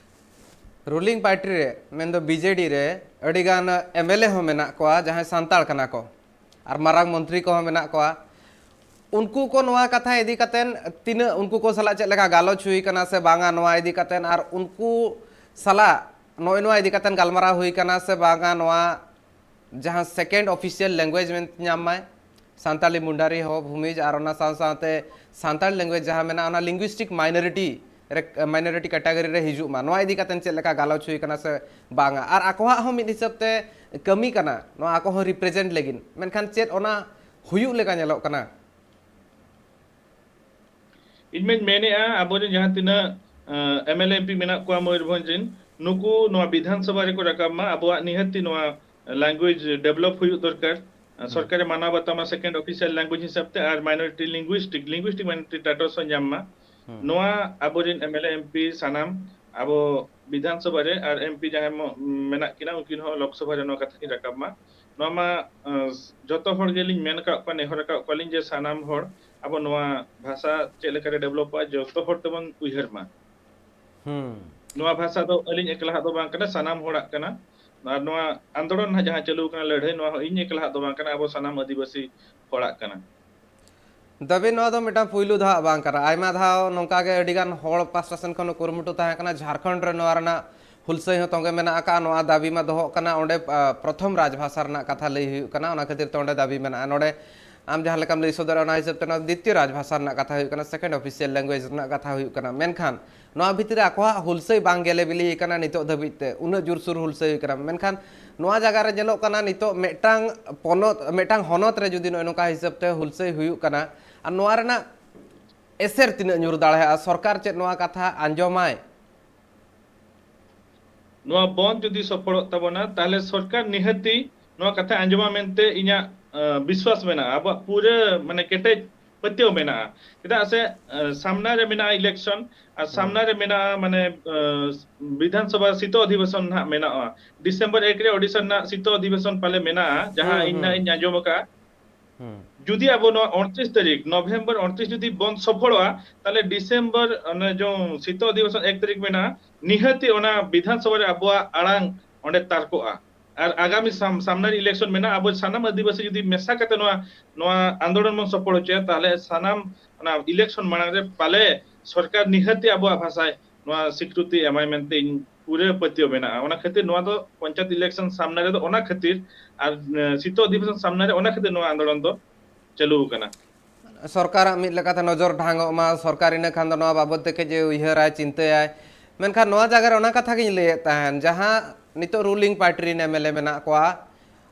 ᱨᱩᱞᱤᱝ ᱯᱟᱨᱴᱤ ᱨᱮ, ᱢᱮᱱᱫᱚ ᱵᱤ ᱡᱮ ᱰᱤ ᱨᱮ, ᱟᱹᱰᱤᱜᱟᱱ ᱮᱢ ᱮᱞ ᱮ ᱦᱚᱸ ᱢᱮᱱᱟᱜ ᱠᱚᱣᱟ, ᱡᱟᱦᱟᱸᱭ ᱥᱟᱱᱛᱟᱲ ᱠᱟᱱᱟ ᱠᱚ, ᱟᱨ ᱢᱟᱨᱟᱝ ᱢᱚᱱᱛᱨᱤ ᱠᱚᱦᱚᱸ ᱢᱮᱱᱟᱜ ᱠᱚᱣᱟ᱾ ᱩᱱᱠᱩ ᱠᱚ ᱱᱚᱣᱟ ᱠᱟᱛᱷᱟ ᱤᱫᱤ ᱠᱟᱛᱮᱱ ᱛᱤᱱᱟᱹᱜ ᱩᱱᱠᱩ ᱠᱚ ᱥᱟᱞᱟᱜ ᱪᱮᱫ ᱞᱮᱠᱟ ᱜᱟᱞᱚᱪ ᱦᱩᱭ ᱠᱟᱱᱟ ᱥᱮ ᱵᱟᱝᱟ ᱱᱚᱣᱟ ᱤᱫᱤ ᱠᱟᱛᱮᱱ, ᱟᱨ ᱩᱱᱠᱩ ᱥᱟᱞᱟᱜ ᱱᱚᱜᱼᱚᱭ ᱱᱚᱣᱟ ᱤᱫᱤ ᱠᱟᱛᱮᱱ ᱜᱟᱞᱢᱟᱨᱟᱣ ᱦᱩᱭ ᱠᱟᱱᱟ ᱥᱮ ᱵᱟᱝᱟ, ᱱᱚᱣᱟ ᱡᱟᱦᱟᱸ second official language ᱢᱮᱱᱛᱮ ᱧᱟᱢ ᱢᱟᱭ, ᱥᱟᱱᱛᱟᱲᱤ ᱢᱩᱱᱰᱟᱨᱤ ᱦᱚ ᱵᱷᱩᱢᱤᱡᱽ, ᱟᱨ ᱚᱱᱟ ᱥᱟᱶ ᱥᱟᱶᱛᱮ ᱥᱟᱱᱛᱟᱲ language ᱡᱟᱦᱟᱸ ᱢᱮᱱᱟᱜᱼᱟ, ᱚᱱᱟ linguistic minority ᱨᱮ, minority category ᱨᱮ ᱦᱤᱡᱩᱜ ᱢᱟ, ᱱᱚᱣᱟ ᱤᱫᱤ ᱠᱟᱛᱮ ᱪᱮᱫ ᱞᱮᱠᱟ ᱜᱟᱞᱚᱪ ᱦᱩᱭ ᱠᱟᱱᱟ ᱥᱮ ᱵᱟᱝᱟ? ᱟᱨ ᱟᱠᱚᱣᱟᱜ ᱦᱚᱸ ᱢᱤᱫ ᱦᱤᱥᱟᱹᱵ ᱛᱮ ᱠᱟᱹᱢᱤ ᱠᱟᱱᱟ, ᱱᱚᱣᱟ ᱟᱠᱚ ᱦᱚᱸ represent ᱞᱟᱹᱜᱤᱫ, ᱢᱮᱱᱠᱷᱟᱱ ᱪᱮᱫ ᱚᱱᱟ ᱦᱩᱭᱩᱜ ᱞᱮᱠᱟ ᱧᱮᱞᱚᱜ ᱠᱟᱱᱟ? ᱤᱧ ᱢᱟᱧ ᱢᱮᱱᱮᱫᱼᱟ, ᱟᱵᱚᱨᱮᱱ ᱡᱟᱦᱟᱸ ᱛᱤᱱᱟᱹᱜ, ᱟᱸ, M L A, M P ᱢᱮᱱᱟᱜ ᱠᱚᱣᱟ ᱢᱚᱭᱩᱨᱵᱷᱚᱸᱡᱽ ᱨᱮᱱ, ᱱᱩᱠᱩ ᱱᱚᱣᱟ ᱵᱤᱫᱷᱟᱱ ᱥᱚᱵᱷᱟ ᱨᱮᱠᱚ ᱨᱟᱠᱟᱵ ᱢᱟ᱾ ᱟᱵᱚᱣᱟᱜ ᱱᱤᱦᱟᱹᱛᱤ ᱱᱚᱣᱟ language develop ᱦᱩᱭᱩᱜ ᱫᱚᱨᱠᱟᱨ᱾ ᱦᱩᱸ᱾ ᱥᱚᱨᱠᱟᱨᱮ ᱢᱟᱱᱟᱣ ᱵᱟᱛᱟᱣ ᱢᱟ second official language ᱦᱤᱥᱟᱹᱵ ᱛᱮ, ᱟᱨ minority linguistic, linguistic minority status ᱦᱚᱸ ᱧᱟᱢ ᱢᱟ᱾ ᱦᱩᱸ᱾ ᱱᱚᱣᱟ ᱟᱵᱚᱨᱮᱱ M L A, M P ᱥᱟᱱᱟᱢ ᱟᱵᱚ ᱵᱤᱫᱷᱟᱱ ᱥᱚᱵᱷᱟ ᱨᱮ ᱟᱨ ᱮᱢ ᱯᱤ ᱡᱟᱦᱟᱸᱭ ᱢᱚ-, ᱢᱮᱱᱟᱜ ᱠᱤᱱᱟ, ᱩᱱᱠᱤᱱ ᱦᱚᱸ ᱞᱳᱠ ᱥᱚᱵᱷᱟ ᱨᱮ ᱱᱚᱣᱟ ᱠᱟᱛᱷᱟ ᱠᱤᱱ ᱨᱟᱠᱟᱵ ᱢᱟ᱾ ᱱᱚᱣᱟ ᱢᱟ, ᱟᱸ, ᱡᱚᱛᱚ ᱦᱚᱲ ᱜᱮᱞᱤᱧ ᱢᱮᱱ ᱟᱠᱟᱫ ᱠᱚᱣᱟ, ᱱᱮᱦᱚᱨ ᱟᱠᱟᱫ ᱠᱚᱣᱟᱞᱤᱧ ᱡᱮ ᱥᱟᱱᱟᱢ ᱦᱚᱲ ᱟᱵᱚ ᱱᱚᱣᱟ ᱵᱷᱟᱥᱟ ᱪᱮᱫ ᱞᱮᱠᱟᱨᱮ ᱰᱮᱵᱷᱞᱚᱯᱚᱜᱼᱟ, ᱡᱚᱛᱚ ᱦᱚᱲ ᱛᱮᱵᱚᱱ ᱩᱭᱦᱟᱹᱨ ᱢᱟ᱾ ᱦᱩᱸ᱾ ᱱᱚᱣᱟ ᱵᱷᱟᱥᱟ ᱫᱚ ᱟᱹᱞᱤᱧ ᱮᱠᱞᱟᱣᱟᱜ ᱫᱚ ᱵᱟᱝ ᱠᱟᱱᱟ, ᱥᱟᱱᱟᱢ ᱦᱚᱲᱟᱜ ᱠᱟᱱᱟ᱾ ᱟᱨ ᱱᱚᱣᱟ ᱟᱱᱫᱳᱞᱚᱱ ᱱᱟᱦᱟᱜ ᱡᱟᱦᱟᱸ ᱪᱟᱹᱞᱩ ᱠᱟᱱᱟ, ᱞᱟᱹᱲᱦᱟᱹᱭ, ᱱᱚᱣᱟ ᱦᱚᱸ ᱤᱧ ᱮᱠᱞᱟᱣᱟᱜ ᱫᱚ ᱵᱟᱝ ᱠᱟᱱᱟ, ᱟᱵᱚ ᱥᱟᱱᱟᱢ ᱟᱹᱫᱤᱵᱟᱹᱥᱤ ᱦᱚᱲᱟᱜ ᱠᱟᱱᱟ᱾ ᱫᱟᱹᱵᱤ ᱱᱚᱣᱟ ᱫᱚ ᱢᱤᱫᱴᱟᱝ ᱯᱩᱭᱞᱩ ᱫᱷᱟᱣ ᱵᱟᱝ ᱠᱟᱱᱟ᱾ ᱟᱭᱢᱟ ᱫᱷᱟᱣ ᱱᱚᱝᱠᱟ ᱜᱮ ᱟᱹᱰᱤ ᱜᱟᱱ ᱦᱚᱲ ᱯᱟᱥᱴᱟ ᱥᱮᱱ ᱠᱷᱚᱱ ᱠᱩᱨᱩᱢᱩᱴᱩ ᱛᱟᱦᱮᱸ ᱠᱟᱱᱟ᱾ ᱡᱷᱟᱲᱠᱷᱚᱸᱰ ᱨᱮ ᱱᱚᱣᱟ ᱨᱮᱱᱟᱜ ᱦᱩᱞᱥᱟᱹᱭ ᱦᱚᱸ ᱛᱚᱸᱜᱮ ᱢᱮᱱᱟᱜ ᱟᱠᱟᱫᱼᱟ᱾ ᱱᱚᱣᱟ ᱫᱟᱹᱵᱤ ᱢᱟ ᱫᱚᱦᱚᱜ ᱠᱟᱱᱟ ᱚᱸᱰᱮ, ᱟ, ᱯᱨᱚᱛᱷᱚᱢ ᱨᱟᱡᱽ ᱵᱷᱟᱥᱟ ᱨᱮᱱᱟᱜ ᱠᱟᱛᱷᱟ ᱞᱟᱹᱭ ᱦᱩᱭᱩᱜ ᱠᱟᱱᱟ, ᱚᱱᱟ ᱠᱷᱟᱹᱛᱤᱨ ᱛᱮ ᱚᱸᱰᱮ ᱫᱟᱹᱵᱤ ᱢᱮᱱᱟᱜᱼᱟ᱾ ᱱᱚᱰᱮ ᱟᱢ ᱡᱟᱦᱟᱸ ᱞᱮᱠᱟᱢ ᱞᱟᱹᱭ ᱥᱚᱫᱚᱨᱟ, ᱚᱱᱟ ᱦᱤᱥᱟᱹᱵ ᱛᱮ ᱱᱚᱣᱟ ᱫᱤᱛᱤᱭᱚ ᱨᱟᱡᱽ ᱵᱷᱟᱥᱟ ᱨᱮᱱᱟᱜ ᱠᱟᱛᱷᱟ ᱦᱩᱭᱩᱜ ᱠᱟᱱᱟ, second official language ᱨᱮᱱᱟᱜ ᱠᱟᱛᱷᱟ ᱦᱩᱭᱩᱜ ᱠᱟᱱᱟ᱾ ᱢᱮᱱᱠᱷᱟᱱ ᱱᱚᱣᱟ ᱵᱷᱤᱛᱨᱤ ᱨᱮ ᱟᱠᱚᱣᱟᱜ ᱦᱩᱞᱥᱟᱹᱭ ᱵᱟᱝ ᱜᱮᱞᱮ ᱵᱤᱞᱤ ᱟᱠᱟᱱᱟ ᱱᱤᱛᱚᱜ ᱫᱷᱟᱹᱵᱤᱡ ᱛᱮ, ᱩᱱᱟᱹᱜ ᱡᱳᱨᱥᱳᱨ ᱦᱩᱞᱥᱟᱹᱭ ᱦᱩᱭ ᱠᱟᱱᱟ᱾ ᱢᱮᱱᱠᱷᱟᱱ ᱱᱚᱣᱟ ᱡᱟᱭᱜᱟ ᱨᱮ ᱧᱮᱞᱚᱜ ᱠᱟᱱᱟ ᱱᱤᱛᱚᱜ ᱢᱤᱫᱴᱟᱝ ᱯᱚᱱᱚᱛ, ᱢᱤᱫᱴᱟᱝ ᱦᱚᱱᱚᱛ ᱨᱮ ᱡᱩᱫᱤ ᱱᱚᱜᱼᱚᱭ ᱱᱚᱝᱠᱟ ᱦᱤᱥᱟᱹᱵ ᱛᱮ ᱦᱩᱞᱥᱟᱹᱭ ᱦᱩᱭᱩᱜ ᱠᱟᱱᱟ, ᱟᱨ ᱱᱚᱣᱟ ᱨᱮᱱᱟᱜ ᱮᱥᱮᱨ ᱛᱤᱱᱟᱹᱜ ᱧᱩᱨ ᱫᱟᱲᱮᱭᱟᱜᱼᱟ? ᱥᱚᱨᱠᱟᱨ ᱪᱮᱫ ᱱᱚᱣᱟ ᱠᱟᱛᱷᱟ ᱟᱸᱡᱚᱢᱟᱭ? ᱱᱚᱣᱟ ᱵᱚᱱᱫ ᱡᱩᱫᱤ ᱥᱚᱯᱷᱚᱞᱚᱜ ᱛᱟᱵᱚᱱᱟ, ᱛᱟᱦᱞᱮ ᱥᱚᱨᱠᱟᱨ ᱱᱤᱦᱟᱹᱛᱤ ᱱᱚᱣᱟ ᱠᱟᱛᱷᱟ ᱟᱸᱡᱚᱢᱟ ᱢᱮᱱᱛᱮ ᱤᱧᱟᱹᱜ, ᱟᱸ, ᱵᱤᱥᱣᱟᱥ ᱢᱮᱱᱟᱜᱼᱟ᱾ ᱟᱵᱚᱣᱟᱜ ᱯᱩᱨᱟᱹ, ᱢᱟᱱᱮ, ᱠᱮᱴᱮᱡ ᱯᱟᱹᱛᱭᱟᱹᱣ ᱢᱮᱱᱟᱜᱼᱟ᱾ ᱪᱮᱫᱟᱜ ᱥᱮ, ᱟᱸ, ᱥᱟᱢᱱᱟ ᱨᱮ ᱢᱮᱱᱟᱜᱼᱟ election, ᱟᱨ ᱥᱟᱢᱱᱟ ᱨᱮ ᱢᱮᱱᱟᱜᱼᱟ, ᱢᱟᱱᱮ, ᱟᱸ, ᱵᱤᱫᱷᱟᱱ ᱥᱚᱵᱷᱟ ᱥᱤᱛᱚ ᱚᱫᱷᱤᱵᱮᱥᱚᱱ ᱱᱟᱦᱟᱜ ᱢᱮᱱᱟᱜᱼᱟ᱾ ᱰᱤᱥᱮᱢᱵᱚᱨ ᱮᱠ ᱨᱮ ᱳᱰᱤᱥᱟ ᱨᱮᱱᱟᱜ ᱥᱤᱛᱚ ᱚᱫᱷᱤᱵᱮᱥᱚᱱ ᱯᱟᱞᱮ ᱢᱮᱱᱟᱜᱼᱟ, ᱡᱟᱦᱟᱸ ᱦᱩᱸ, ᱤᱧ ᱱᱟᱦᱟᱜ ᱦᱩᱸ᱾ ᱤᱧ ᱟᱸᱡᱚᱢ ᱟᱠᱟᱫᱼᱟ᱾ ᱦᱩᱸ᱾ ᱡᱩᱫᱤ ᱟᱵᱚ ᱱᱚᱣᱟ ᱩᱱᱛᱨᱤᱥ ᱛᱟᱹᱨᱤᱠᱷ, ᱱᱚᱵᱷᱮᱢᱵᱚᱨ ᱩᱱᱛᱨᱤᱥ ᱡᱩᱫᱤ ᱵᱚᱱᱫ ᱥᱚᱯᱷᱚᱞᱚᱜᱼᱟ, ᱛᱟᱦᱞᱮ ᱰᱤᱥᱮᱢᱵᱚᱨ ᱚᱱᱮ ᱡᱚ ᱥᱤᱛᱚ ᱚᱫᱷᱤᱵᱮᱥᱚᱱ ᱮᱠ ᱛᱟᱹᱨᱤᱠᱷ ᱢᱮᱱᱟᱜᱼᱟ, ᱱᱤᱦᱟᱹᱛᱤ ᱚᱱᱟ ᱵᱤᱫᱷᱟᱱ ᱥᱚᱵᱷᱟ ᱨᱮ ᱟᱵᱚᱣᱟᱜ ᱟᱲᱟᱝ ᱚᱸᱰᱮ ᱛᱟᱨᱠᱚᱜᱼᱟ᱾ ᱟᱨ ᱟᱜᱟᱢᱤ ᱥᱟᱢ-, ᱥᱟᱢᱱᱟᱨᱤ election ᱢᱮᱱᱟᱜᱼᱟ, ᱟᱵᱚ ᱥᱟᱱᱟᱢ ᱟᱹᱫᱤᱵᱟᱹᱥᱤ ᱡᱩᱫᱤ ᱢᱮᱥᱟ ᱠᱟᱛᱮ ᱱᱚᱣᱟ, ᱱᱚᱣᱟ ᱟᱱᱫᱳᱞᱚᱱ ᱵᱚᱱ ᱥᱚᱯᱷᱚᱞ ᱦᱚᱪᱚᱭᱟ, ᱛᱟᱦᱞᱮ ᱥᱟᱱᱟᱢ ᱚᱱᱟ election ᱢᱟᱲᱟᱝ ᱨᱮ ᱯᱟᱞᱮ ᱥᱚᱨᱠᱟᱨ ᱱᱤᱦᱟᱹᱛᱤ ᱟᱵᱚᱣᱟᱜ ᱵᱷᱟᱥᱟᱭ ᱱᱚᱣᱟ ᱥᱤᱠᱨᱤᱛᱤ ᱮᱢᱟᱭ ᱢᱮᱱᱛᱮ ᱤᱧ ᱯᱩᱨᱟᱹ ᱯᱟᱹᱛᱭᱟᱹᱣ ᱢᱮᱱᱟᱜᱼᱟ᱾ ᱚᱱᱟ ᱠᱷᱟᱹᱛᱤᱨ ᱱᱚᱣᱟ ᱫᱚ ᱯᱚᱧᱪᱟᱭᱮᱛ election ᱥᱟᱢᱱᱟ ᱨᱮᱫᱚ ᱚᱱᱟ ᱠᱷᱟᱹᱛᱤᱨ ᱟᱨ, ᱮ, ᱥᱤᱛᱚ ᱚᱫᱷᱤᱵᱮᱥᱚᱱ ᱥᱟᱢᱱᱟ ᱨᱮ ᱚᱱᱟ ᱠᱷᱟᱹᱛᱤᱨ ᱱᱚᱣᱟ ᱟᱱᱫᱳᱞᱚᱱ ᱫᱚ ᱪᱟᱹᱞᱩ ᱟᱠᱟᱱᱟ᱾ ᱥᱚᱨᱠᱟᱨᱟᱜ ᱢᱤᱫ ᱞᱮᱠᱟᱛᱮ ᱱᱚᱡᱚᱨ ᱰᱷᱟᱝᱚᱜ ᱢᱟ, ᱥᱚᱨᱠᱟᱨ ᱤᱱᱟᱹ ᱠᱷᱟᱱ ᱫᱚ ᱱᱚᱣᱟ ᱵᱟᱵᱚᱫ ᱛᱮ ᱠᱟᱹᱡ ᱩᱭᱦᱟᱹᱨᱟᱭ, ᱪᱤᱱᱛᱟᱹᱭᱟᱭ᱾ ᱢᱮᱱᱠᱷᱟᱱ ᱱᱚᱣᱟ ᱡᱟᱭᱜᱟ ᱨᱮ ᱚᱱᱟ ᱠᱟᱛᱷᱟ ᱜᱤᱧ ᱞᱟᱹᱭᱮᱫ ᱛᱟᱦᱮᱱ, ᱡᱟᱦᱟᱸ ᱱᱤᱛᱚᱜ ruling party ᱨᱮᱱ MLA ᱢᱮᱱᱟᱜ ᱠᱚᱣᱟ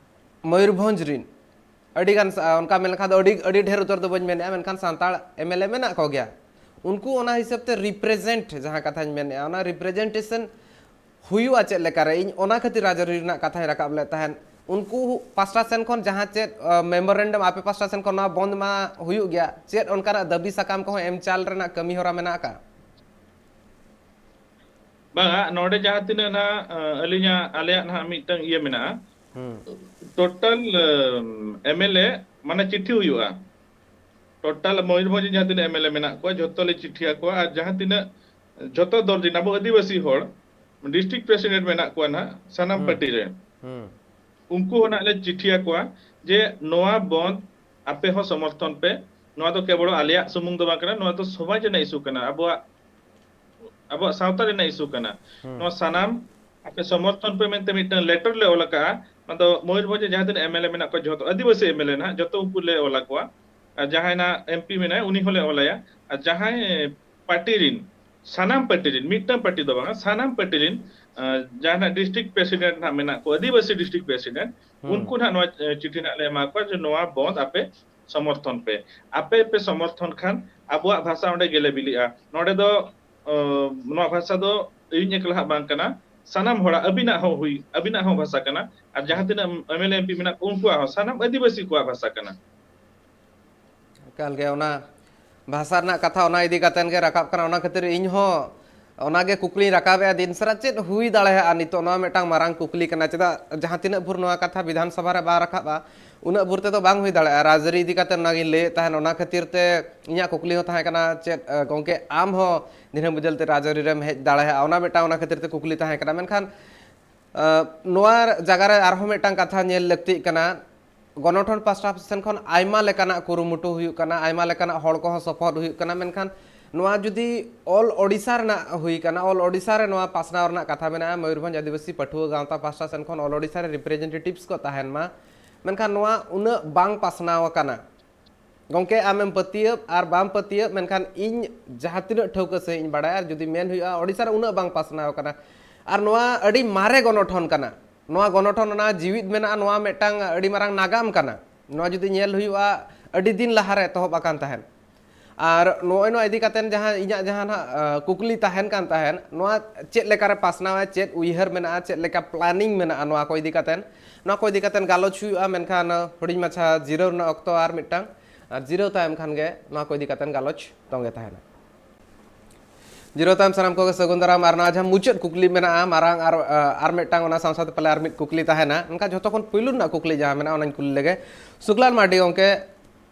ᱢᱚᱭᱩᱨᱵᱷᱚᱸᱡᱽ ᱨᱤᱱ, ᱟᱹᱰᱤ ᱜᱟᱱ ᱥᱟ-, ᱚᱱᱠᱟ ᱢᱮᱱ ᱞᱮᱠᱷᱟᱱ ᱫᱚ ᱟᱹᱰᱤ, ᱟᱹᱰᱤ ᱰᱷᱮᱨ ᱩᱛᱟᱹᱨ ᱫᱚ ᱵᱟᱹᱧ ᱢᱮᱱᱮᱫᱼᱟ, ᱢᱮᱱᱠᱷᱟᱱ ᱥᱟᱱᱛᱟᱲ MLA ᱢᱮᱱᱟᱜ ᱠᱚᱜᱮᱭᱟ᱾ ᱩᱱᱠᱩ ᱚᱱᱟ ᱦᱤᱥᱟᱹᱵ ᱛᱮ represent, ᱡᱟᱦᱟᱸ ᱠᱟᱛᱷᱟᱧ ᱢᱮᱱᱮᱫᱼᱟ, ᱚᱱᱟ representation ᱦᱩᱭᱩᱜᱼᱟ ᱪᱮᱫ ᱞᱮᱠᱟᱨᱮ? ᱤᱧ ᱚᱱᱟ ᱠᱷᱟᱹᱛᱤᱨ ᱨᱟᱡᱽᱟᱹᱨᱤ ᱨᱮᱱᱟᱜ ᱠᱟᱛᱷᱟᱧ ᱨᱟᱠᱟᱵ ᱞᱮᱫ ᱛᱟᱦᱮᱸᱫ᱾ ᱩᱱᱠᱩ ᱯᱟᱥᱴᱟ ᱥᱮᱱ ᱠᱷᱚᱱ ᱡᱟᱦᱟᱸ ᱪᱮᱫ, ᱟ, memorandum ᱟᱯᱮ ᱯᱟᱥᱴᱟ ᱥᱮᱱ ᱠᱷᱚᱱ ᱱᱚᱣᱟ ᱵᱚᱱᱫ ᱢᱟ ᱦᱩᱭᱩᱜ ᱜᱮᱭᱟ, ᱪᱮᱫ ᱚᱱᱠᱟᱱᱟᱜ ᱫᱟᱹᱵᱤ ᱥᱟᱠᱟᱢ ᱠᱚᱦᱚᱸ ᱮᱢ ᱪᱟᱞ ᱨᱮᱱᱟᱜ ᱠᱟᱹᱢᱤ ᱦᱚᱨᱟ ᱢᱮᱱᱟᱜ ᱟᱠᱟᱫᱼᱟ? ᱵᱟᱝᱟ, ᱱᱚᱰᱮ ᱡᱟᱦᱟᱸ ᱛᱤᱱᱟᱹᱜ ᱱᱟᱦᱟᱜ, ᱟ, ᱟᱹᱞᱤᱧᱟᱜ, ᱟᱞᱮᱭᱟᱜ ᱱᱟᱦᱟᱜ ᱢᱤᱫᱴᱟᱝ ᱤᱭᱟᱹ ᱢᱮᱱᱟᱜᱼᱟ᱾ ᱦᱩᱸ᱾ Total, ᱟᱢ, MLA, ᱢᱟᱱᱮ, ᱪᱤᱴᱷᱤ ᱦᱩᱭᱩᱜᱼᱟ᱾ Total ᱢᱚᱭᱩᱨᱵᱷᱚᱸᱡᱽ ᱨᱮ ᱡᱟᱦᱟᱸ ᱛᱤᱱᱟᱹᱜ MLA ᱢᱮᱱᱟᱜ ᱠᱚᱣᱟ, ᱡᱷᱚᱛᱚ ᱞᱮ ᱪᱤᱴᱷᱤ ᱟᱠᱚᱣᱟ᱾ ᱟᱨ ᱡᱟᱦᱟᱸ ᱛᱤᱱᱟᱹᱜ ᱡᱷᱚᱛᱚ ᱫᱚᱞ ᱨᱮᱱ ᱟᱵᱚ ᱟᱹᱫᱤᱵᱟᱹᱥᱤ ᱦᱚᱲ ᱰᱤᱥᱴᱨᱤᱠᱴ ᱯᱨᱮᱥᱤᱰᱮᱱᱴ ᱢᱮᱱᱟᱜ ᱠᱚᱣᱟ ᱱᱟᱦᱟᱜ ᱥᱟᱱᱟᱢ ᱦᱩᱸ᱾ ᱯᱟᱨᱴᱤ ᱨᱮ, ᱦᱩᱸ᱾ ᱩᱱᱠᱩ ᱦᱚᱸ ᱱᱟᱦᱟᱜ ᱞᱮ ᱪᱤᱴᱷᱤ ᱟᱠᱚᱣᱟ ᱡᱮ ᱱᱚᱣᱟ ᱵᱚᱱᱫ ᱟᱯᱮ ᱦᱚᱸ ᱥᱚᱢᱚᱨᱛᱷᱚᱱ ᱯᱮ᱾ ᱱᱚᱣᱟ ᱫᱚ ᱠᱮᱵᱚᱞ ᱟᱞᱮᱭᱟᱜ ᱥᱩᱢᱩᱝ ᱫᱚ ᱵᱟᱝ ᱠᱟᱱᱟ, ᱱᱚᱣᱟ ᱫᱚ ᱥᱚᱢᱟᱡᱽ ᱨᱮᱱᱟᱜ ᱤᱥᱩ ᱠᱟᱱᱟ, ᱟᱵᱚᱣᱟᱜ ᱟᱵᱚᱣᱟᱜ ᱥᱟᱶᱛᱟ ᱨᱮᱱᱟᱜ ᱤᱥᱩ ᱠᱟᱱᱟ᱾ ᱦᱩᱸ᱾ ᱱᱚᱣᱟ ᱥᱟᱱᱟᱢ ᱟᱯᱮ ᱥᱚᱢᱚᱨᱛᱷᱚᱱ ᱯᱮ ᱢᱮᱱᱛᱮ ᱢᱤᱫᱴᱟᱝ ᱞᱮᱴᱟᱨ ᱞᱮ ᱚᱞ ᱟᱠᱟᱫᱼᱟ᱾ ᱚᱱᱟ ᱫᱚ ᱢᱚᱭᱩᱨᱵᱷᱚᱸᱡᱽ ᱨᱮ ᱡᱟᱦᱟᱸ ᱛᱤᱱᱟᱹᱜ ᱮᱢᱮᱞᱮ ᱢᱮᱱᱟᱜ ᱠᱚᱣᱟ, ᱡᱷᱚᱛᱚ ᱟᱹᱫᱤᱵᱟᱹᱥᱤ ᱮᱢᱮᱞᱮ ᱱᱟᱦᱟᱜ, ᱡᱷᱚᱛᱚ ᱩᱱᱠᱩ ᱞᱮ ᱚᱞ ᱟᱠᱚᱣᱟ᱾ ᱟᱨ ᱡᱟᱦᱟᱸᱭ ᱱᱟᱜ ᱮᱢᱯᱤ ᱢᱮᱱᱟᱭᱟ, ᱩᱱᱤ ᱦᱚᱸᱞᱮ ᱚᱞᱟᱭᱟ᱾ ᱟᱨ ᱡᱟᱦᱟᱸᱭ ᱯᱟᱨᱴᱤ ᱨᱤᱱ, ᱥᱟᱱᱟᱢ ᱯᱟᱨᱴᱤ ᱨᱤᱱ, ᱢᱤᱫᱴᱟᱝ ᱯᱟᱨᱴᱤ ᱫᱚ ᱵᱟᱝᱟ, ᱥᱟᱱᱟᱢ ᱯᱟᱨᱴᱤ ᱨᱤᱱ, ᱟᱸ, ᱡᱟᱦᱟᱸ ᱱᱟᱜ ᱰᱤᱥᱴᱨᱤᱠᱴ ᱯᱨᱮᱥᱤᱰᱮᱱᱴ ᱱᱟᱜ ᱢᱮᱱᱟᱜ ᱠᱚᱣᱟ, ᱟᱹᱫᱤᱵᱟᱹᱥᱤ ᱰᱤᱥᱴᱨᱤᱠᱴ ᱯᱨᱮᱥᱤᱰᱮᱱᱴ, ᱦᱩᱸ᱾ ᱩᱱᱠᱩ ᱱᱟᱜ ᱱᱚᱣᱟ, ᱮ, ᱪᱤᱴᱷᱤ ᱱᱟᱜ ᱞᱮ ᱮᱢᱟ ᱠᱚᱣᱟ ᱡᱮ ᱱᱚᱣᱟ ᱵᱚᱱᱫ ᱟᱯᱮ ᱥᱚᱢᱚᱨᱛᱷᱚᱱ ᱯᱮ᱾ ᱟᱯᱮ ᱯᱮ ᱥᱚᱢᱚᱨᱛᱷᱚᱱ ᱠᱷᱟᱱ ᱟᱵᱚᱣᱟᱜ ᱵᱷᱟᱥᱟ ᱚᱸᱰᱮ ᱜᱮᱞᱮ ᱵᱤᱞᱤᱜᱼᱟ᱾ ᱱᱚᱰᱮ ᱫᱚ, ᱚ, ᱱᱚᱣᱟ ᱵᱷᱟᱥᱟ ᱫᱚ ᱤᱧ ᱮᱠᱞᱟ ᱦᱟᱸᱜ ᱵᱟᱝ ᱠᱟᱱᱟ, ᱥᱟᱱᱟᱢ ᱦᱚᱲᱟᱜ, ᱟᱹᱵᱤᱱᱟᱜ ᱦᱚᱸ ᱦᱩᱭ, ᱟᱹᱵᱤᱱᱟᱜ ᱦᱚᱸ ᱵᱷᱟᱥᱟ ᱠᱟᱱᱟ, ᱟᱨ ᱡᱟᱦᱟᱸ ᱛᱤᱱᱟᱹᱜ ᱮᱢᱮᱞᱮ ᱮᱢᱯᱤ ᱢᱮᱱᱟᱜ ᱠᱚ, ᱩᱱᱠᱩᱣᱟᱜ ᱦᱚᱸ, ᱥᱟᱱᱟᱢ ᱟᱹᱫᱤᱵᱟᱹᱥᱤ ᱠᱚᱣᱟᱜ ᱵᱷᱟᱥᱟ ᱠᱟᱱᱟ᱾ ᱮᱠᱟᱞ ᱜᱮ, ᱚᱱᱟ ᱵᱷᱟᱥᱟ ᱨᱮᱱᱟᱜ ᱠᱟᱛᱷᱟ ᱚᱱᱟ ᱤᱫᱤ ᱠᱟᱛᱮᱱ ᱜᱮ ᱨᱟᱠᱟᱵ ᱠᱟᱱᱟ᱾ ᱚᱱᱟ ᱠᱷᱟᱹᱛᱤᱨ ᱤᱧ ᱦᱚᱸ ᱚᱱᱟ ᱜᱮ ᱠᱩᱠᱞᱤᱧ ᱨᱟᱠᱟᱵᱮᱜᱼᱟ, ᱫᱤᱱ ᱥᱟᱨᱟ ᱪᱮᱫ ᱦᱩᱭ ᱫᱟᱲᱮᱭᱟᱜᱼᱟ ᱱᱤᱛᱚᱜ? ᱱᱚᱣᱟ ᱢᱤᱫᱴᱟᱝ ᱢᱟᱨᱟᱝ ᱠᱩᱠᱞᱤ ᱠᱟᱱᱟ᱾ ᱪᱮᱫᱟᱜ ᱡᱟᱦᱟᱸ ᱛᱤᱱᱟᱹᱜ ᱵᱷᱳᱨ ᱱᱚᱣᱟ ᱠᱟᱛᱷᱟ ᱵᱤᱫᱷᱟᱱ ᱥᱚᱵᱷᱟ ᱨᱮ ᱵᱟᱝ ᱨᱟᱠᱟᱵᱼᱟ, ᱩᱱᱟᱹᱜ ᱵᱷᱳᱨ ᱛᱮᱫᱚ ᱵᱟᱝ ᱦᱩᱭ ᱫᱟᱲᱮᱭᱟᱜᱼᱟ᱾ ᱨᱟᱡᱽᱟᱹᱨᱤ ᱤᱫᱤ ᱠᱟᱛᱮ ᱚᱱᱟ ᱜᱤᱧ ᱞᱟᱹᱭᱮᱫ ᱛᱟᱦᱮᱱ᱾ ᱚᱱᱟ ᱠᱷᱟᱹᱛᱤᱨ ᱛᱮ ᱤᱧᱟᱹᱜ ᱠᱩᱠᱞᱤ ᱦᱚᱸ ᱛᱟᱦᱮᱸ ᱠᱟᱱᱟ, ᱪᱮᱫ, ᱮ, ᱜᱚᱢᱠᱮ, ᱟᱢ ᱦᱚᱸ ᱫᱤᱱᱟᱹᱢ ᱵᱤᱫᱟᱹᱞ ᱛᱮ ᱨᱟᱡᱽᱟᱹᱨᱤ ᱨᱮᱢ ᱦᱮᱡ ᱫᱟᱲᱮᱭᱟᱜᱼᱟ? ᱚᱱᱟ ᱢᱤᱫᱴᱟᱝ ᱚᱱᱟ ᱠᱷᱟᱹᱛᱤᱨ ᱛᱮ ᱠᱩᱠᱞᱤ ᱛᱟᱦᱮᱸ ᱠᱟᱱᱟ᱾ ᱢᱮᱱᱠᱷᱟᱱ, ᱮ, ᱱᱚᱣᱟ ᱡᱟᱭᱜᱟ ᱨᱮ ᱟᱨᱦᱚᱸ ᱢᱤᱫᱴᱟᱝ ᱠᱟᱛᱷᱟ ᱧᱮᱞ ᱞᱟᱹᱠᱛᱤᱜ ᱠᱟᱱᱟ᱾ ᱜᱚᱱᱚᱴᱷᱚᱱ ᱯᱟᱥᱴᱟ ᱥᱮᱱ ᱠᱷᱚᱱ ᱟᱭᱢᱟ ᱞᱮᱠᱟᱱᱟᱜ ᱠᱩᱨᱩᱢᱩᱴᱩ ᱦᱩᱭᱩᱜ ᱠᱟᱱᱟ, ᱟᱭᱢᱟ ᱞᱮᱠᱟᱱᱟᱜ ᱦᱚᱲ ᱠᱚᱦᱚᱸ ᱥᱚᱯᱚᱦᱚᱫ ᱦᱩᱭᱩᱜ ᱠᱟᱱᱟ, ᱢᱮᱱᱠᱷᱟᱱ ᱱᱚᱣᱟ ᱡᱩᱫᱤ all ᱳᱰᱤᱥᱟ ᱨᱮᱱᱟᱜ ᱦᱩᱭ ᱠᱟᱱᱟ, all ᱳᱰᱤᱥᱟ ᱨᱮ ᱱᱚᱣᱟ ᱯᱟᱥᱱᱟᱣ ᱨᱮᱱᱟᱜ ᱠᱟᱛᱷᱟ ᱢᱮᱱᱟᱜᱼᱟ, ᱢᱚᱭᱩᱨᱵᱷᱚᱸᱡᱽ ᱟᱹᱫᱤᱵᱟᱹᱥᱤ ᱯᱟᱹᱴᱷᱩᱣᱟᱹ ᱜᱟᱶᱛᱟ ᱯᱟᱥᱴᱟ ᱥᱮᱱ ᱠᱷᱚᱱ all ᱳᱰᱤᱥᱟ ᱨᱮ ᱨᱤᱯᱨᱮᱡᱮᱱᱴᱮᱴᱤᱵᱷᱥ ᱠᱚ ᱛᱟᱦᱮᱱ ᱢᱟ, ᱢᱮᱱᱠᱷᱟᱱ ᱱᱚᱣᱟ ᱩᱱᱟᱹᱜ ᱵᱟᱝ ᱯᱟᱥᱱᱟᱣ ᱟᱠᱟᱱᱟ᱾ ᱜᱚᱢᱠᱮ, ᱟᱢᱮᱢ ᱯᱟᱹᱛᱭᱟᱹᱣ ᱟᱨ ᱵᱟᱢ ᱯᱟᱹᱛᱭᱟᱹᱣ, ᱢᱮᱱᱠᱷᱟᱱ ᱤᱧ ᱡᱟᱦᱟᱸ ᱛᱤᱱᱟᱹᱜ ᱴᱷᱟᱹᱣᱠᱟᱹ ᱥᱟᱺᱦᱤᱡ ᱤᱧ ᱵᱟᱲᱟᱭᱟ, ᱟᱨ ᱡᱩᱫᱤ ᱢᱮᱱ ᱦᱩᱭᱩᱜᱼᱟ, ᱳᱰᱤᱥᱟ ᱨᱮ ᱩᱱᱟᱹᱜ ᱵᱟᱝ ᱯᱟᱥᱱᱟᱣ ᱟᱠᱟᱱᱟ, ᱟᱨ ᱱᱚᱣᱟ ᱟᱹᱰᱤ ᱢᱟᱨᱮ ᱜᱚᱱᱚᱴᱷᱚᱱ ᱠᱟᱱᱟ᱾ ᱱᱚᱣᱟ ᱜᱚᱱᱚᱴᱷᱚᱱ ᱚᱱᱟ ᱡᱤᱣᱤᱫ ᱢᱮᱱᱟᱜᱼᱟ, ᱱᱚᱣᱟ ᱢᱤᱫᱴᱟᱝ ᱟᱹᱰᱤ ᱢᱟᱨᱟᱝ ᱱᱟᱜᱟᱢ ᱠᱟᱱᱟ᱾ ᱱᱚᱣᱟ ᱡᱩᱫᱤ ᱧᱮᱞ ᱦᱩᱭᱩᱜᱼᱟ, ᱟᱹᱰᱤ ᱫᱤᱱ ᱞᱟᱦᱟᱨᱮ ᱮᱛᱚᱦᱚᱵ ᱟᱠᱟᱱ ᱛᱟᱦᱮᱸᱫ᱾ ᱟᱨ ᱱᱚᱜᱼᱚᱭ ᱱᱚᱣᱟ ᱤᱫᱤ ᱠᱟᱛᱮ ᱡᱟᱦᱟᱸ ᱤᱧᱟᱹᱜ ᱡᱟᱦᱟᱸ ᱱᱟᱦᱟᱜ, ᱟ, ᱠᱩᱠᱞᱤ ᱛᱟᱦᱮᱱ ᱠᱟᱱ ᱛᱟᱦᱮᱸᱫ, ᱱᱚᱣᱟ ᱪᱮᱫ ᱞᱮᱠᱟᱨᱮ ᱯᱟᱥᱱᱟᱣᱟ, ᱪᱮᱫ ᱩᱭᱦᱟᱹᱨ ᱢᱮᱱᱟᱜᱼᱟ, ᱪᱮᱫ ᱞᱮᱠᱟ ᱯᱞᱟᱱᱤᱝ ᱢᱮᱱᱟᱜᱼᱟ, ᱱᱚᱣᱟ ᱠᱚ ᱤᱫᱤ ᱠᱟᱛᱮ, ᱱᱚᱣᱟ ᱠᱚ ᱤᱫᱤ ᱠᱟᱛᱮ ᱜᱟᱞᱚᱪ ᱦᱩᱭᱩᱜᱼᱟ᱾ ᱢᱮᱱᱠᱷᱟᱱ, ᱟ, ᱦᱩᱰᱤᱧ ᱢᱟᱪᱷᱟ ᱡᱤᱨᱟᱹᱣ ᱨᱮᱱᱟᱜ ᱚᱠᱛᱚ ᱟᱨ ᱢᱤᱫᱴᱟᱝ, ᱟᱨ ᱡᱤᱨᱟᱹᱣ ᱛᱟᱭᱚᱢ ᱠᱷᱟᱱ ᱜᱮ ᱱᱚᱣᱟ ᱠᱚ ᱤᱫᱤ ᱠᱟᱛᱮ ᱜᱟᱞᱚᱪ ᱛᱚᱸᱜᱮ ᱛᱟᱦᱮᱱᱟ᱾ ᱡᱤᱨᱟᱹᱣ ᱛᱟᱭᱚᱢ ᱥᱟᱱᱟᱢ ᱠᱚᱜᱮ ᱥᱟᱹᱜᱩᱱ ᱫᱟᱨᱟᱢ᱾ ᱟᱨ ᱱᱚᱣᱟ ᱡᱟᱦᱟᱸ ᱢᱩᱪᱟᱹᱫ ᱠᱩᱠᱞᱤ ᱢᱮᱱᱟᱜᱼᱟ, ᱢᱟᱨᱟᱝ ᱟᱨ, ᱟ, ᱟᱨ ᱢᱤᱫᱴᱟᱝ, ᱚᱱᱟ ᱥᱟᱶ ᱥᱟᱶᱛᱮ ᱯᱟᱞᱮ ᱟᱨ ᱢᱤᱫ ᱠᱩᱠᱞᱤ ᱛᱟᱦᱮᱱᱟ, ᱢᱮᱱᱠᱷᱟᱱ ᱡᱷᱚᱛᱚ ᱠᱷᱚᱱ ᱯᱩᱭᱞᱩ ᱨᱮᱱᱟᱜ ᱠᱩᱠᱞᱤ ᱡᱟᱦᱟᱸ ᱢᱮᱱᱟᱜᱼᱟ, ᱚᱱᱟᱧ ᱠᱩᱞᱤ ᱞᱮᱜᱮ᱾ ᱥᱩᱠᱞᱟᱞ ᱢᱟᱨᱰᱤ ᱜᱚᱢᱠᱮ,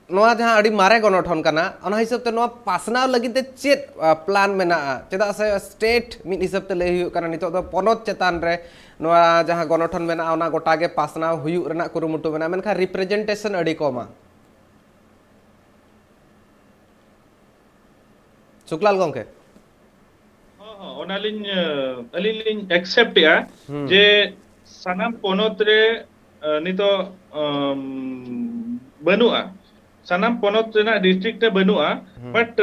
ᱱᱚᱣᱟ ᱡᱟᱦᱟᱸ ᱟᱹᱰᱤ ᱢᱟᱨᱮ ᱜᱚᱱᱚᱴᱷᱚᱱ ᱠᱟᱱᱟ, ᱚᱱᱟ ᱦᱤᱥᱟᱹᱵ ᱛᱮ ᱱᱚᱣᱟ ᱯᱟᱥᱱᱟᱣ ᱞᱟᱹᱜᱤᱫ ᱛᱮ ᱪᱮᱫ ᱯᱞᱟᱱ ᱢᱮᱱᱟᱜᱼᱟ? ᱪᱮᱫᱟᱜ ᱥᱮ ᱥᱴᱮᱴ ᱢᱤᱫ ᱦᱤᱥᱟᱹᱵ ᱛᱮ ᱞᱟᱹᱭ ᱦᱩᱭᱩᱜ ᱠᱟᱱᱟ, ᱱᱤᱛᱚᱜ ᱫᱚ ᱯᱚᱱᱚᱛ ᱪᱮᱛᱟᱱ ᱨᱮ ᱱᱚᱣᱟ ᱡᱟᱦᱟᱸ ᱜᱚᱱᱚᱴᱷᱚᱱ ᱢᱮᱱᱟᱜᱼᱟ, ᱚᱱᱟ ᱜᱚᱴᱟ ᱜᱮ ᱯᱟᱥᱱᱟᱣ ᱦᱩᱭᱩᱜ ᱨᱮᱱᱟᱜ ᱠᱩᱨᱩᱢᱩᱴᱩ ᱢᱮᱱᱟᱜᱼᱟ, ᱢᱮᱱᱠᱷᱟᱱ ᱨᱤᱯᱨᱮᱡᱮᱱᱴᱮᱥᱚᱱ ᱟᱹᱰᱤ ᱠᱚᱢᱟ᱾ ᱥᱩᱠᱞᱟᱞ ᱜᱚᱢᱠᱮ᱾ ᱦᱚᱸ, ᱦᱚᱸ, ᱚᱱᱟᱞᱤᱧ, ᱟᱹᱞᱤᱧ ᱞᱤᱧ ᱮᱠᱥᱮᱯᱴ ᱮᱜᱼᱟ ᱦᱩᱸ᱾ ᱡᱮ ᱥᱟᱱᱟᱢ ᱯᱚᱱᱚᱛ ᱨᱮ, ᱱᱤᱛᱚᱜ ᱵᱟᱹᱱᱩᱜᱼᱟ, ᱥᱟᱱᱟᱢ ᱯᱚᱱᱚᱛ ᱨᱮᱱᱟᱜ ᱰᱤᱥᱴᱨᱤᱠᱴ ᱨᱮ ᱵᱟᱹᱱᱩᱜᱼᱟ᱾ ᱦᱩᱸ᱾ ᱵᱟᱴ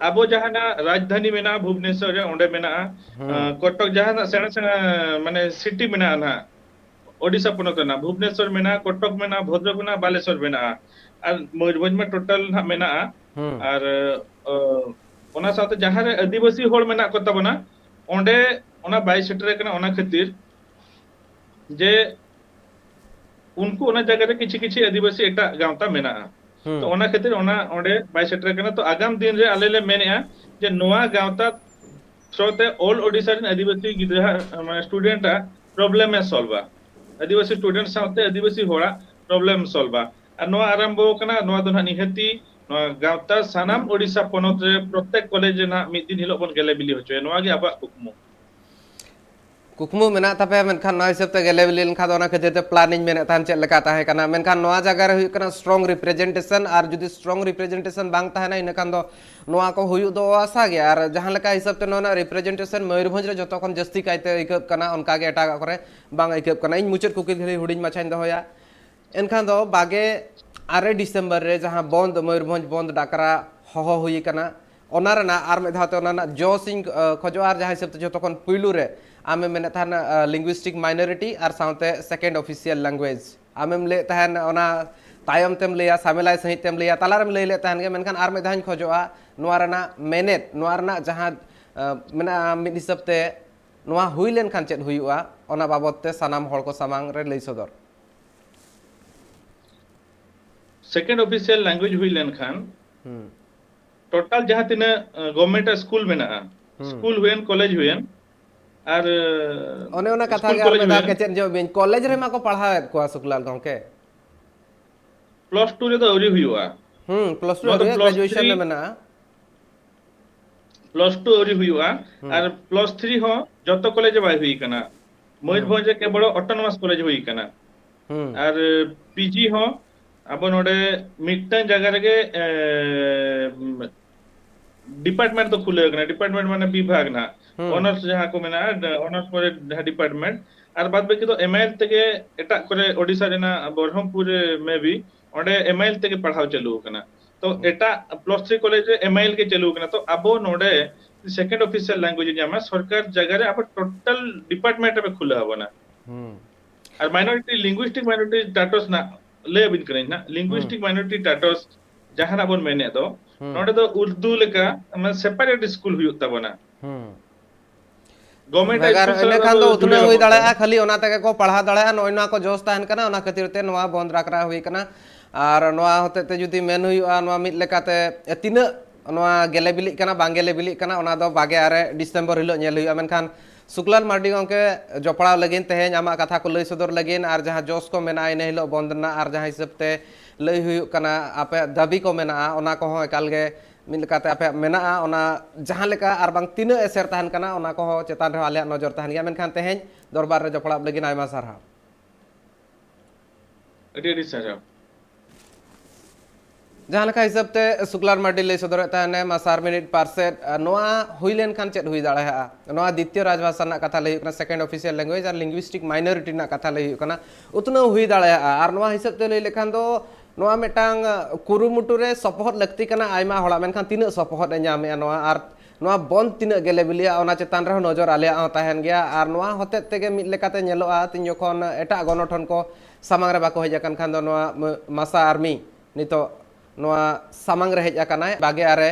ᱟᱵᱚ ᱡᱟᱦᱟᱸᱱᱟᱜ ᱨᱟᱡᱽᱫᱷᱟᱱᱤ ᱢᱮᱱᱟᱜᱼᱟ, ᱵᱷᱩᱵᱽᱱᱮᱥᱚᱨ ᱨᱮ, ᱚᱸᱰᱮ ᱢᱮᱱᱟᱜᱼᱟ᱾ ᱦᱩᱸ᱾ ᱠᱚᱴᱚᱠ, ᱡᱟᱦᱟᱸᱱᱟᱜ ᱥᱮᱬᱟ ᱥᱮᱬᱟ ᱢᱟᱱᱮ ᱥᱤᱴᱤ ᱢᱮᱱᱟᱜᱼᱟ ᱱᱟᱦᱟᱜ, ᱳᱰᱤᱥᱟ ᱯᱚᱱᱚᱛ ᱨᱮᱱᱟᱜ ᱵᱷᱩᱵᱽᱱᱮᱥᱚᱨ ᱢᱮᱱᱟᱜᱼᱟ, ᱠᱚᱴᱚᱠ ᱢᱮᱱᱟᱜᱼᱟ, ᱵᱷᱚᱫᱨᱚᱠ ᱢᱮᱱᱟᱜᱼᱟ, ᱵᱟᱞᱮᱥᱚᱨ ᱢᱮᱱᱟᱜᱼᱟ, ᱟᱨ ᱢᱚᱭᱩᱨᱵᱷᱚᱸᱡᱽ ᱢᱟ ᱴᱳᱴᱟᱞ ᱱᱟᱦᱟᱜ ᱢᱮᱱᱟᱜᱼᱟ᱾ ᱦᱩᱸ᱾ ᱟᱨ ᱚᱱᱟ ᱥᱟᱶᱛᱮ ᱡᱟᱦᱟᱸ ᱨᱮ ᱟᱹᱫᱤᱵᱟᱹᱥᱤ ᱦᱚᱲ ᱢᱮᱱᱟᱜ ᱠᱚ ᱛᱟᱵᱚᱱᱟ, ᱚᱸᱰᱮ ᱚᱱᱟ ᱵᱟᱭ ᱥᱮᱴᱮᱨ ᱠᱟᱱᱟ, ᱚᱱᱟ ᱠᱷᱟᱹᱛᱤᱨ ᱡᱮ ᱩᱱᱠᱩ ᱚᱱᱟ ᱡᱟᱭᱜᱟ ᱨᱮ ᱠᱤᱪᱷᱤ ᱠᱤᱪᱷᱤ ᱟᱹᱫᱤᱵᱟᱹᱥᱤ ᱮᱴᱟᱜ ᱜᱟᱶᱛᱟ ᱢᱮᱱᱟᱜᱼᱟ᱾ ᱦᱩᱸ᱾ ᱛᱚ ᱚᱱᱟ ᱠᱷᱟᱹᱛᱤᱨ ᱚᱱᱟ ᱚᱸᱰᱮ ᱵᱟᱭ ᱥᱮᱴᱮᱨ ᱠᱟᱱᱟ᱾ ᱛᱚ ᱟᱜᱟᱢ ᱫᱤᱱ ᱨᱮ ᱟᱞᱮ ᱞᱮ ᱢᱮᱱᱮᱜᱼᱟ ᱡᱮ ᱱᱚᱣᱟ ᱜᱟᱶᱛᱟ ᱛᱷᱨᱳ ᱛᱮ ᱚᱞ ᱳᱰᱤᱥᱟ ᱨᱮᱱ ᱟᱹᱫᱤᱵᱟᱹᱥᱤ ᱜᱤᱫᱽᱨᱟᱹ ᱦᱟᱜ, ᱢᱟᱱᱮ ᱥᱴᱩᱰᱮᱱᱴ ᱟᱜ ᱯᱨᱚᱵᱞᱮᱢ ᱮ ᱥᱚᱞᱵᱷᱟ, ᱟᱹᱫᱤᱵᱟᱹᱥᱤ ᱥᱴᱩᱰᱮᱱᱴ ᱥᱟᱶᱛᱮ ᱟᱹᱫᱤᱵᱟᱹᱥᱤ ᱦᱚᱲᱟᱜ ᱯᱨᱚᱵᱞᱮᱢ ᱥᱚᱞᱵᱷᱟ᱾ ᱟᱨ ᱱᱚᱣᱟ ᱟᱨᱟᱢᱵᱚ ᱠᱟᱱᱟ, ᱱᱚᱣᱟ ᱫᱚ ᱱᱟᱦᱟᱜ ᱱᱤᱦᱟᱹᱛᱤ ᱱᱚᱣᱟ ᱜᱟᱶᱛᱟ ᱥᱟᱱᱟᱢ ᱳᱰᱤᱥᱟ ᱯᱚᱱᱚᱛ ᱨᱮ ᱯᱨᱚᱛᱮᱠ ᱠᱚᱞᱮᱡᱽ ᱨᱮ ᱱᱟᱦᱟᱜ ᱢᱤᱫ ᱫᱤᱱ ᱦᱤᱞᱳᱜ ᱵᱚᱱ ᱜᱮᱞᱮ ᱵᱤᱞᱤ ᱦᱚᱪᱚᱭᱟ, ᱱᱚᱣᱟ ᱜᱮ ᱟᱵᱚᱣᱟᱜ ᱠᱩᱠᱢᱩ᱾ ᱠᱩᱠᱢᱩ ᱢᱮᱱᱟᱜ ᱛᱟᱯᱮᱭᱟ, ᱢᱮᱱᱠᱷᱟᱱ ᱱᱚᱣᱟ ᱦᱤᱥᱟᱹᱵ ᱛᱮ ᱜᱮᱞᱮ ᱵᱤᱞᱤ ᱞᱮᱱᱠᱷᱟᱱ ᱫᱚ ᱚᱱᱟ ᱠᱷᱟᱹᱛᱤᱨ ᱛᱮ ᱯᱞᱟᱱᱤᱝ ᱢᱮᱱᱮᱫ ᱛᱟᱦᱮᱱ ᱪᱮᱫ ᱞᱮᱠᱟ ᱛᱟᱦᱮᱸ ᱠᱟᱱᱟ, ᱢᱮᱱᱠᱷᱟᱱ ᱱᱚᱣᱟ ᱡᱟᱭᱜᱟ ᱨᱮ ᱦᱩᱭᱩᱜ ᱠᱟᱱᱟ ᱥᱴᱨᱚᱝ ᱨᱤᱯᱨᱮᱡᱮᱱᱴᱮᱥᱚᱱ, ᱟᱨ ᱡᱩᱫᱤ ᱥᱴᱨᱚᱝ ᱨᱤᱯᱨᱮᱡᱮᱱᱴᱮᱥᱚᱱ ᱵᱟᱝ ᱛᱟᱦᱮᱱᱟ, ᱤᱱᱟᱹ ᱠᱷᱟᱱ ᱫᱚ ᱱᱚᱣᱟ ᱠᱚ ᱦᱩᱭᱩᱜ ᱫᱚ ᱟᱥᱟ ᱜᱮ᱾ ᱟᱨ ᱡᱟᱦᱟᱸ ᱞᱮᱠᱟ ᱦᱤᱥᱟᱹᱵ ᱛᱮ ᱱᱚᱣᱟ ᱨᱮᱱᱟᱜ ᱨᱤᱯᱨᱮᱡᱮᱱᱴᱮᱥᱚᱱ ᱢᱚᱭᱩᱨᱵᱷᱚᱸᱡᱽ ᱨᱮ ᱡᱚᱛᱚ ᱠᱷᱚᱱ ᱡᱟᱹᱥᱛᱤ ᱠᱟᱭᱛᱮ ᱟᱹᱭᱠᱟᱹᱜ ᱠᱟᱱᱟ, ᱚᱱᱠᱟ ᱜᱮ ᱮᱴᱟᱜᱟᱜ ᱠᱚᱨᱮ ᱵᱟᱝ ᱟᱹᱭᱠᱟᱹᱜ ᱠᱟᱱᱟ᱾ ᱤᱧ ᱢᱩᱪᱟᱹᱫ ᱠᱩᱠᱞᱤ ᱦᱩᱰᱤᱧ ᱢᱟᱪᱷᱟᱧ ᱫᱚᱦᱚᱭᱟ, ᱮᱱᱠᱷᱟᱱ ᱫᱚ ᱵᱟᱜᱮ ᱟᱨᱮ ᱰᱤᱥᱮᱢᱵᱚᱨ ᱨᱮ ᱡᱟᱦᱟᱸ ᱵᱚᱱᱫ, ᱢᱚᱭᱩᱨᱵᱷᱚᱸᱡᱽ ᱵᱚᱱᱫ ᱰᱟᱠᱨᱟ ᱦᱚᱦᱚ ᱦᱩᱭ ᱟᱠᱟᱱᱟ, ᱚᱱᱟ ᱨᱮᱱᱟᱜ ᱟᱨ ᱢᱤᱫ ᱫᱷᱟᱣ ᱛᱮ ᱚᱱᱟ ᱨᱮᱱᱟᱜ ᱡᱚᱥ ᱤᱧ, ᱟ, ᱠᱷᱚᱡᱚᱜᱼᱟ᱾ ᱟᱨ ᱡᱟᱦᱟᱸ ᱦᱤᱥᱟᱹᱵ ᱛᱮ ᱡᱚᱛᱚ ᱠᱷᱚᱱ ᱯᱩᱭᱞᱩ ᱨᱮ ᱟᱢᱮᱢ ᱢᱮᱱᱮᱫ ᱛᱟᱦᱮᱱ, ᱟ, ᱞᱤᱝᱜᱩᱭᱤᱥᱴᱤᱠ ᱢᱟᱭᱱᱚᱨᱤᱴᱤ ᱟᱨ ᱥᱟᱶᱛᱮ ᱥᱮᱠᱮᱱᱰ ᱚᱯᱷᱤᱥᱤᱭᱟᱞ ᱞᱮᱝᱜᱩᱭᱮᱡᱽ, ᱟᱢᱮᱢ ᱞᱟᱹᱭᱮᱫ ᱛᱟᱦᱮᱱ ᱚᱱᱟ ᱛᱟᱭᱚᱢ ᱛᱮᱢ ᱞᱟᱹᱭᱟ, ᱥᱟᱢᱮᱞᱟᱭ ᱥᱟᱺᱦᱤᱡ ᱛᱮᱢ ᱞᱟᱹᱭᱟ, ᱛᱟᱞᱟᱨᱮᱢ ᱞᱟᱹᱭ ᱞᱮᱫ ᱛᱟᱦᱮᱱ ᱜᱮ, ᱢᱮᱱᱠᱷᱟᱱ ᱟᱨ ᱢᱤᱫ ᱫᱷᱟᱣ ᱤᱧ ᱠᱷᱚᱡᱚᱜᱼᱟ, ᱱᱚᱣᱟ ᱨᱮᱱᱟᱜ ᱢᱮᱱᱮᱫ, ᱱᱚᱣᱟ ᱨᱮᱱᱟᱜ ᱡᱟᱦᱟᱸ, ᱟ, ᱢᱮᱱᱟᱜᱼᱟ, ᱢᱤᱫ ᱦᱤᱥᱟᱹᱵ ᱛᱮ ᱱᱚᱣᱟ ᱦᱩᱭ ᱞᱮᱱᱠᱷᱟᱱ ᱪᱮᱫ ᱦᱩᱭᱩᱜᱼᱟ, ᱚᱱᱟ ᱵᱟᱵᱚᱛ ᱛᱮ ᱥᱟᱱᱟᱢ ᱦᱚᱲ ᱠᱚ ᱥᱟᱢᱟᱝ ᱨᱮ ᱞᱟᱹᱭ ᱥᱚᱫᱚᱨ᱾ ᱥᱮᱠᱮᱱᱰ ᱚᱯᱷᱤᱥᱤᱭᱟᱞ ᱞᱮᱝᱜᱩᱭᱮᱡᱽ ᱦᱩᱭ ᱞᱮᱱᱠᱷᱟᱱ, ᱦᱩᱸ᱾ ᱴᱳᱴᱟᱞ ᱡᱟᱦᱟᱸ ᱛᱤᱱᱟᱹᱜ, ᱟ, ᱜᱚᱵᱷᱢᱮᱱᱴ ᱥᱠᱩᱞ ᱢᱮᱱᱟᱜᱼᱟ, ᱦᱩᱸ᱾ ᱥᱠᱩᱞ ᱦᱩᱭᱮᱱ, ᱠᱚᱞᱮᱡᱽ ᱦᱩᱭᱮᱱ, ᱟᱨ, ᱟ, ᱚᱱᱮ ᱚᱱᱟ ᱠᱟᱛᱷᱟ ᱥᱠᱩᱞ ᱜᱮ ᱟᱨ ᱠᱚᱞᱮᱡᱽ ᱢᱤᱫ ᱫᱷᱟᱣ ᱦᱩᱭᱮᱱ, ᱠᱮᱪᱮᱫ ᱧᱚᱜ ᱵᱤᱱ, ᱠᱚᱞᱮᱡᱽ ᱨᱮᱢᱟ ᱠᱚ ᱯᱟᱲᱦᱟᱣᱮᱫ ᱠᱚᱣᱟ ᱥᱩᱠᱞᱟᱞ ᱜᱚᱢᱠᱮ᱾ ᱯᱞᱟᱥ ᱴᱩ ᱨᱮᱫᱚ ᱟᱹᱣᱨᱤ ᱦᱩᱭᱩᱜᱼᱟ᱾ ᱦᱩᱸ, ᱯᱞᱟᱥ ᱴᱩ ᱱᱚᱣᱟ ᱫᱚ ᱟᱹᱣᱨᱤ, plus ᱜᱨᱮᱡᱩᱭᱮᱥᱚᱱ three ᱨᱮ ᱢᱮᱱᱟᱜᱼᱟ᱾ ᱯᱞᱟᱥ ᱴᱩ ᱟᱹᱣᱨᱤ ᱦᱩᱭᱩᱜᱼᱟ᱾ ᱟᱨ ᱯᱞᱟᱥ ᱛᱷᱨᱤ ᱦᱚᱸ ᱡᱚᱛᱚ ᱠᱚᱞᱮᱡᱽ ᱨᱮ ᱵᱟᱭ ᱦᱩᱭ ᱠᱟᱱᱟ᱾ ᱢᱚᱭᱩᱨᱵᱷᱚᱸᱡᱽ ᱨᱮ ᱠᱮᱵᱚᱞ ᱚᱴᱳᱱᱚᱢᱟᱥ ᱠᱚᱞᱮᱡᱽ ᱦᱩᱭ ᱠᱟᱱᱟ᱾ ᱦᱩᱸ ᱟᱨ ᱯᱤᱡᱤ ᱦᱚᱸ ᱟᱵᱚ ᱱᱚᱰᱮ ᱢᱤᱫᱴᱟᱝ ᱡᱟᱭᱜᱟ ᱨᱮᱜᱮ ᱰᱤᱯᱟᱨᱴᱢᱮᱱᱴ ᱫᱚ ᱠᱷᱩᱞᱟᱹᱣ ᱠᱟᱱᱟ᱾ ᱰᱤᱯᱟᱨᱴᱢᱮᱱᱴ ᱢᱟᱱᱮ ᱵᱤᱵᱷᱟᱜᱽ ᱱᱟᱦᱟᱜ, ᱦᱩᱸ ᱚᱱᱟᱨᱥ ᱡᱟᱦᱟᱸ ᱠᱚ ᱢᱮᱱᱟᱜᱼᱟ, ᱚᱱᱟᱨᱥ ᱯᱚᱨᱮ ᱡᱟᱦᱟᱸ ᱰᱤᱯᱟᱨᱴᱢᱮᱱᱴ, ᱟᱨ ᱵᱟᱫ ᱵᱟᱹᱠᱤ ᱫᱚ ᱮᱢᱟᱭᱮᱞ ᱛᱮᱜᱮ ᱮᱴᱟᱜ ᱠᱚᱨᱮ, ᱳᱰᱤᱥᱟ ᱨᱮᱱᱟᱜ ᱵᱚᱨᱦᱚᱢᱯᱩᱨ ᱨᱮ ᱢᱮ ᱵᱤ, ᱚᱸᱰᱮ ᱮᱢᱟᱭᱮᱞ ᱛᱮᱜᱮ ᱯᱟᱲᱦᱟᱣ ᱪᱟᱹᱞᱩ ᱟᱠᱟᱱᱟ᱾ ᱛᱚ ᱮᱴᱟᱜ ᱯᱞᱟᱥ ᱛᱷᱨᱤ ᱠᱚᱞᱮᱡᱽ ᱨᱮ ᱮᱢᱟᱭᱮᱞ ᱜᱮ ᱪᱟᱹᱞᱩ ᱟᱠᱟᱱᱟ᱾ ᱛᱚ ᱟᱵᱚ ᱱᱚᱰᱮ ᱥᱮᱠᱮᱱᱰ ᱚᱯᱷᱤᱥᱤᱭᱟᱞ ᱞᱮᱝᱜᱩᱭᱮᱡᱽ ᱧᱟᱢᱟ, ᱥᱚᱨᱠᱟᱨ ᱡᱟᱭᱜᱟ ᱨᱮ ᱟᱵᱚ ᱴᱳᱴᱟᱞ ᱰᱤᱯᱟᱨᱴᱢᱮᱱᱴ ᱨᱮ ᱠᱷᱩᱞᱟᱹᱣ ᱟᱵᱚᱱᱟ᱾ ᱦᱩᱸ ᱟᱨ ᱢᱟᱭᱱᱚᱨᱤᱴᱤ, ᱞᱤᱝᱜᱩᱭᱤᱥᱴᱤᱠ ᱢᱟᱭᱱᱚᱨᱤᱴᱤ ᱴᱟᱴᱚᱥ ᱨᱮᱱᱟᱜ ᱞᱟᱹᱭ ᱟᱵᱤᱱ ᱠᱟᱹᱱᱟᱹᱧ ᱱᱟᱜ, ᱞᱤᱝᱜᱩᱭᱤᱥᱴᱤᱠ ᱢᱟᱭᱱᱚᱨᱤᱴᱤ ᱴᱟᱴᱚᱥ ᱡᱟᱦᱟᱱᱟᱜ ᱵᱚᱱ ᱢᱮᱱᱮᱫ ᱫᱚ, ᱦᱩᱸ ᱱᱚᱰᱮ ᱫᱚ ᱩᱨᱫᱩ ᱞᱮᱠᱟ ᱢᱟᱱᱮ ᱥᱮᱯᱟᱨᱮᱴ ᱥᱠᱩᱞ ᱦᱩᱭᱩᱜ ᱛᱟᱵᱚᱱᱟ᱾ ᱦᱩᱸ ᱜᱚᱵᱷᱨᱱᱢᱮᱱᱴ ᱵᱷᱮᱜᱟᱨ ᱥᱠᱩᱞ ᱥᱟᱞᱟᱜ ᱤᱱᱟᱹᱠᱷᱟᱱ ᱫᱚ ᱫᱚ ᱡᱩᱲᱟᱹᱣ ᱩᱛᱱᱟᱹᱣ ᱦᱩᱭ ᱵᱟᱹᱱᱩᱜ ᱫᱟᱲᱮᱭᱟᱜᱼᱟ, ᱛᱟᱵᱚᱱᱟ᱾ ᱠᱷᱟᱹᱞᱤ ᱚᱱᱟ ᱛᱮᱜᱮ ᱠᱚ ᱯᱟᱲᱦᱟᱣ ᱫᱟᱲᱮᱭᱟᱜᱼᱟ᱾ ᱱᱚᱜᱼᱚᱭ ᱱᱚᱣᱟ ᱠᱚ ᱡᱚᱥ ᱛᱟᱦᱮᱱ ᱠᱟᱱᱟ, ᱚᱱᱟ ᱠᱷᱟᱹᱛᱤᱨ ᱛᱮ ᱱᱚᱣᱟ ᱵᱚᱱᱫ ᱨᱟᱠᱷᱟ ᱦᱩᱭ ᱠᱟᱱᱟ᱾ ᱟᱨ ᱱᱚᱣᱟ ᱦᱚᱛᱮᱡ ᱛᱮ ᱡᱩᱫᱤ ᱢᱮᱱ ᱦᱩᱭᱩᱜᱼᱟ, ᱱᱚᱣᱟ ᱢᱤᱫ ᱞᱮᱠᱟᱛᱮ ᱛᱤᱱᱟᱹᱜ ᱱᱚᱣᱟ ᱜᱮᱞᱮ ᱵᱤᱞᱤᱜ ᱠᱟᱱᱟ, ᱵᱟᱝ ᱜᱮᱞᱮ ᱵᱤᱞᱤᱜ ᱠᱟᱱᱟ, ᱚᱱᱟ ᱫᱚ ᱵᱟᱜᱮ ᱟᱨᱮ ᱰᱤᱥᱮᱢᱵᱚᱨ ᱦᱤᱞᱳᱜ ᱧᱮᱞ ᱦᱩᱭᱩᱜᱼᱟ᱾ ᱢᱮᱱᱠᱷᱟᱱ ᱥᱩᱠᱞᱟᱞ ᱢᱟᱨᱰᱤ ᱜᱚᱢᱠᱮ, ᱡᱚᱯᱲᱟᱣ ᱞᱟᱹᱜᱤᱫ ᱛᱮᱦᱮᱧ ᱟᱢᱟᱜ ᱠᱟᱛᱷᱟ ᱠᱚ ᱞᱟᱹᱭ ᱥᱚᱫᱚᱨ ᱞᱟᱹᱜᱤᱫ, ᱟᱨ ᱡᱟᱦᱟᱸ ᱡᱚᱥ ᱠᱚ ᱢᱮᱱᱟᱜᱼᱟ ᱤᱱᱟᱹ ᱦᱤᱞᱳᱜ ᱵᱚᱱᱫ ᱨᱮᱱᱟᱜ, ᱟᱨ ᱡᱟᱦᱟᱸ ᱦᱤᱥᱟᱹᱵ ᱛᱮ ᱞᱟᱹᱭ ᱦᱩᱭᱩᱜ ᱠᱟᱱᱟ ᱟᱯᱮᱭᱟᱜ ᱫᱟᱹᱵᱤ ᱠᱚ ᱢᱮᱱᱟᱜᱼᱟ, ᱚᱱᱟ ᱠᱚᱦᱚᱸ ᱮᱠᱟᱞ ᱜᱮ ᱢᱤᱫ ᱞᱮᱠᱟᱛᱮ ᱟᱯᱮᱭᱟᱜ ᱢᱮᱱᱟᱜᱼᱟ, ᱚᱱᱟ ᱡᱟᱦᱟᱸ ᱞᱮᱠᱟ ᱟᱨ ᱵᱟᱝ ᱛᱤᱱᱟᱹᱜ ᱮᱥᱮᱨ ᱛᱟᱦᱮᱱ ᱠᱟᱱᱟ, ᱚᱱᱟ ᱠᱚᱦᱚᱸ ᱪᱮᱛᱟᱱ ᱨᱮᱦᱚᱸ ᱟᱞᱮᱭᱟᱜ ᱱᱚᱡᱚᱨ ᱛᱟᱦᱮᱱ ᱜᱮᱭᱟ᱾ ᱢᱮᱱᱠᱷᱟᱱ ᱛᱮᱦᱮᱧ ᱫᱚᱨᱵᱟᱨ ᱨᱮ ᱡᱚᱯᱲᱟᱣ ᱞᱟᱹᱜᱤᱫ ᱟᱭᱢᱟ ᱥᱟᱨᱦᱟᱣ᱾ ᱟᱹᱰᱤ ᱟᱹᱰᱤ ᱥᱟᱨᱦᱟᱣ᱾ ᱡᱟᱦᱟᱸ ᱞᱮᱠᱟ ᱦᱤᱥᱟᱹᱵ ᱛᱮ ᱥᱩᱠᱞᱟᱞ ᱢᱟᱨᱰᱤ ᱞᱟᱹᱭ ᱥᱚᱫᱚᱨᱮᱫ ᱛᱟᱦᱮᱱᱮ, ᱢᱟᱥᱟᱨ ᱢᱤᱱᱤᱴ ᱯᱟᱨᱥᱮᱴ, ᱱᱚᱣᱟ ᱦᱩᱭ ᱞᱮᱱᱠᱷᱟᱱ ᱪᱮᱫ ᱦᱩᱭ ᱫᱟᱲᱮᱭᱟᱜᱼᱟ? ᱱᱚᱣᱟ ᱫᱤᱛᱤᱭᱚ ᱨᱟᱡᱽᱵᱷᱟᱥᱟ ᱨᱮᱱᱟᱜ ᱠᱟᱛᱷᱟ ᱞᱟᱹᱭ ᱦᱩᱭᱩᱜ ᱠᱟᱱᱟ, ᱥᱮᱠᱮᱱᱰ ᱚᱯᱷᱤᱥᱤᱭᱟᱞ ᱞᱮᱝᱜᱩᱭᱮᱡᱽ ᱟᱨ ᱞᱤᱝᱜᱩᱭᱤᱥᱴᱤᱠ ᱢᱟᱭᱱᱚᱨᱤᱴᱤ ᱨᱮᱱᱟᱜ ᱠᱟᱛᱷᱟ ᱞᱟᱹᱭ ᱦᱩᱭᱩᱜ ᱠᱟᱱᱟ, ᱩᱛᱱᱟᱹᱣ ᱦᱩᱭ ᱫᱟᱲᱮᱭᱟᱜᱼᱟ᱾ ᱟᱨ ᱱᱚᱣᱟ ᱦᱤᱥᱟᱹᱵ ᱛᱮ ᱞᱟᱹᱭ ᱞᱮᱠᱷᱟᱱ ᱫᱚ ᱱᱚᱣᱟ ᱢᱤᱫᱴᱟᱝ ᱠᱩᱨᱩᱢᱩᱴᱩ ᱨᱮ ᱥᱚᱯᱚᱦᱚᱫ ᱞᱟᱹᱠᱛᱤ ᱠᱟᱱᱟ ᱟᱭᱢᱟ ᱦᱚᱲᱟᱜ, ᱢᱮᱱᱠᱷᱟᱱ ᱛᱤᱱᱟᱹᱜ ᱥᱚᱯᱚᱦᱚᱫ ᱮ ᱧᱟᱢᱮᱜᱼᱟ ᱱᱚᱣᱟ, ᱟᱨ ᱱᱚᱣᱟ ᱵᱚᱱᱫ ᱛᱤᱱᱟᱹᱜ ᱜᱮᱞᱮ ᱵᱤᱞᱤᱜᱼᱟ, ᱚᱱᱟ ᱪᱮᱛᱟᱱ ᱨᱮᱦᱚᱸ ᱱᱚᱡᱚᱨ ᱟᱞᱮᱭᱟᱜ ᱦᱚᱸ ᱛᱟᱦᱮᱱ ᱜᱮᱭᱟ᱾ ᱟᱨ ᱱᱚᱣᱟ ᱦᱚᱛᱮᱡ ᱛᱮᱜᱮ ᱢᱤᱫ ᱞᱮᱠᱟᱛᱮ ᱧᱮᱞᱚᱜᱼᱟ, ᱛᱤᱧ ᱡᱚᱠᱷᱚᱱ ᱮᱴᱟᱜ ᱜᱚᱱᱚᱴᱷᱚᱱ ᱠᱚ ᱥᱟᱢᱟᱝ ᱨᱮ ᱵᱟᱠᱚ ᱦᱮᱡ ᱟᱠᱟᱱ ᱠᱷᱟᱱ ᱫᱚ ᱱᱚᱣᱟ ᱢ-, ᱢᱟᱥᱟ ᱟᱨᱢᱤ ᱱᱤᱛᱚᱜ ᱱᱚᱣᱟ ᱥᱟᱢᱟᱝ ᱨᱮ ᱦᱮᱡ ᱟᱠᱟᱱᱟᱭ, ᱵᱟᱜᱮ ᱟᱨᱮ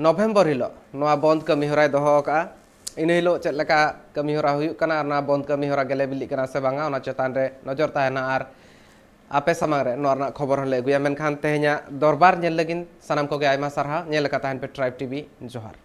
ᱱᱚᱵᱷᱮᱢᱵᱚᱨ ᱦᱤᱞᱳᱜ ᱱᱚᱣᱟ ᱵᱚᱱᱫ ᱠᱟᱹᱢᱤ ᱦᱚᱨᱟᱭ ᱫᱚᱦᱚ ᱟᱠᱟᱫᱼᱟ᱾ ᱤᱱᱟᱹ ᱦᱤᱞᱳᱜ ᱪᱮᱫ ᱞᱮᱠᱟ ᱠᱟᱹᱢᱤ ᱦᱚᱨᱟ ᱦᱩᱭᱩᱜ ᱠᱟᱱᱟ ᱟᱨ ᱱᱚᱣᱟ ᱵᱚᱱᱫ ᱠᱟᱹᱢᱤ ᱦᱚᱨᱟ ᱜᱮᱞᱮ ᱵᱤᱞᱤᱜ ᱠᱟᱱᱟ ᱥᱮ ᱵᱟᱝᱟ, ᱚᱱᱟ ᱪᱮᱛᱟᱱ ᱨᱮ ᱱᱚᱡᱚᱨ ᱛᱟᱦᱮᱱᱟ᱾ ᱟᱨ ᱟᱯᱮ ᱥᱟᱢᱟᱝ ᱨᱮ ᱱᱚᱣᱟ ᱨᱮᱱᱟᱜ ᱠᱷᱚᱵᱚᱨ ᱦᱚᱸᱞᱮ ᱟᱹᱜᱩᱭᱟ᱾ ᱢᱮᱱᱠᱷᱟᱱ ᱛᱮᱦᱮᱧᱟᱜ ᱫᱚᱨᱵᱟᱨ ᱧᱮᱞ ᱞᱟᱹᱜᱤᱫ ᱥᱟᱱᱟᱢ ᱠᱚᱜᱮ ᱟᱭᱢᱟ ᱥᱟᱨᱦᱟᱣ᱾ ᱧᱮᱞ ᱟᱠᱟᱫ ᱛᱟᱦᱮᱱ ᱯᱮ ᱴᱨᱟᱭᱤᱵᱽ ᱴᱤᱵᱷᱤ᱾ ᱡᱚᱦᱟᱨ᱾